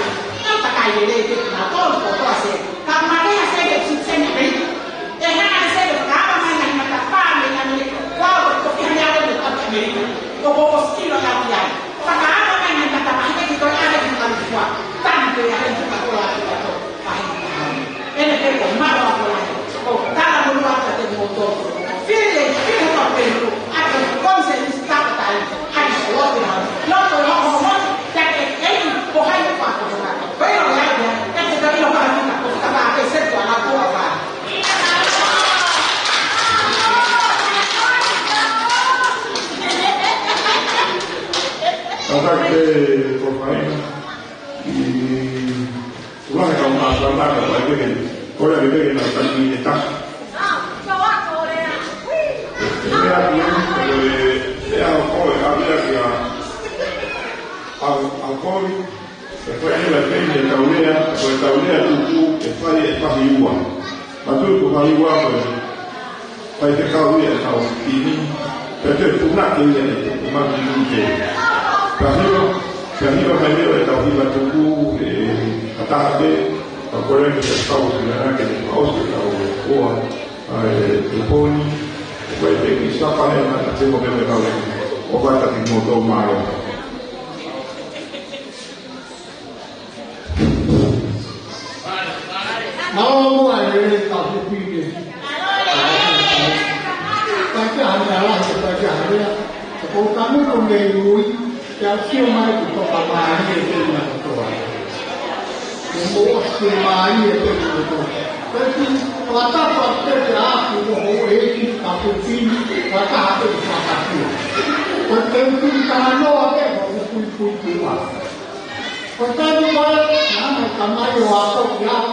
ʻOku ʻikai lelei ke tau tō kotoa sēniti. Ka male ha sēniti ʻe sēniti ʻAmelika. ʻE hanga ʻe he sēniti ʻo fakaava mai e ngaahi matapā mei ʻAmelika. Kuo ʻosi ko e fiha mea ʻoku tau ʻAmelika. ʻOku ʻosi ʻilo ʻe au ki ai. Fakaava mai e ngaahi matapā, ʻikai ke toe ʻalu ki Kalifua. Tanu pē ʻa e tuka kola atu atu. Pai. ʻEne pē ko e mālō ʻa kola. Ko e tala monū atu kiate kimoutolu. Fili, fili ko pelu. Atu ko se is tapa tai. Hai, lote ha. Lote ho, ho, ho. Take it. Ko hai pa ko na. Ko ilo ya, ya. Take it, ilo pa kita. Ko kita pa ke se ko ala ko pa. Tata ke ko pai. I, ua he kau mātuʻa, ko e peke, ko e peke na tani e ta. E mea ki, e, e au ko e, a mea ki a, a, a ko e, e ko e hila pei e tau lea, ko e tau lea tuku, e fai, e fahi ua. Matu ko fahi ua ko e, fai ke kau ia e kau pini, pe te punake ia e te, e matu i te. Ka hiva, ka hiva mai leo e tau hiva tuku, e, a taha pē, ka kore ni e kau si nana ke te kau si kau ua, a e, e poni, e fai ke ki sapa e mata te mo ke me kau e, ʻo fata ki mo tō mālō. Mālō muʻa e lelei ka fefine. Paʻia ha mea lahi, paʻia ha mea. Ko e kanu ko mei ui, te au sio mai ko toka mālie te ina kotoa. Ko mo osi mālie te ina kotoa. Peki, ʻatapa te te aku ko ho eki, ka fefine, ʻataha te te whakatia. Ko te fefine ka noa te ko fefine. Ko e taimi ko ē, naʻa ne kamai ʻo ako ki ai,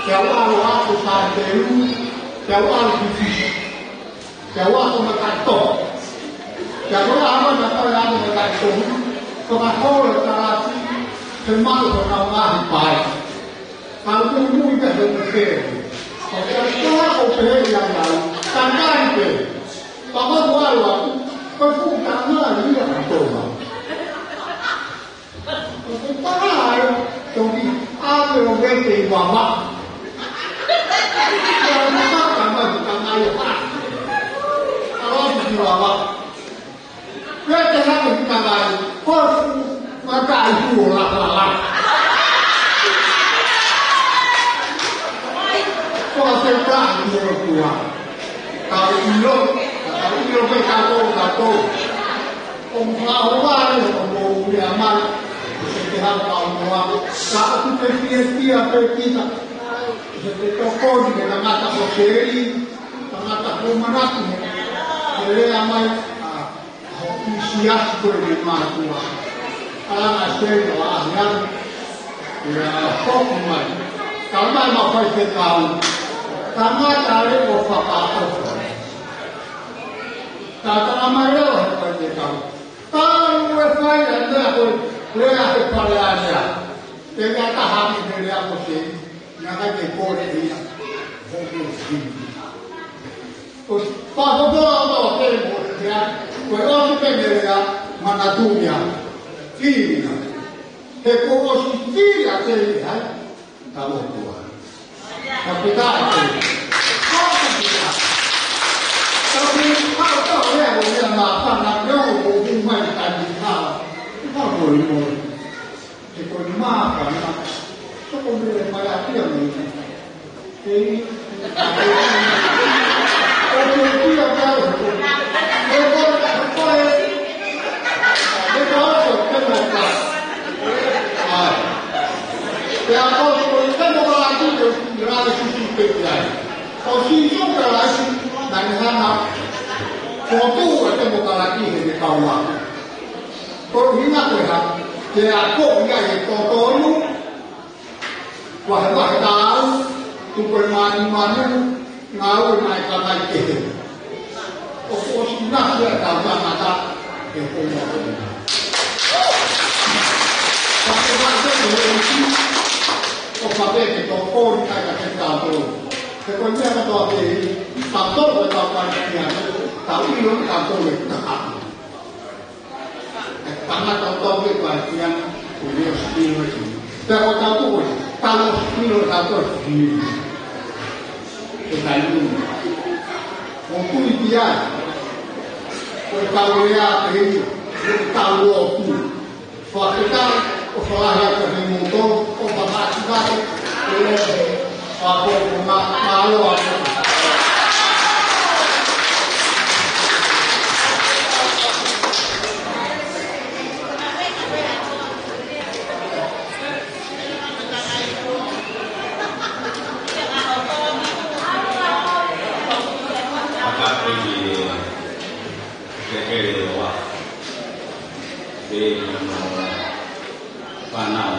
ke au ʻalu ʻo ako Sātelu, ke au ʻalu ki Fisi, ke au ako mataʻitohi, ke au ʻalu ʻo ako mataʻitohi, fakaholo e kalasi, ke maʻu honau ngaahi pae. Ka u muimui pē he mekele. Ko e taha ʻo pehē ia naʻa, ka ngai pē. Pea ko e ʻalu atu, ko e fuʻu tangata ia ka tōma. Ko e taha ai, toki ʻave ʻo vete ʻi Vavaʻu. Ko e taha mai ki Vavaʻu. ʻAlu atu ki Vavaʻu. Vete hake ki Vavaʻu. Ko e fuʻu mataʻi tuʻo lava lava. Ko e taha ki he ʻOtua. Ka u ʻilo, ka u ʻilo pē ka tō, ka tō. ʻO mo ka o vale, ʻo mo u lea mai, ʻo se te hau ka o mo a. Ka ʻoku te fiefia pē kita. ʻO se te tokoni ke tangata ko Seli, tangata ko Manatu, ke lea mai, ʻa, ʻo ʻi siasi ko e mātuʻa. ʻAla na Seli ʻo a hian, ia foki mai. Ka mai ma fai te kau. Tangata le ʻo fakaʻofa. Ka tala mai leo he fai te kau. Ka u e fai a mea ko e lea he fale a lea. Te lea taha mi he lea ko se, na ka te kore ia. Hoku si. Ko papopo a o ke mo lea. Ko e ʻosi pē meʻa, manatu ia. Fili ia. He kuo ʻosi fili ʻa Teli ai. Tau ʻOtua. Ka pita ʻa Teli. Ka pita. Ka pita ʻa Teli, ʻo meʻa māfana, ʻio, ʻo ʻo mai ka ni ha. Ka mori mori. He ko e māfana. Soko mele mai a pia mai. Ei. O te pia mai. He ko, he ko e. He ko e temokā. ʻAi. Pea ko, ko e temokālati ko e rale susu pe ai. Ko Sīsū Kalaisi, naʻa ne hanga. Ko tu e temokālati he ne kaua. Ko e ʻuhinga ko e hā, ke akoʻi ai e totonu, vahevahe taau, tuku e mānumanu, ngāue maʻa e kakai kehe. ʻOku ʻosi ʻinasi ʻa e tau tangata, ʻe ko ia ko ia. Ka ke vahe ke ʻosi, ʻo ka pē ke tokoni kai ka ke tau tō. He ko e meʻa kātoa pē, tau tō e tau kai kia, tau ʻilo tau tō e taha. Tangata o tau ke pae kia, ko e spiritual. Pea ko tau ko e, tau spiritual, tau ko e spiritual. Ko tau inu. Ko kui kia. Ko tau lea, ko tau lotu. Fakafetaʻi, ʻo fakahā ka ni mo tau, ʻo fakahā ki vate, ko e, ʻa ko ko ma, ma lo a. Fakafetaʻi, ke ke le wa. Ke no. Fānau.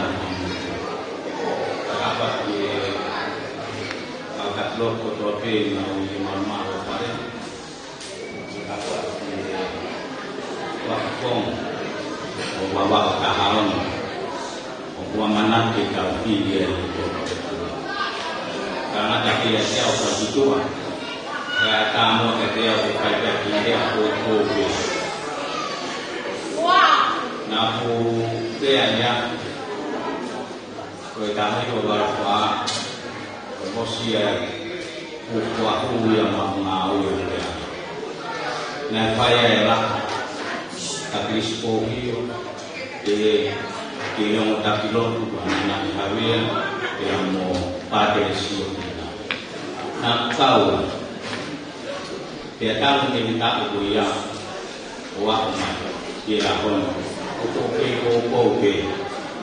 Ka ʻapā ke, ka ka loko kotoa pē naʻa nau ʻi he malumalu ʻo fale. Ka ʻapā ke, ka kong, ʻo vava ʻo taha ono. ʻOku ou manatu ke tau fili ai ʻi he kotoa. Ka ngata pē ʻa e sia ʻo ka ki tua. Ka tā mo ka te au ke kai pē ki he ʻa ko ko pē. Naʻa ku pea ia, ko e taha ʻi ʻo Valofa, ko e mosia, ko Kuahu ia ma ngāue ia. Naʻe fai ai e laka, ka Kilisi Pohio, e, ke ongo taki lotu, ko Nana i Havea, pea mo Pātelesio kina. Naʻa ku kau, pea talu mei he taʻu ko ia, ʻo aʻu mai ki he ʻaho ni, ʻoku ou kei poupou pē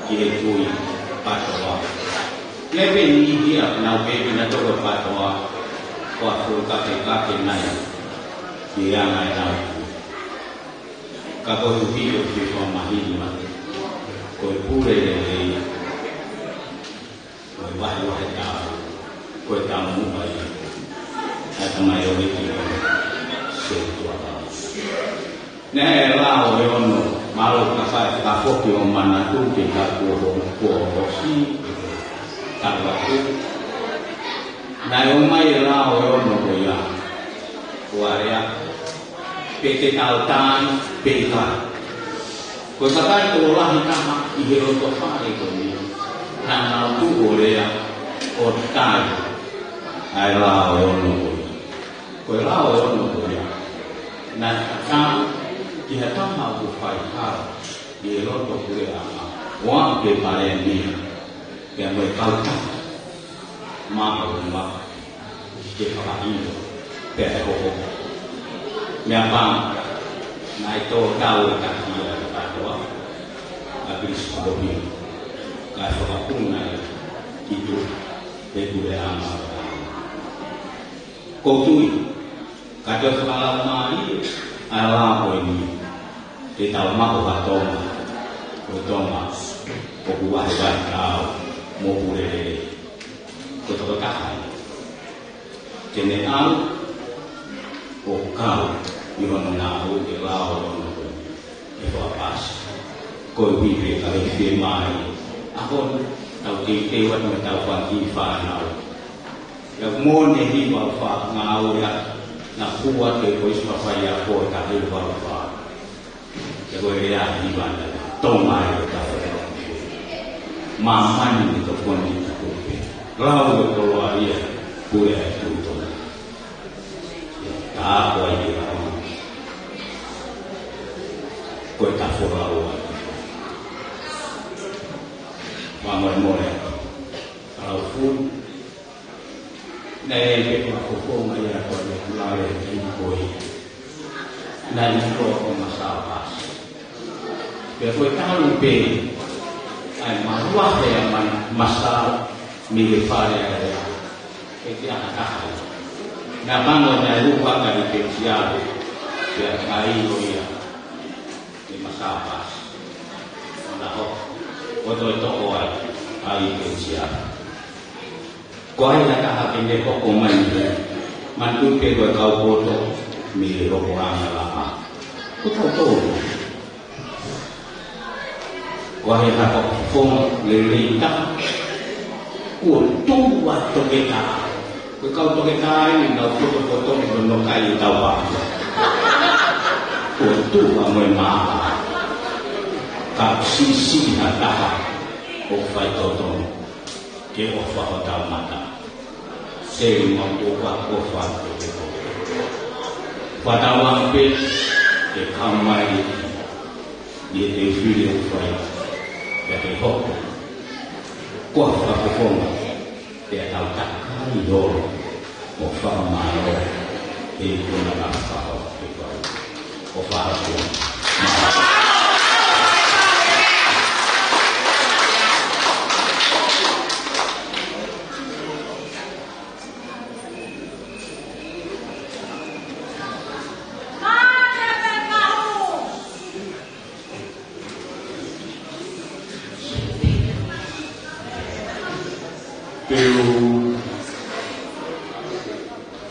ki he kui PTOA. Lele ni ia, nau pē kina toko PTOA, ko e fuʻu kakeakea nai, ki he anga ʻenau kui. Ka ko e ʻuhi ʻoku ou fie fakamahino mai, ko e pule lelei, ko e vahevahe taau, ko e taumuʻa ia ʻa e tamaioʻeiki ʻo e sētuata. Naʻe ʻi ai e lao ʻe ono, mālō ka fai ka foki ʻo manatu ki he kuo, kuo ʻosi, ka vaku. Naʻe ʻomai e lao ʻe ono ko ia, ko Alea, pe te tau tali, pe ʻikai. Ko e kakai tokolahi taha ʻi he loto fale ko eni, naʻa nau tuʻu ʻo lea ʻo tali ʻa e lao ʻe ono ko ia. Ko e lao ʻe ono ko ia, naʻe tatau ki ha taha ʻoku fai hala ʻi he loto puleʻanga, ʻo aʻu ki he palēmia, pea mo e kautaha maʻolunga, ke fakaʻilo, pea ʻe hopo. Meʻapango, naʻe tō tau e taki ia ʻa e katoa, ʻa Kilisi Pohio, kae fakapuna ia ki tuʻa, he puleʻanga. Ko e tui, ka te fakalaumālie ʻa e lao ko eni, te tau maʻu ha Tonga, ko e Tonga ʻoku vahevahe taau mo pule lelei. Ko e tokotaha ia. Te ne ʻalu ʻo kau ʻi hono ngāue e lao ʻe ono ko eni, ʻe fakapasi. Ko e ʻuhi pē ka ʻi he fiemaʻu, ʻa ko eni, tau teuteu atu mo ʻetau fanga kiʻi fānau. Pea mo e hiva ʻo e fanga ngāue ia, naʻa ku ʻoatu e koisi fafai ʻa ko e taha hiva ʻo e fā. Ko e lea ʻa e ʻIvana, Tonga ʻi he tafaʻaki. Māmani ni tokoni ki tupe. Lau e koloa ia, pule ai tuitona. Ka ko ai ke lau. Ko e tafola ua. Māmoemoe. Lau fun. Naʻe ʻi ai pē ko e fofonga ia ko e lale ki ko ia. Naʻe ʻi ko ko Masao Pasi. Pea ko e talu pē ʻa e maluahe ʻa Masao mei he fale ʻa e lea. ʻE ki ʻana kaha. Naʻe pango naʻe lupa ka ni pē sia. Pea kai o ia. ʻE Masao Pasi. ʻO na ho. ʻO toe toʻo ai. ʻAi pē sia. Ko hai ha taha ke ne hoko mai he. Manatuʻi pē ko e kau poto mei he loko anga lapa. Ko tautolu. Ko hai ha kau fofonga lelei taha. Kuo tuʻu ʻa toketā. Ko e kau toketā eni nau poto poto ʻo nau kai ʻi tau pā. Kuo tuʻu ʻa mo e mā. Ka sisi ha taha ʻo fai totonu. Ke ʻofa hotau mata. Seli mau ʻofa, ʻofa ke te ko. Fatau ang pē, ke kau mai, ʻi he te fili ʻo fai, ke te hoko. Ko e fakafofonga, te tau takai ʻo, ʻo fakamālō, ʻe kona ka fakahoko ke fai. ʻO fakahoko. Te u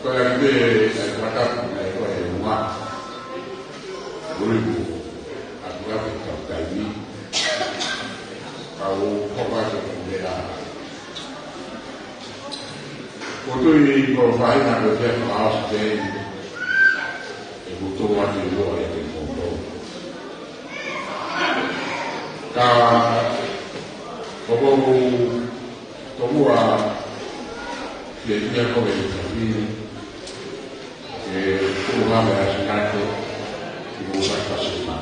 fakaʻi pē ʻa e fakatapu ʻa e kau ʻe uma. Uri ku, aku aku kau taimi. Kau hopa ke mea. Ko tui ko fai na ko te ka Australia. ʻE kuo tō atu ʻi loa ʻe te moto. Ka, ko ko ku, ko mua, ke ia ko e te fini. E, ko nga me a sinato, i mo sa ka sima.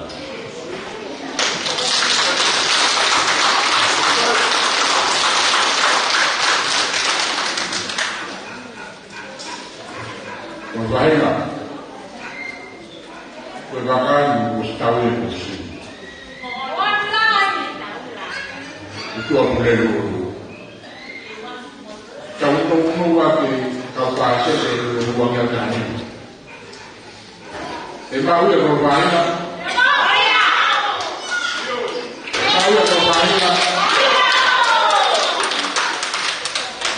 Ko e vahenga, ko e vakai mo stau e mo si. Ko tua pule lulu. Kau no no wa ke kau pāsese e lulu wa ngia tani. E mau ia ko vahenga. E mau ia ko vahenga.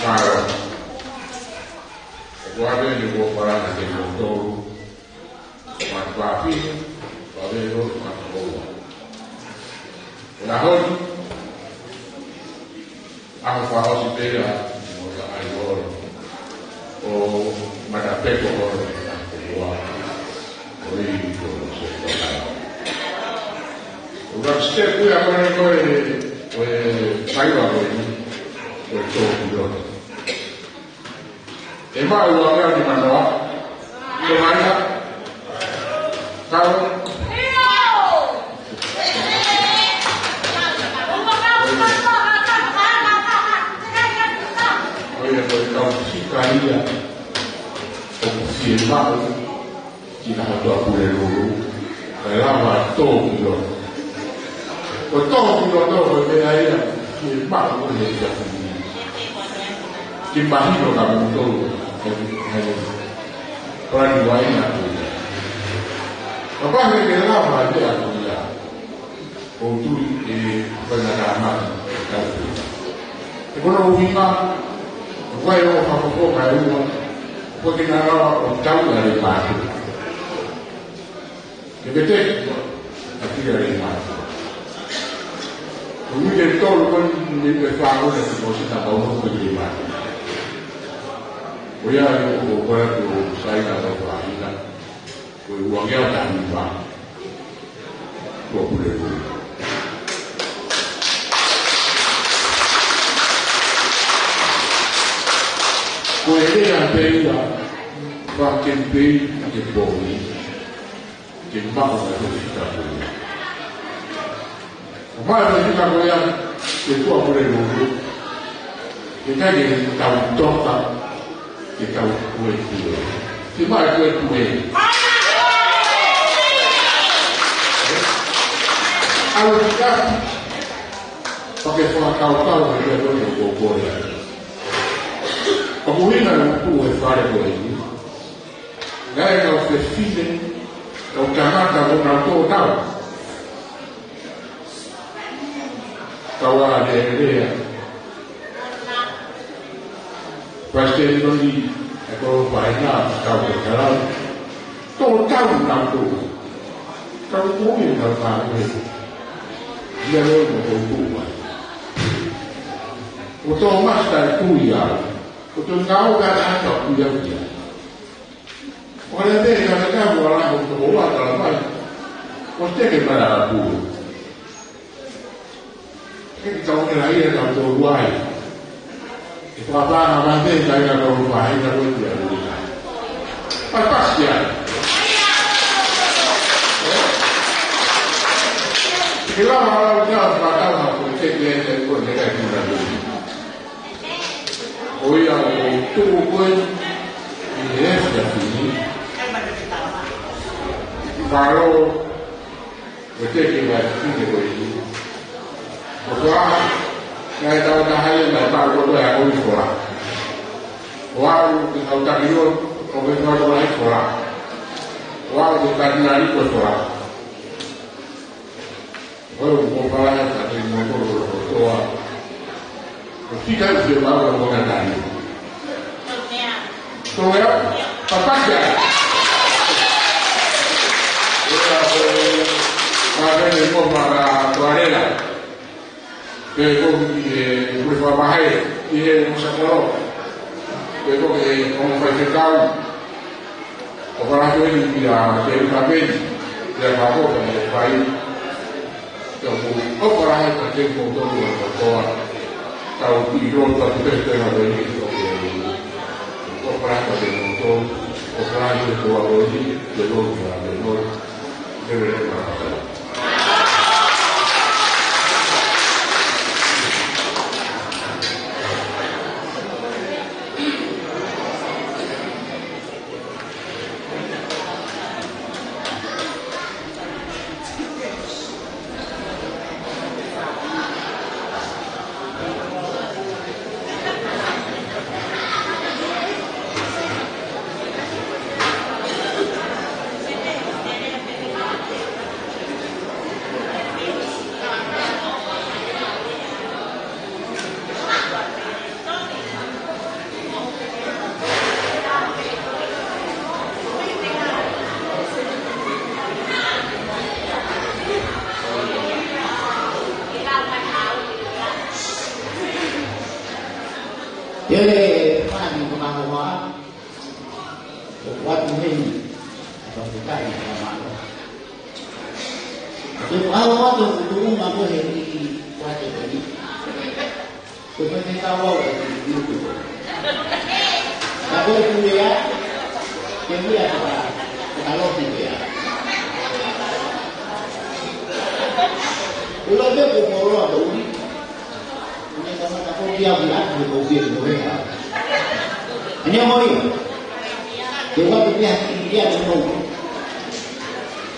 Mālō. Ko ave ni ko parana ke mo tolu. Matu papi, pave lo matu koua. Ko e ʻaho ni, ʻaho fakaʻosi pē ia, mo ia ai olo. ʻO mata peko olo, ʻa koua. ʻO i ko se koua. ʻO ka step ia ko e, ko e, ko e faiva ko eni, ko e tō ki loto. E maʻu ʻa mea ni manoa. Ko mai na. Kau. Ko ia ko e kau sika ia. ʻOku fie maʻu. Ki ha ʻOtua pule lulu, kae lava tō ki loto. Ko tō ki loto, ko e meʻa ia, ki he maʻu ko e kia kuni. Ki mahino ka mutolu, he, he, palani wai na ko ia. Ka pahe ke lava e meʻa ko ia. ʻO tui e fai na ka mata, e kau tui. E kono ui ma, ʻo kai o fakafoka e ua, ʻo ke na rawa ʻo tau na le mātu. Ke pete, a tira le mātu. ʻO ui ke tolu kono ni ke fāngo na ki kosi na kau no ke le mātu. ʻO ia ʻo ko koe atu ʻo sai na ʻo fāhina. Ko e ua ngea o tani ma. Ko e lea pē ia fakakemipeni ʻa e pō ni, ke maʻu ʻa e fika ko ia. ʻOmai ʻa e fika ko ia ke tuʻa Pulelulu. Ke kai ke tau toka, ke tau kuekue. Ke maʻu e kuekue. ʻAlu ki ʻapi, pea ke fakakaukau ki he meʻa ko ē ʻoku ou kole atu. ʻOku ʻi ai e utu he fale ko eni. Naʻe kau fefine, kau tangata mo nau tō tau. Kau ʻa lelea. Palesiteni ʻo e kolo paina, kau ke kalau. Tō tau nau tō. Kau ko e kau kau e. Ia lo mo ko ko ai. ʻO tō masta e kui au. ʻO tō ngau ka ka ka kui au ia. ʻO le te ka ka ka ua la ko ko ua ka la mai. ʻO te ke para la ku. Ke ki tau ke la ia ka tō uai. Ke whakapā na mate ka ia ka ua pai ka ua ia ua. Papasia. Ke la la la ka whakapā na ko te ke te ko te ka ki na ua. ʻO ia ʻoku ou tuʻu ko ē ʻi he efiafi ni. Mālō, ʻo te ke vai ki te ko ē. ʻO ka, naʻe tau taha ia naʻe pau ko ē ʻa ʻOi Fola. ʻO aʻu ki hau taki ʻo, ʻo ke tau ko ē Fola. ʻO aʻu ki Katinali ko Fola. ʻOi, ʻoku ou fakaʻapaʻapa kiate kimoutolu kotoa. ʻOku ʻikai ke mau ʻo ngata ai. Tō ea, papasia. ʻOi, ʻoku ou fakaʻapaʻapa kiate kimoutolu kotoa. Pea ko e fakaʻapaʻapa, ʻi he ʻoku ou sakolo. Pea ko e ʻoku ou fai fekau. ʻOku ou fakaʻapaʻapa kiate kimoutolu kotoa. Pea ko e fai. Tau ko ʻoku ou fakaʻapaʻapa kiate kimoutolu kotoa. Tau ʻilo atu pē te na veni ko e. ʻOku ou fakaʻapaʻapa kiate kimoutolu. ʻOku ou fakaʻapaʻapa kiate kimoutolu. Te lo ki a te lo. Te lo ki a te lo. Pea ʻoku fai ni ko mahoa, ʻoku ʻatu heni, ʻoku ʻatu kai, ʻoku ʻatu. Ko e ʻaho atu ʻoku tuʻu ma ko he ʻi ʻi kuate ko ni. Ko e fai fekau au ʻi ʻi ʻi ʻi. Ka ko e kuea, ke kuea ka, ka lotu kuea. Kulo te ko koloa ko uli. Ane kamata ko kia kula, ko kia kula. Ane mo ia. Ke ua ke pea ki ia te mo.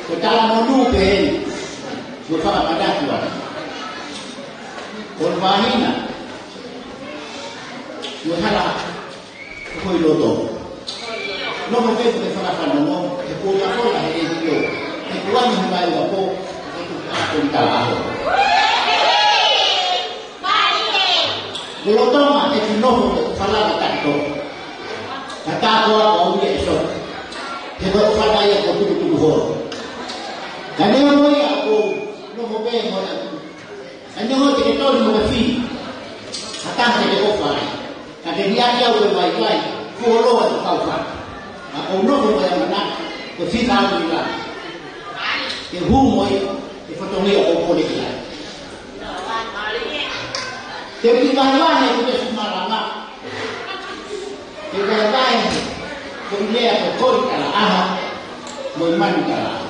Ko tala mo nu pe heni. Mo fakamanatu atu. Ko e vahina. Mo hala. Ko e loto. Nofo ke ke fakafanongo. He ko ia ko la he e kio. He ko ani he mai wa ko. He ko ka ko tala aho. Ko Lotoma ʻe ki noho ko Falala Taʻito. Ka tā koa ko au ia ʻe so. He ko fana ia ko tukutuku ho. Ka ne o ia ko noho pē mo na. Ka ne o te ke toli mo ka fi. Ka tā te ke ko fai. Ka te nia ia ko vai vai. Ko loa ko kau fa. Ka ko noho ko ia mana. Ko fina au ia. Ke hu mo ia. ʻE fatongia ʻoku ou kole ki ai. Te u kiʻi vahevahe ʻeku veesi malanga. Te u vahevahe ʻeku lea ko e Koli Talaʻaho mo e Manu Talaʻaho.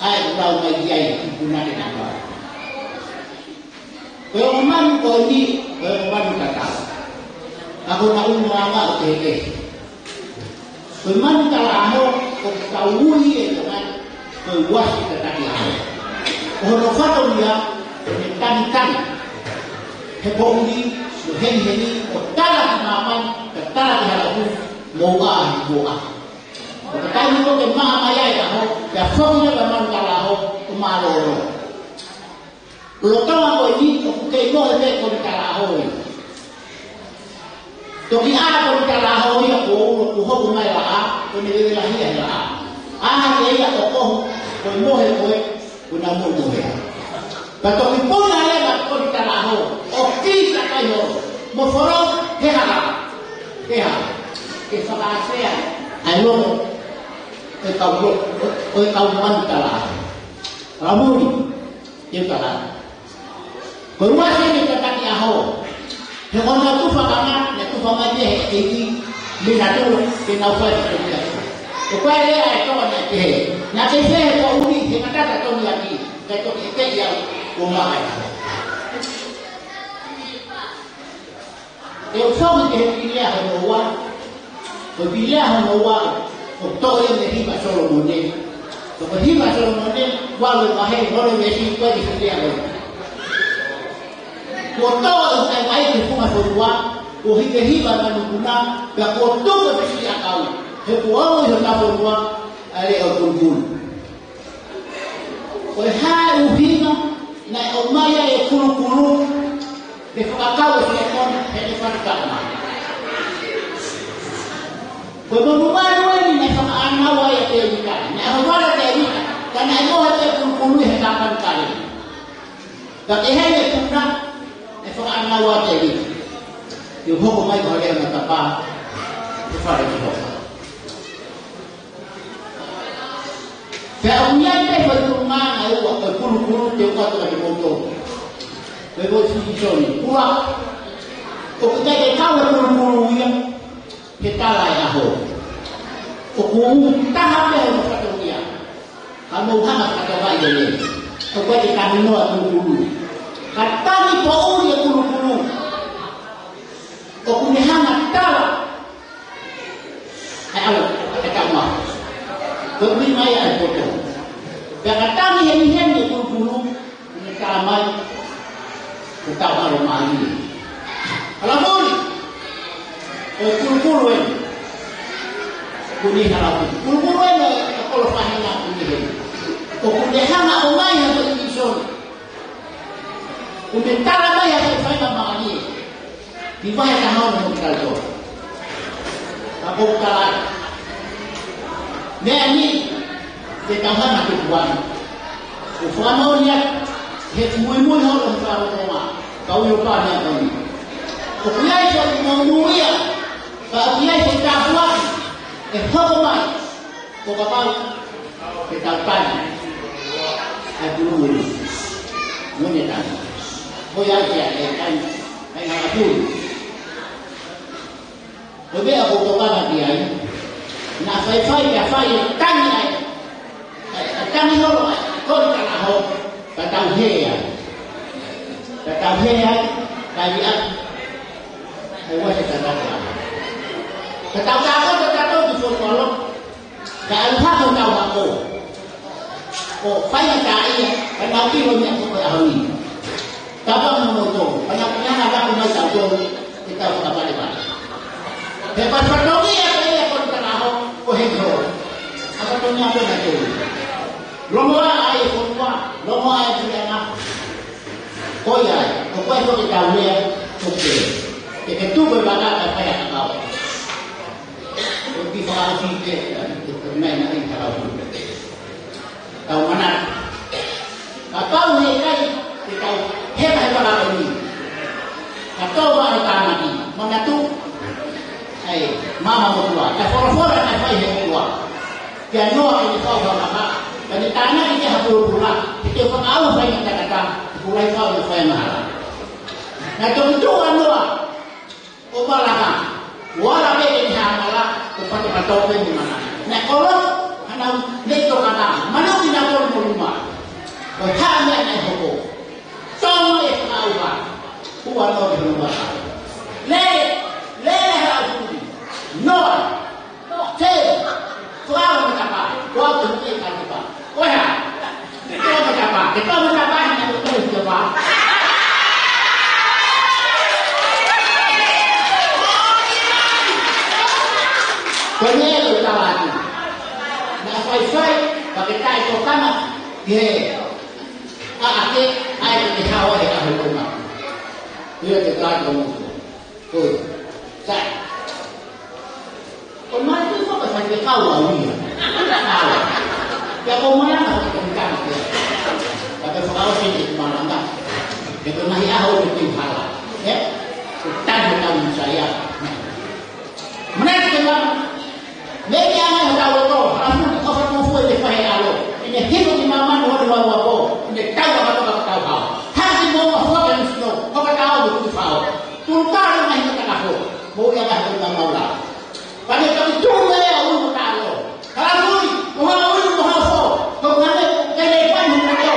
ʻA ē ʻoku lau mai ki ai ʻi Punake Napa. Ko e ongo manu ko eni, ko e ongo manu tatau. Ka ko hono ʻulungaanga ʻoku kehekehe. Ko e Manu Talaʻaho, ʻoku tau ui ʻe Tonga ni ko e Uasi Tataki ʻAho. Ko hono fatongia, ko ʻene tangitangi he poʻuli, mo e hengihengi, ʻo tala ki māmani, ka tala ki Halaʻupu, mo ʻuha, mo ʻuha. ʻO ka taimi ko ē ke maʻa mai ai e ʻaho, pea foki leva e Manu Talaʻaho, ʻo mālōlō. Lolotonga ko eni ʻoku kei mohe pē Koli Talaʻaho ia. Toki ʻā Koli Talaʻaho ia kuo ulo, kuo hoko mai e laʻā, ko ʻene vevelahia he laʻā. ʻĀ hake ia ʻo kohu, ko e mohe ko ē, kuo nau momohe. Pea toki puna leva Koli Talaʻaho, ʻo kī kakai holo, mo folo he hala. He hala. Ke fakaafea ʻa e loto ʻo e kau lo-, ʻo e kau Manu Talaʻaho. Lamuni. Ke u tala. Ko e Uasi eni Tataki ʻAho. He ko honau tufa kanga, naʻe tufa mai mei he ʻEiki, mei he natula, ke nau fai e fatongia. Ko e lea ʻa e Tonga naʻe pehē. Naʻa ke fē he poʻuli, he ngata e fatongia ki, kae toki ʻeke ia, ʻo maʻa e ʻaho. Te u foki ki he kiʻi lea hono ua. Ko e kiʻi lea hono ua, ʻoku toʻo ia mei he Hiva ʻa Solomone. Ko e Hiva ʻa Solomone, valu e vahe, ono e veesi, ko e kiʻi lea ko ē. Kuo toʻo ʻe he kaivai ki he funga fonua, kuo hiki e hiva ʻa e manupuna, pea kuo tuku e fisiʻiʻakau. He kuo ʻomi ʻe hotau fonua ʻa e leʻo kulukulu. Ko e hā e ʻuhinga naʻe ʻomai ai e kulukulu ke fakakau e finemoni heʻene fatu taʻemai? Ko e monumanu eni naʻe fakaʻānaua ai ʻa Tēvita. Naʻe ʻohovale ʻa Tēvita, ka naʻe mohe pē kulukulu he kāpani kale. Ka ke hei e puna, naʻe fakaʻānaua ʻa Tēvita. Ke hoko mai ko e lea matapā, ko e fale ʻo Sihova. Pea ʻoku ʻi ai pē foʻi tuʻunga ʻe ua ʻo e kulukulu te u ʻoatu kiate kimoutolu. Ko e foʻi fīsone. Ua, ʻoku ʻikai ke kau e kulukulu ia he tala e ʻaho. ʻOku taha pē hono fatongia. Ka mou hanga ʻo fakatokangaʻi lelei. ʻOku ʻikai ke tangi noa e kulukulu. Ka tangi poʻuli e kulukulu. ʻOku ne hanga ʻo tala ʻa e ʻalu, ʻa e taʻemaʻa. Ko e ui mai ʻa e poto. Pea ka tangi hengihengi e kulukulu, ʻoku ne tala mai, ko e taʻemaʻa mālie. Hala moni, ko e kulukulu eni. Ko eni hala moni. Kulukulu eni ʻo e kolo faʻahinga ko eni heni. ʻOku ne hanga ʻo ʻomai ha foʻi vīsone. ʻOku ne tala mai ha foʻi faʻahinga mālie. Ki he vahe taha ono ʻo e kitautolu. Ka ʻoku ou tala atu. Meʻa ni, ke tau hanga ʻo tukuange. ʻOku ou fakamoʻoni atu, he muimui holo he fakamoʻoni, ka ui o pā meʻa ko eni. ʻOku ʻi ai foʻi monūʻia, ka ʻoku ʻi ai foʻi tāpuaki, ʻe hoko mai. Ko kapau ke tau tali ʻa e pulu ʻeni. Mo ne tali. Ko ia ke ʻai e kai, kai ngā pulu. Ko e meʻa ʻoku ou tokanga ki ai. Naʻa faifai, naʻa fai e tangi ai. ʻA e, ʻa e tangi holo ai. Ko e tala ho, ka tau hē ai. Ka tau hē ai, ka i ai. ʻA e ua he tangata. Ka tau tākoto tatou ki Fotu Alo. Ka ʻalu hake hotau hako. ʻO faingataʻaʻia, ka nau ʻilo e meʻa ko e ʻaho ni. Tapa mo moutolu, ka nau kiʻi hanga ʻo vaku mai tautolu, ke tau fakapalepale. He ko e fatongia pē ia ko e tangata ho, ko e hē ho. ʻA e fatongia pē naʻe tolu. Longoaʻa e fonua, longoaʻa e puleʻanga. Ko ia, ko koe ko ke tau lea, ko ke. Ke ke tuku e vaka ka fai ʻa e kakau. Ko e kiʻi fakaʻosi pē, ko e meʻa naʻe ʻi he kakau. Tau manatu. Kapau he ʻikai, ke tau heka he vaka ko eni. Ka tau vaka tāmaki, manatu. ʻAi, māmā motuʻa, ka folofola naʻe fai he motuʻa. Kia Noa ke ne fau ha vaka, ka ne tānaki ki ha pulupula, Ke fakaʻauha e faingataʻa, ʻoku lahi fau e faingataʻa. Naʻe toki tuʻu ʻa Noa ʻo malanga. ʻO ala pē ke ne hā malanga, ʻo fakatatau pē mo e malanga. Naʻe kolo, hanau nei tokanga, manatu kinautolu mo Noa. Ko e hā e meʻa naʻe hoko? Tō mai e fakaʻauha, ʻo ʻalu ki hono vaka. Lele, lele ha ʻaupito. Noa, Te, ko au mo e tapa, ko au te mui e tapa. Ko e hā? Te tō mo e tapa, te tō mo e tapa, he naʻe tō mo e tapa. Ko e meʻa ʻoku ou tala atu. Naʻe faifai, pea ke taʻetokanga, ke, ʻa, ʻa ke, ʻa e ke hao he ʻaho ko ena. Ia ke taʻetokanga. Ko e, sai. Ko e mai ko e fakafaifekau au ia. Au. Pea ko e malanga fakafaifekau ia. Pea ko e fakaʻosi ke malanga. Pea ko e ngaahi ʻaho ʻoku teu hala. Ē? Ko e taimi ʻoku tau ʻi ai. Manatu ke malanga. Meʻa ke ʻai hotau loto, hala fuli, ʻofa tuʻu fua ʻi he fai ʻe he ʻAlo. ʻI he hiko ki māmani ʻo e ua ua pō, ʻi he tau ʻa katoa ka tau hao. Haki mo ua fua ka nisi no, hoka tau mo tu fao. Tulu ka ʻi he ngaahi mata ka fo, mo ia ka hau ka maula. Pane ka tu me ia ui mo ka lo. Hala fuli, mo ha ui mo ha fo, ko ngane, ke le pai mo ka lo.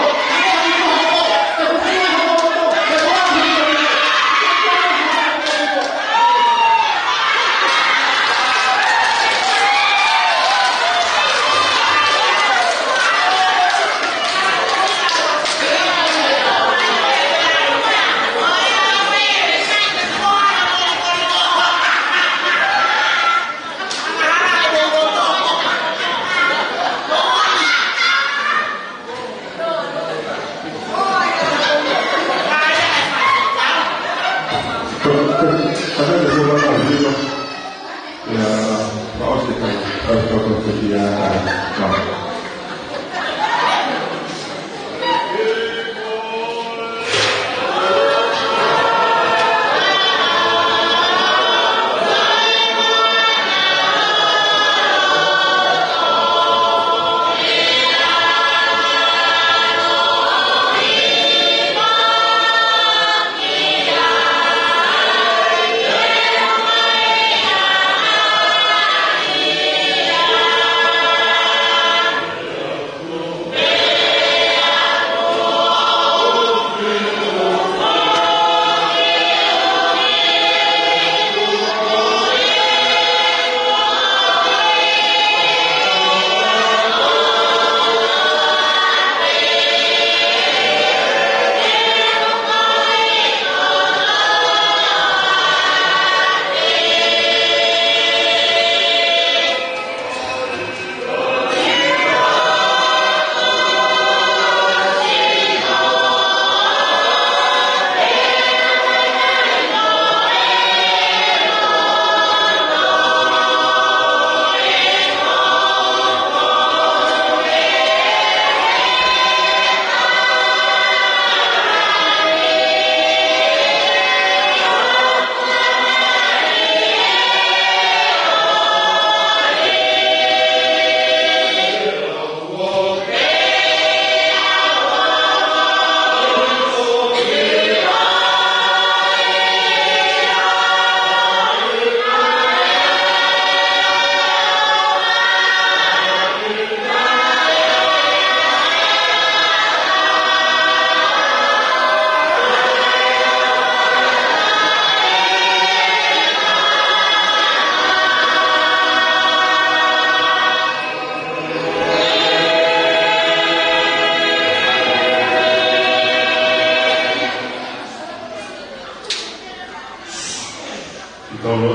Tolo.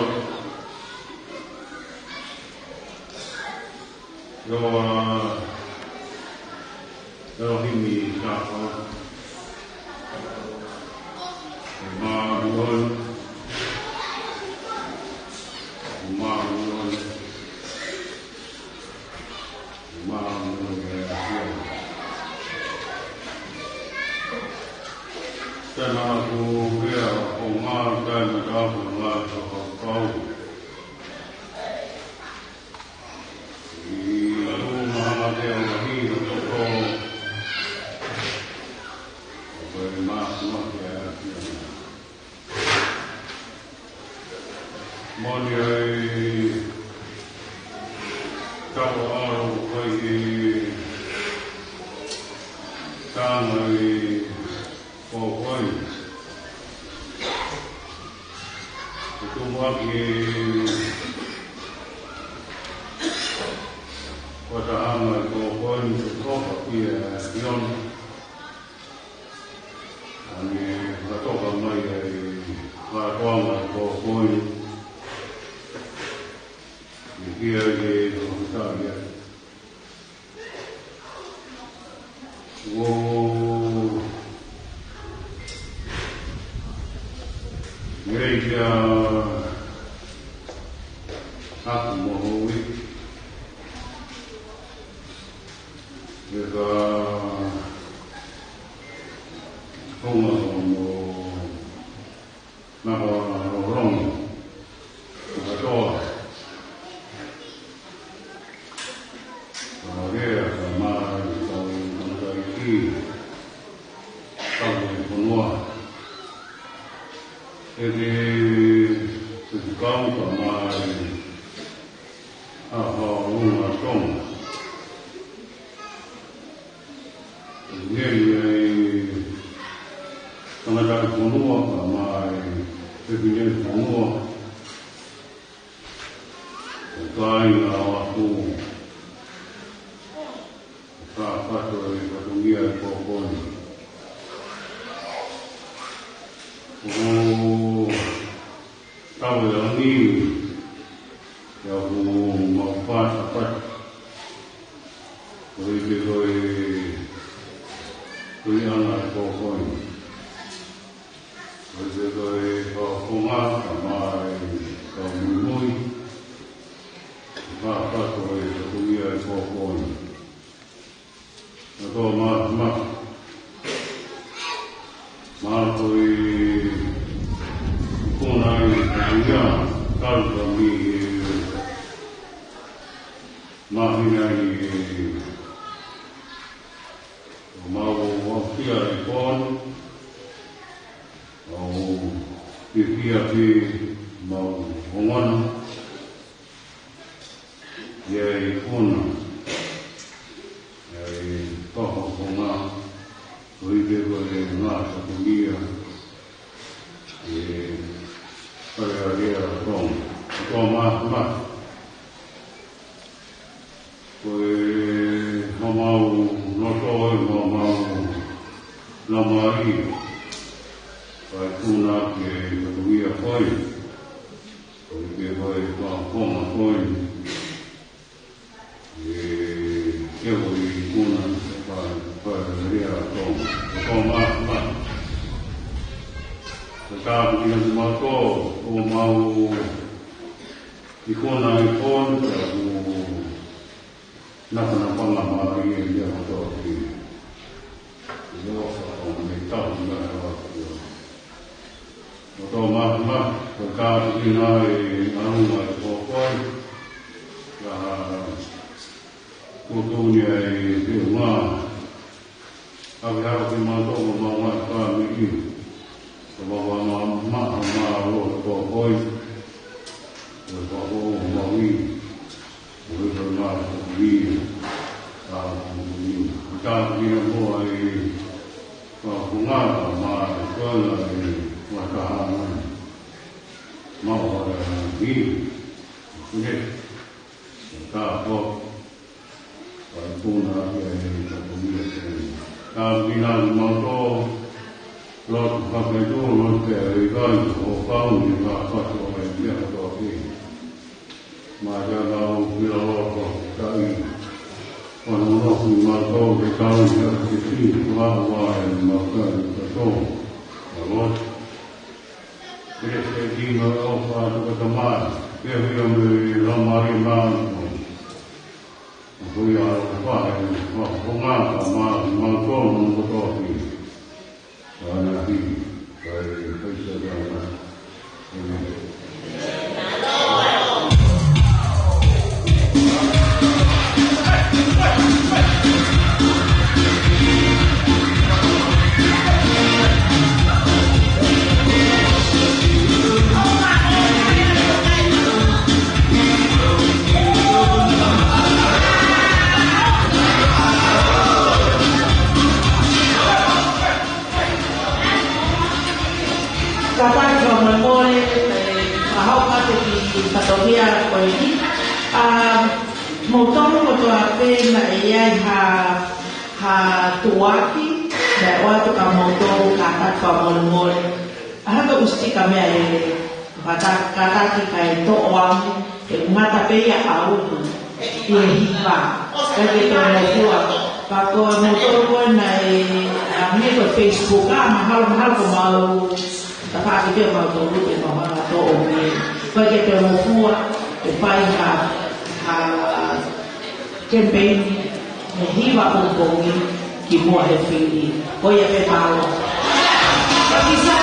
Yo, uh, Elohim i kafa. Maruon. Maruon. Maruon e asia. Tena ku ria o ngā tena ka ko ngā ka ka kau. I ʻalu mahana te o mahi o toko. Moʻoni ʻa e tapa ʻa e ʻOtua ʻi he tangata ʻi Kōkoi. ʻO tumuʻaki ʻi he fakatahaʻanga ʻi Kōkoi, ʻo toka pē ʻa Sione. ʻA ia ʻoku toka mai ʻa e fakatahaʻanga ʻi Kōkoi. ʻI he ʻi he fakataha ia. ʻO ʻi he ʻi he ʻaho mo e ʻaho. ʻE ka honga hono naka lolongo. Naka toa. Ka lea ka mai ka u naka i ki. Ka u fonua. ʻE ke te kau ka mai. ʻA ha unga tonga. Neli ai tangata fonua ka mai pepine fonua. Ka ai ngā waku. Ka pato e fatongia e Kōkoi. ʻO Tau e langi, ʻa ia ʻoku mau pāsa pati. Ko e te ko e, ko e anga e Kōkoi. Ko e te ko e kau konga, ka mai, kau muimui. Ka pāsa ko e, ko e ia e Kōkoi. ʻA ia ko e ma, ma. Ma ko e kona i ia, tau ka mi e, ma hina i e, ma o wa kia e kon, o pipia pi, ma o ngana. ʻI ai kona, ʻi ai kona, ko e ʻikai ko e ngaahi fatongia, ʻe, ʻa ia ʻa ia tong, ko ma, ma. Ko e hamau, no to e hamau, na mai, ʻa e kona ke fatongia ko e. Ko e ke ko e kona ko e. ʻE, ke ko e kona, pa, pa, rea, ko, ko ma, ma. Ko e ka ʻapi ki na ma ko, ko mau, i kona i kona, ko, na ka na panga ma, i e, i a, ko, i. ʻO ka, ʻo me tau, na, ʻo, ʻo. ʻO tō ma, ma, ko e ka ʻapi ki na e ʻalunga e Kōkoi. Ka, ko tō ni ai e te ma. ʻAve hau ki ma tō ma ma ma ka mi ki. Ko ma ma ma ma ma lo Kōkoi. Ko e ka o ma mi. Ko e ka ma ko mi. Ka ko mi. Ka ʻapi ki na mo ai. Ka ko ngā ka ma ko na e ma ka ha ma. Ma o ai a mi. Ko ne. Ka ko. Ka i kona ki ai ka ko mi a te. Ka ʻapi ki na mo tō. Lotu ka ke tō, lotu ke ai ka i ko ka u ni ka ka tō ai ni a ka tō ki. Ma ia na o ki la loto ka i. Ka no no ki ma tō ke ka u ni a ke ti, ma wa e ma ka i ka tō. Ka lotu. Ke se ki ma o ka tō ka tama. Ke hui o me la ma i ma o. Ko ia o ka e, ma o ngā ka ma, ma tō no ko tō ki. Ka na hi, ka e, ka i sa ka na. Amen. Fakamolemole, ē, ʻa hoʻo pate ki he fatongia ko eni. ʻA, moutolu kotoa pē naʻe ʻi ai ha, ha tuʻuaki, naʻe ʻoatu kia moutolu, kātaki fakamolemole. ʻA hoʻo usitika meʻa lelei, kātaki, kātaki kae toʻo ange, ʻe mata pē ia ʻa uku ʻi he hiva. ʻIkai ke toe ngofua. Pea ko moutolu ko ē naʻe, ʻa, mei he Facebook, ʻa, mahalo, mahalo ko mau tafaʻaki pē mautolu ʻe mau hanga toʻo mei. ʻIkai ke toe ngofua, ʻe fai ha, ha campaign, he hiva pongipongi kimuʻa he fili. Ko ia pē, mālō. Ka kisa